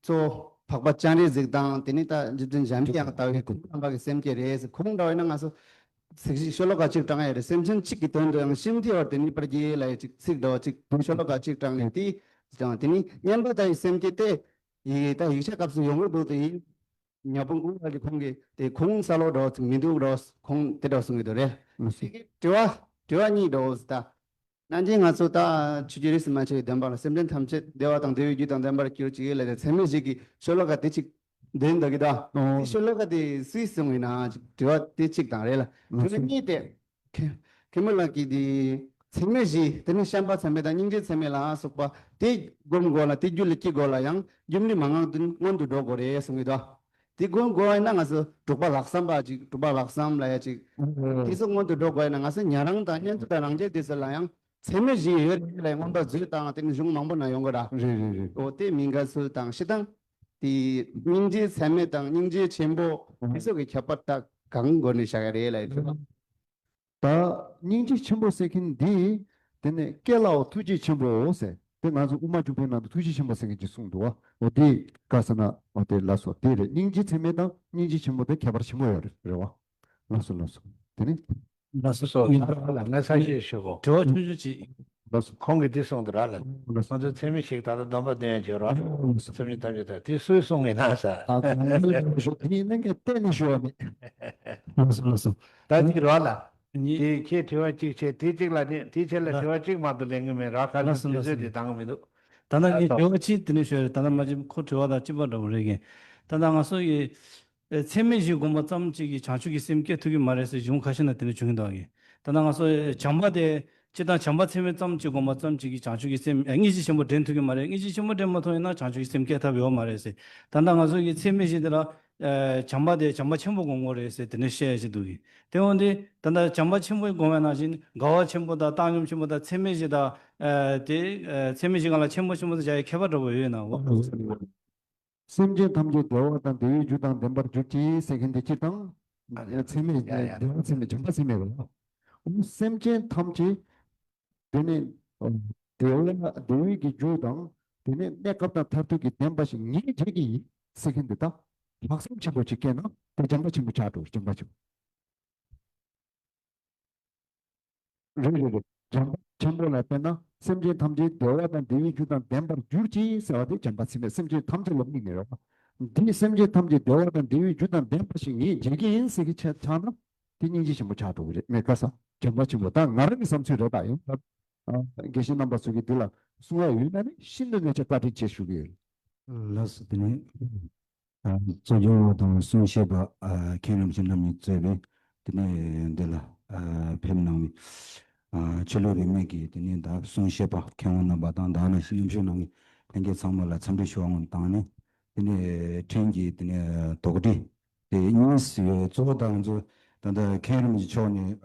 གཙོ་བོ་འཕགས་པ་སྤྱན་རས་གཟིགས་དང་དེ་ནས་ད་རྗེ་བཙུན་འཇམ་པའི་དབྱངས་ལྟ་བུའི་གོང་མ་རྣམ་པ་གི་སེམས་བསྐྱེད་རེད་ཟེར། གོང་འདྲ་བས་ན་ང་ཚོ་ཚིག་ཤོ་ལོ་ཀ་གཅིག་བགྲང་ཡ་རེད། སེམས་ཅན་གཅིག་གི་དོན་དུ་ཡང་ཤིན་ཏུ་བར་དེ་ནི་པར་གྱིས་ལ་ཡ་གཅིག་ཚིག་འདྲ་བ་གཅིག་ཤོ་ལོ་ཀ་གཅིག་བགྲང་ནས་དེ་ཀྱང་དེ་ནི་མཉན་པ་ལྟ་བུའི་སེམས་བསྐྱེད་དེ་ཡི་ད་ཡིག་ཆ་སྐབས་སུ་ཡོང་གི་འདུག་དེ་ཡིན། ཉ་སྤུན་ཀུན་ལ་གི་ཁོང་གི་དེ་ཁུངས་གསལ་པོ་འདྲ་བ་ཅིག་མི་འདུག་འདྲ་བ་ཁོང་དེ་འདྲ་གསུང་གི་འདུག་རེད། དེ་གི་དྲི་བ་དྲི་བ་གཉིས་འདྲ་བོ་ཟེར་ད། ནང་བཞིན་ང་ཚོ་ད་ཆོས་ཀྱི་རིས་སུ་མ་ཆད་པའི་བདེན་པ་ལ་སེམས་ཅན་ཐམས་ཅད་བདེ་བ་དང་བདེ་བའི་རྒྱུ་དང་ལྡན་པར་གྱུར་ཅིག་ལབ་ནས་ཚད་མེད་བཞི་གི་ཤོ་ལོ་ཀ་དེ་ཅིག་འདོན་འདུག་གི་ད། ཨོ། དེ་ཤོ་ལོ་ཀ་དེ་སུས་གསུངས་ཡིན་ན་ཅིག་དྲི་བ་དེ་གཅིག་དང་རེད་ལ། དྲི་བ་གཉིས་དེ། མཁན་མཁན་པོ་ལགས་ཀྱིས་དེ་ཚད་མེད་བཞི་དེ་ནི་བྱམས་པ་ཚད་མེད་དང་སྙིང་རྗེ་ཚད་མེད་ལ་སོགས་པ་དེ་སྒོམ་དགོས་ལ་དེ་རྒྱུད་ལ་སྐྱེ་དགོས་ལ་ཡང་རྒྱུ་མེད་མ་ངང་དུ་སྔོན་དུ་འགྲོ་དགོས་རེད་གསུངས་ཡོད་དོ། དེ་སྒོམ་དགོས་ཡིན་ན་ང་ཚོ་དྲུག་པ་ལྷག་བསམ་པ་ཅིག་དྲུག་པ་ལྷག་བསམ་ལ་ཡ་ཅིག་ཨ་དེ་ཚོ་སྔོན་དུ་འགྲོ་དགོས་ཡིན་ན་ང་ཚོ་ཉན་རང་དང་བསྙེན་ཚུལ་དང་རང་རྒྱལ་དེ་ཚོ་ལ་ཡང་ཚད་མེད་བཞི་ཡོད་རེད་ལ་མངོན་པ་མཛོད་དང་དེ་ནི་གཞུང་མང་པོ་ན་ཡོང་གི་ར། རེད་རེད་རེད། འོ་དེ་མི་འགལ་ཚུལ་དང་སྤྱིར་བཏང་དེ་སྙིང་རྗེ་ཚད་མེད་དང་སྙིང་རྗེ་ཆེན་པོ་ཨ་དེ་ཚོ་གི་ཁྱད་པར་ད་གང་སྒོ་ནས་བཞག་ཡ་རེད་ལ་ཡ། ད་སྙིང་རྗེ་ཆེན་པོ་ཟེར་མཁན་འདི་དེ་ནས་སྐྱེ་སླ་བ་ཐུགས་རྗེ་ཆེན་པོ་ཟེར་དེ་ང་ཚོ་དབུ་མ་འཇུག་པའི་ནང་དུ་ཐུགས་རྗེ་ཆེན་པོ་ཟེར་མཁན་ཅིག་གསུངས་འདུག་བ། འོ་དེ་ག་ཟེར་ན་འོ་དེ་ལ་སོགས་དེ་རེད། སྙིང་རྗེ་ཚད་མེད་དང་སྙིང་རྗེ་ཆེན་པོ་དེ་ཁྱད་པར་ཆེན་པོ་ཡོད་རེད་རེད་བ། ལགས་སོ་ལགས་སོ། དེ་ནི། ལགས་སོ། ཡིན་ལགས་ལགས་ལགས་ས་ཞེས་ཞུ་གོ། དྲི་བ་ཆུང་ཆུང་ཅིག་ལགས་སོ། ཁོང་གིས་འདི་གསུངས་འདུག་ར་ལ། ལགས་སོ། ང་ཚོ་ཚད་མེད་བཞི་དག་ད་སྡོམ་པ་འདོན་ཡ་བྱེད་རོགས། ལགས་སོ། སེམས་ཅན་ཐམས་ཅད་དག་དེ་སུས་གསུངས་ཡིན་ན་ས། ད་ཁོང་གིས་ཞུ་དེ་ཡིན་ན་ངས་གཏན་ནས་ཞུ་བ་མེད། ལགས་སོ་ལགས་སོ། ད་ཅིག་རོགས་ལ། ཉི་དེ་ཁྱེད་དྲི་བ་གཅིག་བྱས་དེ་གཅིག་ལ་ནི་དེ་ཁྱེད་ལ་ལ། དྲི་བ་གཅིག་མ་གཏོགས་ལེན་གི་མེད་ར་ཁ་ལགས་སོ་དུས་ལགས་ཚོད་སོ། དེ་འདང་གི་མི་འདུག་ད་ལྟ་ངས་ལགས་སོ། དྲི་བ་གཅིག་དེ་ནས་ཞུས་རེད། ད་ལྟ་མ་གཅིག་ཁོ་དྲི་བ་དང་གཅིག་པ་འདྲ་པོ་རེད་གི། ད་ལྟ་ང་ཚོ་ཡི། ཨེ་ཚད་མེད་བཞི་བསྒོམས་པ་ཙམ་གཅིག་གིས་བྱང་ཆུབ་ཀྱི་སེམས་སྐྱེ་ཐུབ་ཀྱི་མ་རེད་ཟེར་གཞུང་ཁ་ཤས་ན་དེ་འདྲ་བྱུང་གི་འདུག་གི། ད་ལྟ་ང་ཚོ་བྱམས་པ་དེ་སྤྱིར་བཏང་བྱམས་པ་ཚད་མེད་ཙམ་གཅིག་བསྒོམས་པ་ཙམ་གཅིག་གིས་བྱང་ཆུབ་ཀྱི་སེམས་ཨེ་སྙིང་རྗེ་ཆེན་པོ་འདྲེན་ཐུབ་ཀྱི་མ་རེད། སྙིང་རྗེ་ཆེན་པོ་འདྲེན་མ་ཐུབ་ཡིན་ན་བྱང་ཆུབ་ཀྱི་སེམས་སྐྱེ་ཐབས་ཡོད་མ་རེད་ཟེར། ད་ལྟ་ང་ཚོ་གི་ཚད་མེད་བཞི་དེ་ལ་ཨེ་བྱམས་པ་དེ་བྱམས་པ་ཆེན་པོ་བསྒོམ་དགོས་རེད་ཟེར་དེ་འདྲ་བཤད་ཡ་ཅིག་འདུག་གི། དེ་འོན་ཏེ་ད་ལྟ་བྱམས་པ་ཆེན་པོ་བསྒོམ་པ་ནང་བཞིན་དགའ་བ་ཆེན་པོ་དང་བཏང་སྙོམས་ཆེན་པོ་དང་ཚད་མེད་བཞི་དང་ཨེ་དེ་ཨེ་ཚད་མེད་བཞི་སྒང་ལ་ཆེན་པོ་ཆེན་པོ་དང་བྱ་ཡ་ཁྱད་པར་འདྲ་པོ་ཡོད་ན་འོ། སེམས་ཅན་ཐམས་ཅད་བདེ་བ་དང་བདེ་བའི་རྒྱུ་དང་ལྡན་པར་གྱུར་ཅིག་ཟེར་མཁན་དེ་སྤྱིར་བཏང་ཨ་ལས། ཚད་མེད་ཡ་ཡ་བདེ་བ་ཚད་མེད་བྱམས་པ་ཚད་མེད་རེད་ལ། འོ་སེམས་ཅན་ཐམས་ཅད་དེ་ནི་བདེ་བ་བདེ་བའི་གི་རྒྱུ་དང་དེ་ནི་གནས་སྐབས་དང་མཐར་ཐུག་གི་བདེན་པ་ཞིག་ངས་བྱེད་ཀྱི་ཡིན་ཟེར་མཁན་དེ་དག་ལྷག་བསམ་ཆེན་པོ་ཅིག་སྐྱེས་ན་དེ་བྱམས་པ་ཆེན་པོ་ཆགས་འགྲོ། བྱམས་པ་ཆེན་པོ། རེད་རེད་རེད། བྱམས་པ་ཆེན་པོ་ལ་བརྟེན་ན་སེམས་ཅན་ཐམས་ཅད་བདེ་བ་དང་བདེ་བའི་རྒྱུ་དང་ལྡན་པར་གྱུར་ཅིག་ཟེར་བ་དེ་བྱམས་པ་ཚད་མེད་སེམས་ཅན་ཐམས་ཅད་ལ་དམིགས་ནས་རེད་བ། འདི་སེམས་ཅན་ཐམས་ཅད་བདེ་བ་དང་བདེ་བའི་རྒྱུ་དང་ལྡན་པ་ཞིག་ངས་བྱེད་ཀྱི་ཡིན་ཟེར་གྱི་ཆ་ཆགས་ན་དེ་སྙིང་རྗེ་ཆེན་པོ་ཆགས་འགྲོ་གི་རེད། མེད་ཁ་ས་བྱམས་པ་ཆེན་པོ་ད་ང་རང་གི་བསམ་ཚུལ་རེད། ད་ཡང་ད་དགེ་བཤེས་རྣམ་པ་ཚོ་གིས་འདི་ལ་གསུང་ཡ་ཡོད་ན་ནི་ཤིན་ཏུ་ནས་ཆེ་བཀའ་དྲིན་ཆེ་ཞུ་གི་ཡོད། ལགས་སོ། དེ་ནས། གཙོ་སྐྱོང་བ་དང་གསུང་བཤད་པ་མཁན་རིན་པོ་ཆེ་རྣམ་གཉིས་གཙོས་པའི་དེ་ནས་འདི་ལ་ཕེབས་གནང་བའི་ཆོས་ལུགས་རིས་མེད་ཀྱི་དེ་ནས་ད་གསུང་བཤད་པ་མཁས་དབང་རྣམ་པ་དང་ད་ནང་བཞིན་མཉམ་ཞུགས་གནང་བའི་ལྷན་རྒྱས་ཚང་མ་ལ་འཚམས་འདྲི་ཞུ་བ་དང་ནི་དེ་ནས་ཕྲན་གྱི་དེ་ནས་དོགས་འདྲི་དེ་གཉིས་ཡོད། གཙོ་བོ་ད་ང་ཚོ་ད་ལྟ་མཁན་རིན་པོ་ཆེ་མཆོག་ནས་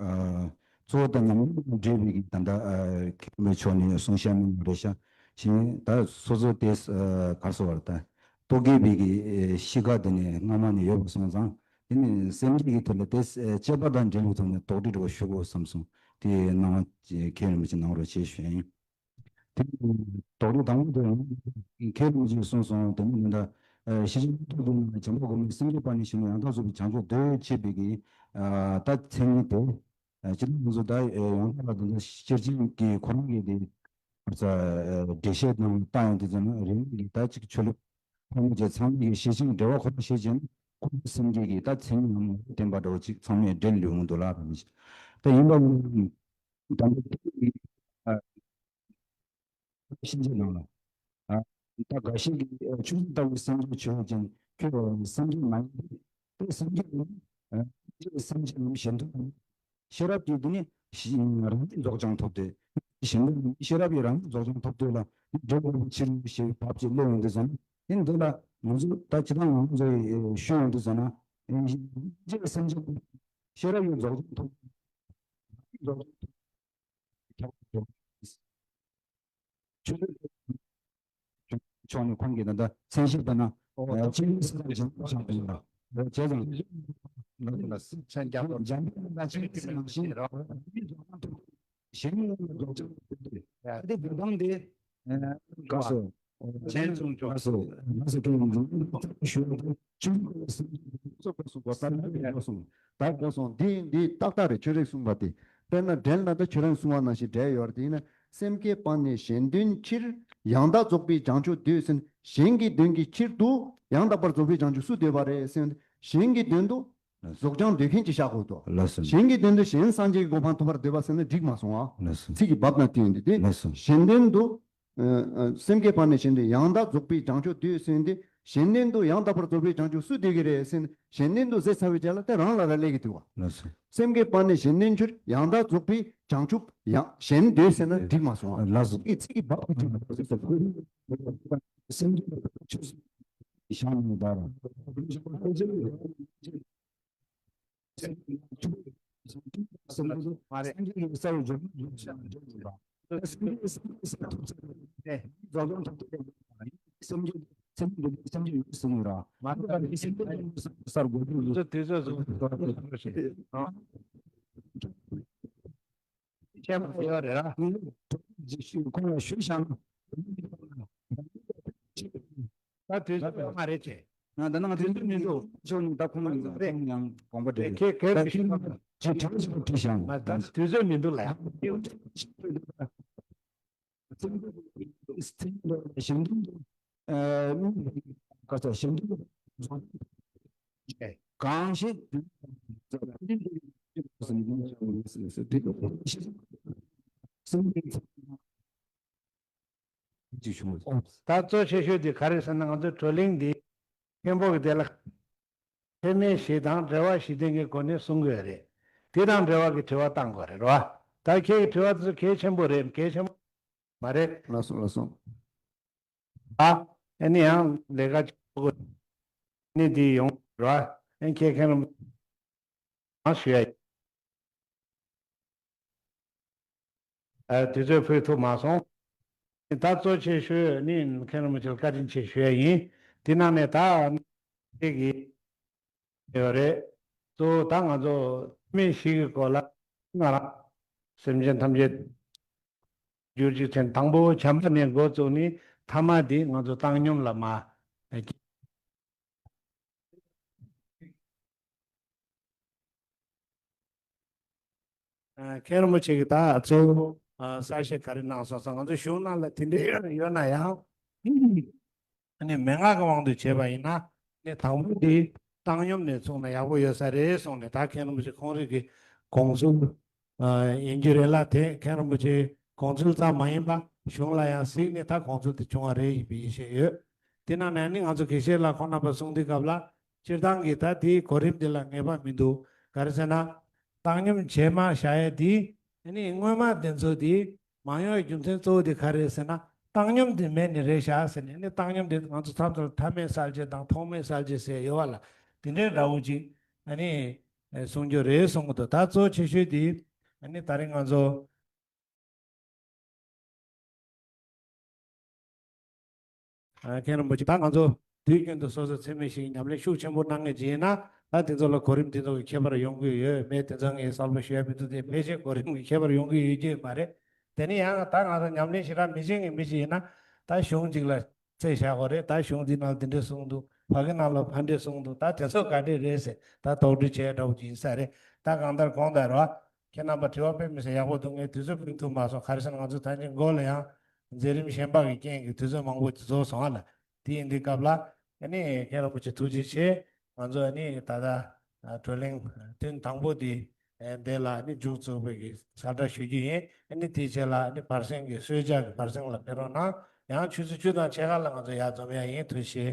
གཙོ་བོ་ད་ཉམས་མྱོང་དང་འབྲེལ་བའི་གི་ད་ལྟ་མཁན་རིན་པོ་ཆེ་མཆོག་ནས་གསུང་བཤད་གནང་བ་རེད་ཤག་ཞིང་ད་སོ་སོ་དེ་གར་སོ་བར་ད། རྟོག་གེ་བི་གི་གཤིས་ཀ་དེ་ནས་སྔ་མ་ནས་ཡོད་པ་སོང་ཙང་དེ་ནས་སེམས་བསྐྱེད་ཀྱི་ཐོག་ལ་དེ་དཔྱད་པ་དང་འབྲེལ་བའི་ཐོག་ནས་དོགས་འདྲི་འདྲ་བོ་ཞུ་དགོས་བསམ་སོང་། དེ་གནང་བ་མཁན་རིན་པོ་ཆེ་གནང་རོགས་ཞེས་ཞུ་ཡིན། དེ་དོགས་འདྲི་དང་པོ་དེ་མཁན་རིན་པོ་ཆེས་གསུངས་སོང་། དེ་ནི་ད་ཤེར་ཕྱིན་ཐོག་ཏུ་བྱམས་པ་སྒོམ་པའི་སེམས་བསྐྱེད་པ་ནི་ཞིང་ཡང་དག་རྫོགས་པའི་བྱང་ཆུབ་འདོད་ཅེས་པའི་གི་ད་མཚན་ཉིད་དེ། སྤྱིར་ང་ཚོ་ད་ཡང་དག་ལ་དེ་ཚོ་ཤེར་ཕྱིན་གྱི་ཁོ་རང་གི་དེ་འགྲེལ་བཤད་ནང་ལ་ལྟ་ཡང་དེ་ཚོ་ནི་རིག་གནས་ཀྱི་ད་ཅིག་ཆོས་ལུགས་ཕལ་མོ་ཆེ་ཚང་མ་གི་ཤེར་ཕྱིན་འགྲེལ་བ་ཁོ་རང་ཤེར་ཕྱིན་ཀུན་སེམས་བསྐྱེད་ཀྱི་ད་མཚན་ཉིད་ཡང་བསྟན་པ་འདྲ་བོ་ཅིག་ཚང་མས་འགྲེལ་ཡོང་གི་འདུག་ལ། ད་ཡིན་པ་ད་ལྟ་ཤེར་ཕྱིན་ནང་ལ། ད་འགའ་ཤས་ཀྱིས་ཆོས་ལུགས་ལྟ་བུའི་སངས་རྒྱས་ཆོས་ཅན་ཁྱོད་སངས་རྒྱས་མ་ཡིན་པས། དེ་སངས་རྒྱས་ཡིན། སངས་རྒྱས་ཡིན་ཞེན་ཐོས་ཡིན། ཤེས་རབ་ཀྱིས་དེ་ནི་རང་རྒྱུད་རྫོགས་བྱང་ཐོབ་སྟེ། གཞན་དོན་ཤེས་རབ་ཀྱི་རང་རྫོགས་བྱང་ཐོབ་འདོད་ལ་འགྲོ་དགོས་པའི་ཕྱིར་ཞེས་བབ་ཅིག་སླེབས་ཡོང་དུས་ཙམ་ན། དེ་འདི་ལ་ང་ཚོ་ད་ཇི་ལྟར་ང་ཚོ་ཡི་ཞུ་ཡོང་དུས་ཙམ་ན། སྤྱིར་སེམས་ཅན་ཤེས་རབ་ཀྱི་རྫོགས་བྱང་ཐོབ། རྫོགས་བྱང་ཐོབ། ཆོས་ཕྱོགས་ནས་ཁོང་གིས་ད་ལྟ་མཚན་བཤད་པ་ན། ཨོ། ཨ། ཅི་ཡིན་ཟེར་ན་སྦྱང་བ་སྦྱང་དགོས་ལ། བྱས་ཙང་། ལ་ལ་ལ། སྦྱང་བ་ལ་ཅི་ཡིན་ཟེར་ན་ཞིང་། གཞན་ལ་རྫོགས་བྱང་ཐོབ་སྟེ། ཡ། དེ་བོད་དང་དེ། ཨ། ག་སོ། གཞན་བྱུང་ཆོག་ག་སོ། ག་སོ་ཀྱང་ཡང་ཞུ་བ་དང་ཆུ་གསུམ་གོ་ས་ནས་གོ་སོང་། ད་གོ་སོང་། འདི་འདི་ཏག་ཏག་རེད། ཁྱོད་རང་གསུངས་པ་དེ། དཔེར་ན་འགྲེལ་ན་ད་ཁྱོད་རང་གསུངས་པ་ནང་བཞིན་འགྲེལ་ཡོད་རེད། དེ་ཡིན་ན། སེམས་བསྐྱེད་པ་ནི་གཞན་དོན་ཕྱིར། ཡང་དག་རྫོགས་པའི་བྱང་ཆུབ་འདོད་ཟེར་ན། གཞན་གྱི་དོན་གྱི་ཕྱིར་དུ་ཡང་དག་པར་རྫོགས་པའི་བྱང་ཆུབ་སུ་འདོད་པ་རེད་ཟེར་ན། གཞན་གྱི་དོན་དུ་རྫོགས་བྱང་འདོད་མཁན་གྱི་བཞག་དགོས་དོ། ལགས་སོ། གཞན་གྱི་དོན་དུ་གཞན་སངས་རྒྱས་ཀྱི་གོ་འཕང་ཐོབ་པར་འདོད་པ་ཟེར་ན་འགྲིག་མ་སོང་ཨ། ལགས་སོ། ཚིག་གི་བབ་ན་དེ་ཡིན་དུས་དེ། ལགས་སོ། གཞན་དོན་དུ། ཨ། ཨ། སེམས་བསྐྱེད་པ་ནི་གཞན་དོན། ཡང་དག་རྫོགས་པའི་བྱང་ཆུབ་འདོད་ཟེར་ཏེ། གཞན་དོན་དུ་ཡང་དག་པར་རྫོགས་པའི་བྱང་ཆུབ་སུ་འདོད་ཀྱི་རེད་ཟེར་ན། གཞན་དོན་དུ་ཟེར་ཚར་བའི་རྗེས་ལ་དེ་རང་ལ་ར་སླེབས་ཀྱི་འདུག་བ། ལགས་སོ། སེམས་བསྐྱེད་པ་ནི་གཞན་དོན་ཕྱིར། ཡང་དག་རྫོགས་པའི་བྱང་ཆུབ་ཡང་གཞན་འདོད་ཟེར་ན་འགྲིག་མ་སོང་ཨ། ལགས་སོ། ཚིག་གི་ཚིག་གི་བབ་ཀྱི་ཚིག་གི་བབ་ཀྱི་སེམས་བསྐྱེད་ཆོས་བཞག་ནས་ད་ར། མ་རེད། ཆེན་པོ་ཡོད་རེད་ར། ཁོང་ལ་ཞུ་བཞག་ན། ད་དུས་ཚོད་ཡོད་མ་རེད་ཅེ། ང་ད་ནང་དུས་ཚོད་མི་འདུག་ཅོ་ནི་ད་ཁོང་ལ་རེད། ཁོང་ཡང་དགོངས་པ་འགྲེལ། ཁྱེད་ཁྱེད་ད་ཁྱེད་ཁྱེད་གྲངས་ཤིག་བྲིས་བཞག་ན། ད་དུས་ཚོད་མི་འདུག་ལ་ཡ། གང་ཞིག་ཅིག་བྱུང་བ། ད་གཙོ་ཆེ་ཤོས་དེ་ག་རེ་ཟེར་ན། ང་ཚོའི་བགྲོ་གླེང་འདི་མཁན་པོ་གི་དེ་ལ་ཚད་མེད་བཞི་དང་འབྲེལ་བ་བཞི་ལྡན་གྱི་སྒོ་ནས་གསུང་གི་ཡོད་རེད། དེ་དང་འབྲེལ་བ་གི་དྲི་བ་བཏང་དགོས་རེད་རོ། ད་ཁྱེད་ཀྱི་དྲི་བ་དེ་ཚོ་གལ་ཆེན་པོ་རེད། གལ་ཆེན་པོ་མ་རེད། ལགས་སོ་ལགས་སོ། ཨ། ཨ་ནི་ཡང་ལས་ཀ་ཅིག་ཨ་ནི་འདི་ཡོང་རོ། ཨ་ནི་ཁྱེད་མཁན་རིན་པོ་ཞུ་ཡ་ཡིན། ཨ། དུས་ཚོད་ཕུལ་ཐུབ་མ་སོང་། ད་གཙོ་ཆེ་ཤོས་ནི་མཁན་རིན་པོ་ཆེར་བཀའ་དྲིན་ཆེ་ཞུ་ཡ་ཡིན། དེ་ནང་ནས་ད་ཁྱེད་ཀྱི་ཡོད་རེད། གཙོ་བོ་ད་ང་ཚོ་མི་ཞིག་གི་སྐོར་ལ་ང་རང་སེམས་ཅན་ཐམས་ཅད་གྱུར་ཅིག་ཆེན། དང་པོ་བྱམས་པ་ནས་འགོ་བཙུགས་ནས་ཐ་མ་དེ་ང་ཚོ་བཏང་སྙོམས་ལ་མ། ཨ། མཁན་རིན་པོ་ཆེ་གིས་ད་གཙོ་བོ་ཨ་གསལ་བཤད་ག་རེ་གནང་སོང་ཙང་ང་ཚོ་གཞུང་ནང་ལ་དེ་འདྲའི་ཡོད་ན་ཡང་། ཨ་ནི་མན་ངག་གི་དབང་དུ་བྱས་པ་ཡིན་ན་ནི་དང་པོ་དེ་བཏང་སྙོམས་ནས་བཙུགས་ན་ཡག་པོ་ཡོད་ས་རེད་གསུངས་ནས། ད་མཁན་རིན་པོ་ཆེ་ཁོང་རང་གི་དགོངས་ཚུལ་ཨ་ཡིན་རྒྱུ་རེད་ལ། དེ་མཁན་རིན་པོ་ཆེའི་དགོངས་ཚུལ་ཙམ་མ་ཡིན་པ་གཞུང་ལ་ཡང་གཟིགས་ནས་ད་དགོངས་ཚུལ་དེ་བྱུང་བ་རེད་ཡིན་པའི་ཡིད་ཆེས་ཡོད། དེ་ནང་ནས་ནི་ང་ཚོ་དགེ་བཤེས་ལགས་ཁོང་རྣམ་པ་གསུང་དུས་སྐབས་ལ་སྤྱིར་བཏང་གི་ད་དེའི་གོ་རིམ་དེ་ལ་ངེས་པ་མི་འདུག་ག་རེ་ཟེར་ན། བཏང་སྙོམས་རྗེས་མ་བཞག་ཡས་དེ་ནི་སྔོན་མ་དེ་ཚོ་དེ་མ་ཡོང་བའི་རྒྱུ་མཚན་གཙོ་བོ་དེ་ག་རེ་རེད་ཟེར་ན། བཏང་སྙོམས་དེ་མེད་ནི་རེད་བཞག་ཟེར་ནས་ནི། བཏང་སྙོམས་དེ་ང་ཚོ་མཚམས་མཚམས་ལ་མཐའ་མེད་གསལ་བྱེད་དང་ཐོགས་མེད་གསལ་བྱེད་ཟེར་ཡོད་པ་ལ། དེ་འདྲའི་འདྲ་བོ་ཅིག་ཨ་ནི་གསུང་རྒྱུ་རེད་གསུང་གི་འདུག་ད་གཙོ་ཆེ་ཤོས་དེ་ཨ་ནི་ད་རེས་ང་ཚོ་ཨ། མཁན་རིན་པོ་ཆེ། ད་ང་ཚོ་དུས་རྒྱུན་དུ་སོ་སོ་ཚད་མེད་བཞིའི་ཉམས་ལེན་ཤུགས་ཆེན་པོ་གནང་མཁན་ཅིག་ཡིན་ན། ད་དེ་ཚོ་ལ་གོ་རིམ་དེ་ཚོ་གི་ཁྱད་པར་ཡོང་གི་ཡོད་མེད་དེ་ཚོ་ངས་གསལ་པོ་ཞུ་ཡ་མི་འདུག་དེ་ཕལ་ཆེར་གོ་རིམ་གྱི་ཁྱད་པར་ཡོང་གི་ཡོད་རྒྱུ་མ་རེད། དེ་ནི་ཡང་ད་ང་ཚོ་ཉམས་ལེན་ཞེ་དྲག་མི་བྱེད་མཁན་མི་ཞིག་ཡིན་ན། ད་གཞུང་གཅིག་ལ་རྩིས་བཞག་དགོས་རེད། ད་གཞུང་འདི་ནང་ལ་འདི་འདྲས་གསུངས་འདུག་ཕ་གི་ནང་ལ་ཕ་འདྲས་གསུངས་འདུག་ད་དེ་ཚོ་ག་འདྲས་རེད་ཟེར་ད་དོགས་འདྲི་བྱས་འདྲ་བོ་ཅིག་ཡིན་ས་རེད། ད་གང་ལྟར་དགོངས་དག་རོགས། ཁྱེད་རྣམ་པ་དྲི་བ་དཔེ་མི་སྲིད་ཡག་པོ་འདུག་ངས་དུས་ཚོད་སྤུན་ཐུབ་མ་སོང་། ག་རེ་ཟེར་ན་ང་ཚོ་ད་ནི་མགོ་ལ་ཡང་མཛད་རིམ་གཞན་པ་གི་རྐྱེན་གྱིས་དུས་ཚོད་མང་པོ་ཅིག་རྫོགས་སོང་ཨ་ལ། དེ་ཡིན་དུས་སྐབས་ལ་ཨ་ནི་མཁན་རིན་པོ་ཆེ་ཐུགས་རྗེ་ཆེ། ང་ཚོ་ཨ་ནི་ད་ལྟ་བགྲོ་གླེང་ཐུན་དང་པོ་དེ་འདི་ལ་ཨ་ནི་མཇུག་རྫོགས་པའི་གི་གསལ་བསྒྲགས་ཞུ་རྒྱུ་ཡིན། ཨ་ནི་དེའི་རྗེས་ལ་ཨ་ནི་བར་གསེང་གི་གསོལ་ཇ་གི་བར་གསེང་ལ་ཕེབས་རོགས་གནང་། ཡང་ཆུ་ཚོད་བཅུ་དང་ཕྱེད་ཀ་ལ་ང་ཚོ་ཡར་འཛོམས་ཡ་ཡིན། ཐུགས་རྗེ་ཆེ།